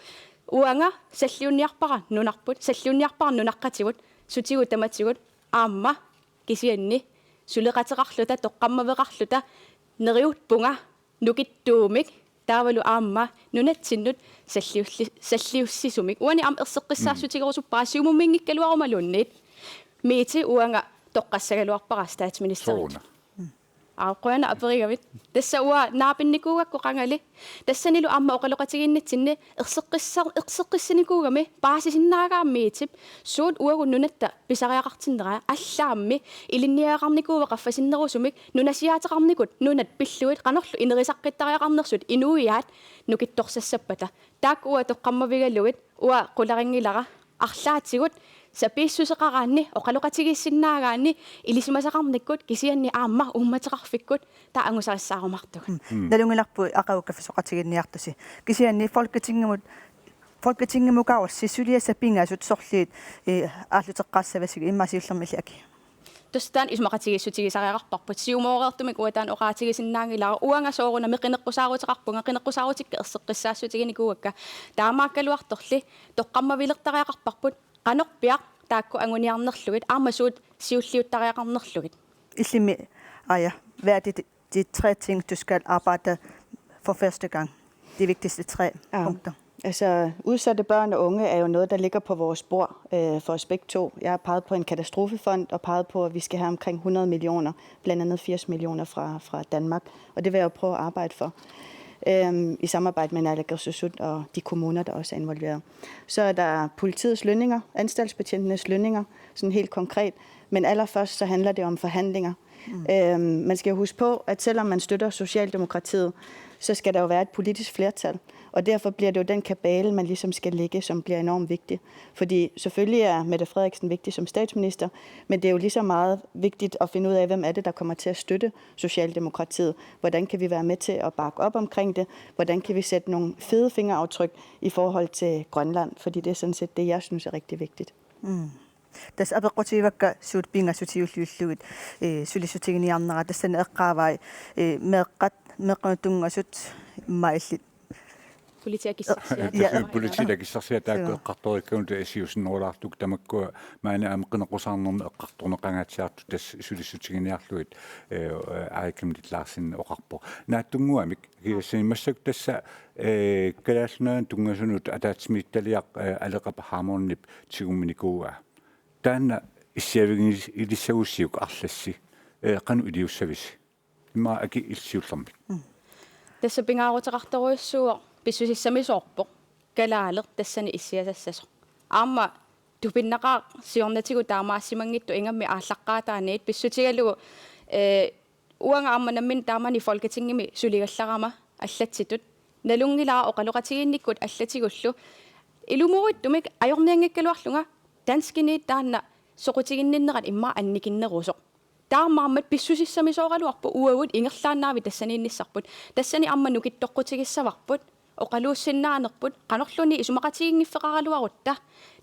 Uanga salliunniarpara nunarput, salliunniarpara nunaqqatigut, sutigut tamatigut aamma kisianni suleqateqarluta, toqqammaveqarluta neriuppunga nukittuumik taavalu aamma nunatsinnut salliulli-, salliussisumik. Uani aamma erseqqissaarutigerusuppara Siumumiinngikkaluarumaluunniit. Mette uanga toqqassagaluarpara statsministeritut. Sooruna? Aa, qujanaq aperigavit. Tassa uanga naapinnikuugakku qangali. Tassanilu aamma oqaloqatigiinnitsinni erseqqissar-, erseqqissinikuugami paasisinnaagaat Mettep suut uagut nunatta pisariaqartinneraa, allaammi ilinniagaqarnikuuvoq qaffasinnerusumik nunasiaateqarnikut nunat pillugit qanorlu inerisaqqittariaqarnersut inuiaat nukittorsassappata. Taakku uanga toqqammavigalugit uanga qularinngilara arlaatigut sapiissuseqaraanni oqaloqatigiissinnaagaanni ilisimasaqarnikkut kisianni aamma uummateqarfikkut taava angusarissaarumaartugut. Mm. Mm. Nalunngilarput aqagu kaffisoqatigiinniartusi. Kisianni Folketingimut, Folketingimukaarussi suliassat pingasut sorliit, eh, aalluteqqaassavasigit, immaqa siullermik illit Aki? Tassa taanna isumaqatigiissutigisariaqarparput. Siumooreertumik uanga taanna oqaatigisinnaanngilara. Uanga soorunami qineqqusaaruteqarpunga, qineqqusaarutikka erseqqissaassutiginikuuakka. Taamaakkaluartorli toqqammavilertariaqarparput qanorpiaq taakku anguniarnerlugit aamma suut siulliuttariaqarnerlugit. Illimmi, Aaja, hvad er det, de tre ting, du skal arbejde for første gang? De vigtigste tre, ja, punkter. Altså, udsatte børn og unge er jo noget, der ligger på vores bord, øh, for os begge to. Jeg har peget på en katastrofefond og peget på, at vi skal have omkring hundrede millioner, blandt andet firs millioner fra, fra Danmark. Og det vil jeg jo prøve at arbejde for, øhm, i samarbejde med Naalakkersuisut og de kommuner, der også er involveret. Så er der politiets lønninger, anstaltsbetjentenes lønninger, sådan helt konkret. Men allerførst så handler det om forhandlinger. Mm. Øhm, man skal jo huske på, at selvom man støtter Socialdemokratiet, så skal der jo være et politisk flertal. Og derfor bliver det jo den kabale, man ligesom skal lægge, som bliver enormt vigtig. Fordi selvfølgelig er Mette Frederiksen vigtig som statsminister, men det er jo lige så meget vigtigt at finde ud af, hvem er det, der kommer til at støtte Socialdemokratiet. Hvordan kan vi være med til at bakke op omkring det? Hvordan kan vi sætte nogle fede fingeraftryk i forhold til Grønland? Fordi det er sådan set det, jeg synes er rigtig vigtigt. Mm. Tassa apeqqutigivakka suut pingasut siulliullugit, eh, sulissutiginiarnerat, tassani eqqaavai, eh, meeqqat, meeqqanut tunngasut, immaqa illit politiit akissarsiaat. Ja. Tassa politiit akissarsiaat taakku Joo. eqqartorikkagut issiusinnerulaartut tamakku maani aamma qineqqusaarnermi eqqartorneqangaatsiartut tassa sulissutiginiarlugit, eh, Aaja Chemnitz Larsen oqarpoq. Naatsunnguamik kiassani massakkut tassa, eh, Kalaallit Nunaanni tunngasunut ataatsimiititaliaq, eh, Aleqap Hammondip tigumminikuuaa. Taanna issiavigilissagussiuk arlassi, eh, qanoq iliussavisi? Immaqa Aki illit siullermik. Tassa pingaaruteqartorujussuuvoq pissusissamisoorpoq kalaaleq tassani issiasassasoq. Aamma tupinnaqaaq siornatigut taamaassimanngitsoq ingammik aallaqqaataaniit pissutigalugu, eh, uanga aamma nammineq taamani Folketingimi suligallarama allatsitut. Nalunngilara oqaloqatigiinnikkut allatigullu. Ilumuuittumik ajornianngikkaluarlunga danskiniit taanna soqutiginninnerat immaqa annikinnerusoq. Taamaammat pissusissamisooraluarpoq uagut ingerlaannaq tassaniinnissarput. Tassani aamma nukittoqqutigissavarput, oqaluussinnaanerput, qanorluunniit isumaqatiginngiffeqaraluarutta.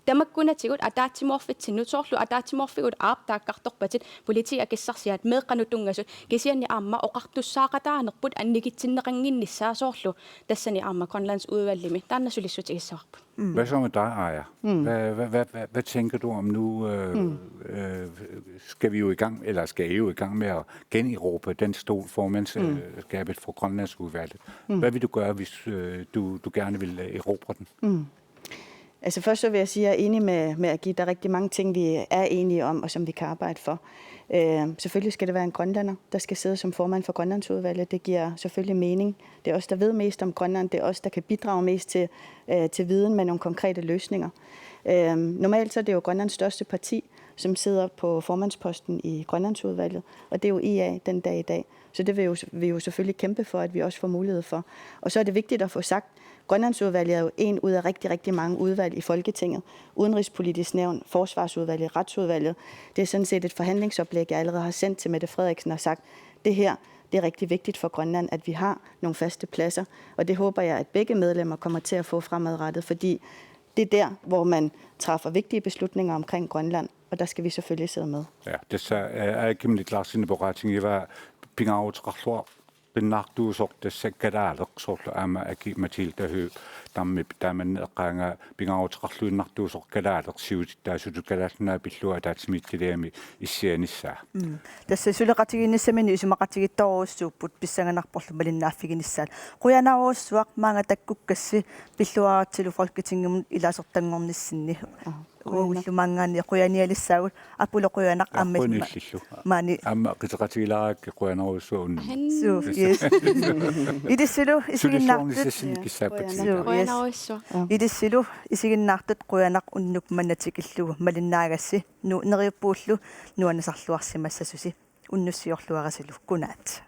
Tamakkunatigut ataatsimoorfitsinnut, soorlu ataatsimoorfigut aap taakkartorpatit, politiit akissarsiaat meeqqanut tunngasut, kisianni aamma oqartussaaqataanerput annikitsinneqannginnissaa soorlu tassani aamma Grønlandsudvalgimi taanna sulissutigissavara. Hvad så med dig, Aaja? Hvad, hvad, hvad, hvad, hvad tænker du om nu? Øh, øh, skal vi jo i gang, eller skal I jo i gang med at generobre den stol, formandskabet for Grønlandsudvalget? Hvad vil du gøre, hvis øh, du, du gerne vil øh, erobre den? Altså først så vil jeg sige, at jeg er enig med, med Aki. Der er rigtig mange ting, vi er enige om, og som vi kan arbejde for. Øh, selvfølgelig skal det være en grønlænder, der skal sidde som formand for Grønlandsudvalget. Det giver selvfølgelig mening. Det er os, der ved mest om Grønland. Det er os, der kan bidrage mest til, øh, til viden med nogle konkrete løsninger. Øh, normalt så er det jo Grønlands største parti, som sidder på formandsposten i Grønlandsudvalget, og det er jo I A den dag i dag. Så det vil jo, vi jo selvfølgelig kæmpe for, at vi også får mulighed for. Og så er det vigtigt at få sagt, Grønlandsudvalget er jo en ud af rigtig, rigtig mange udvalg i Folketinget. Udenrigspolitisk nævn, Forsvarsudvalget, Retsudvalget. Det er sådan set et forhandlingsoplæg, jeg allerede har sendt til Mette Frederiksen og sagt, det her, det er rigtig vigtigt for Grønland, at vi har nogle faste pladser. Og det håber jeg, at begge medlemmer kommer til at få fremadrettet, fordi det er der, hvor man træffer vigtige beslutninger omkring Grønland, og der skal vi selvfølgelig sidde med. Ja, tassa, eh, Aaja Chemnitz Larsen poqaatigivaa pingaaruteqarluarpinnartuusoq tassa kalaaleq soorlu aamma Aki Mathilda Høegh-Dammip taamanna eqqaangaa pingaaruteqarluinnartuusoq kalaaleq siulittaasutut Kalaallit Nunaat pillugu ataatsimiititaliami issianissaa. Tassa suleqatigiinnissaminut isumaqatigiittorujussuupput pissanganarporlu malinnaaffiginissaat. Qujanarujussuaq maanga takkukkassi pilluaratsilu Folketingimut ilaasortanngornissinni. Uagullu maanngaanniit qujanialissaagut. Apullu qujanaq aamma Qujanillu. Maani. Aamma qiteqatigilaarakkit qujanarujussuaq unnummut. Suu, yes. Ilissilu isiginnaartut. Sulissuarnissassinnik kissaappatsigit. Suu, yes. Qujanarujussuaq. Ilissilu isiginnaartut qujanaq unnuk manna tikillugu malinnaagassi nu neriuppuullu nuannisarluarsimassasusi unnussiorluarisilu kunaat.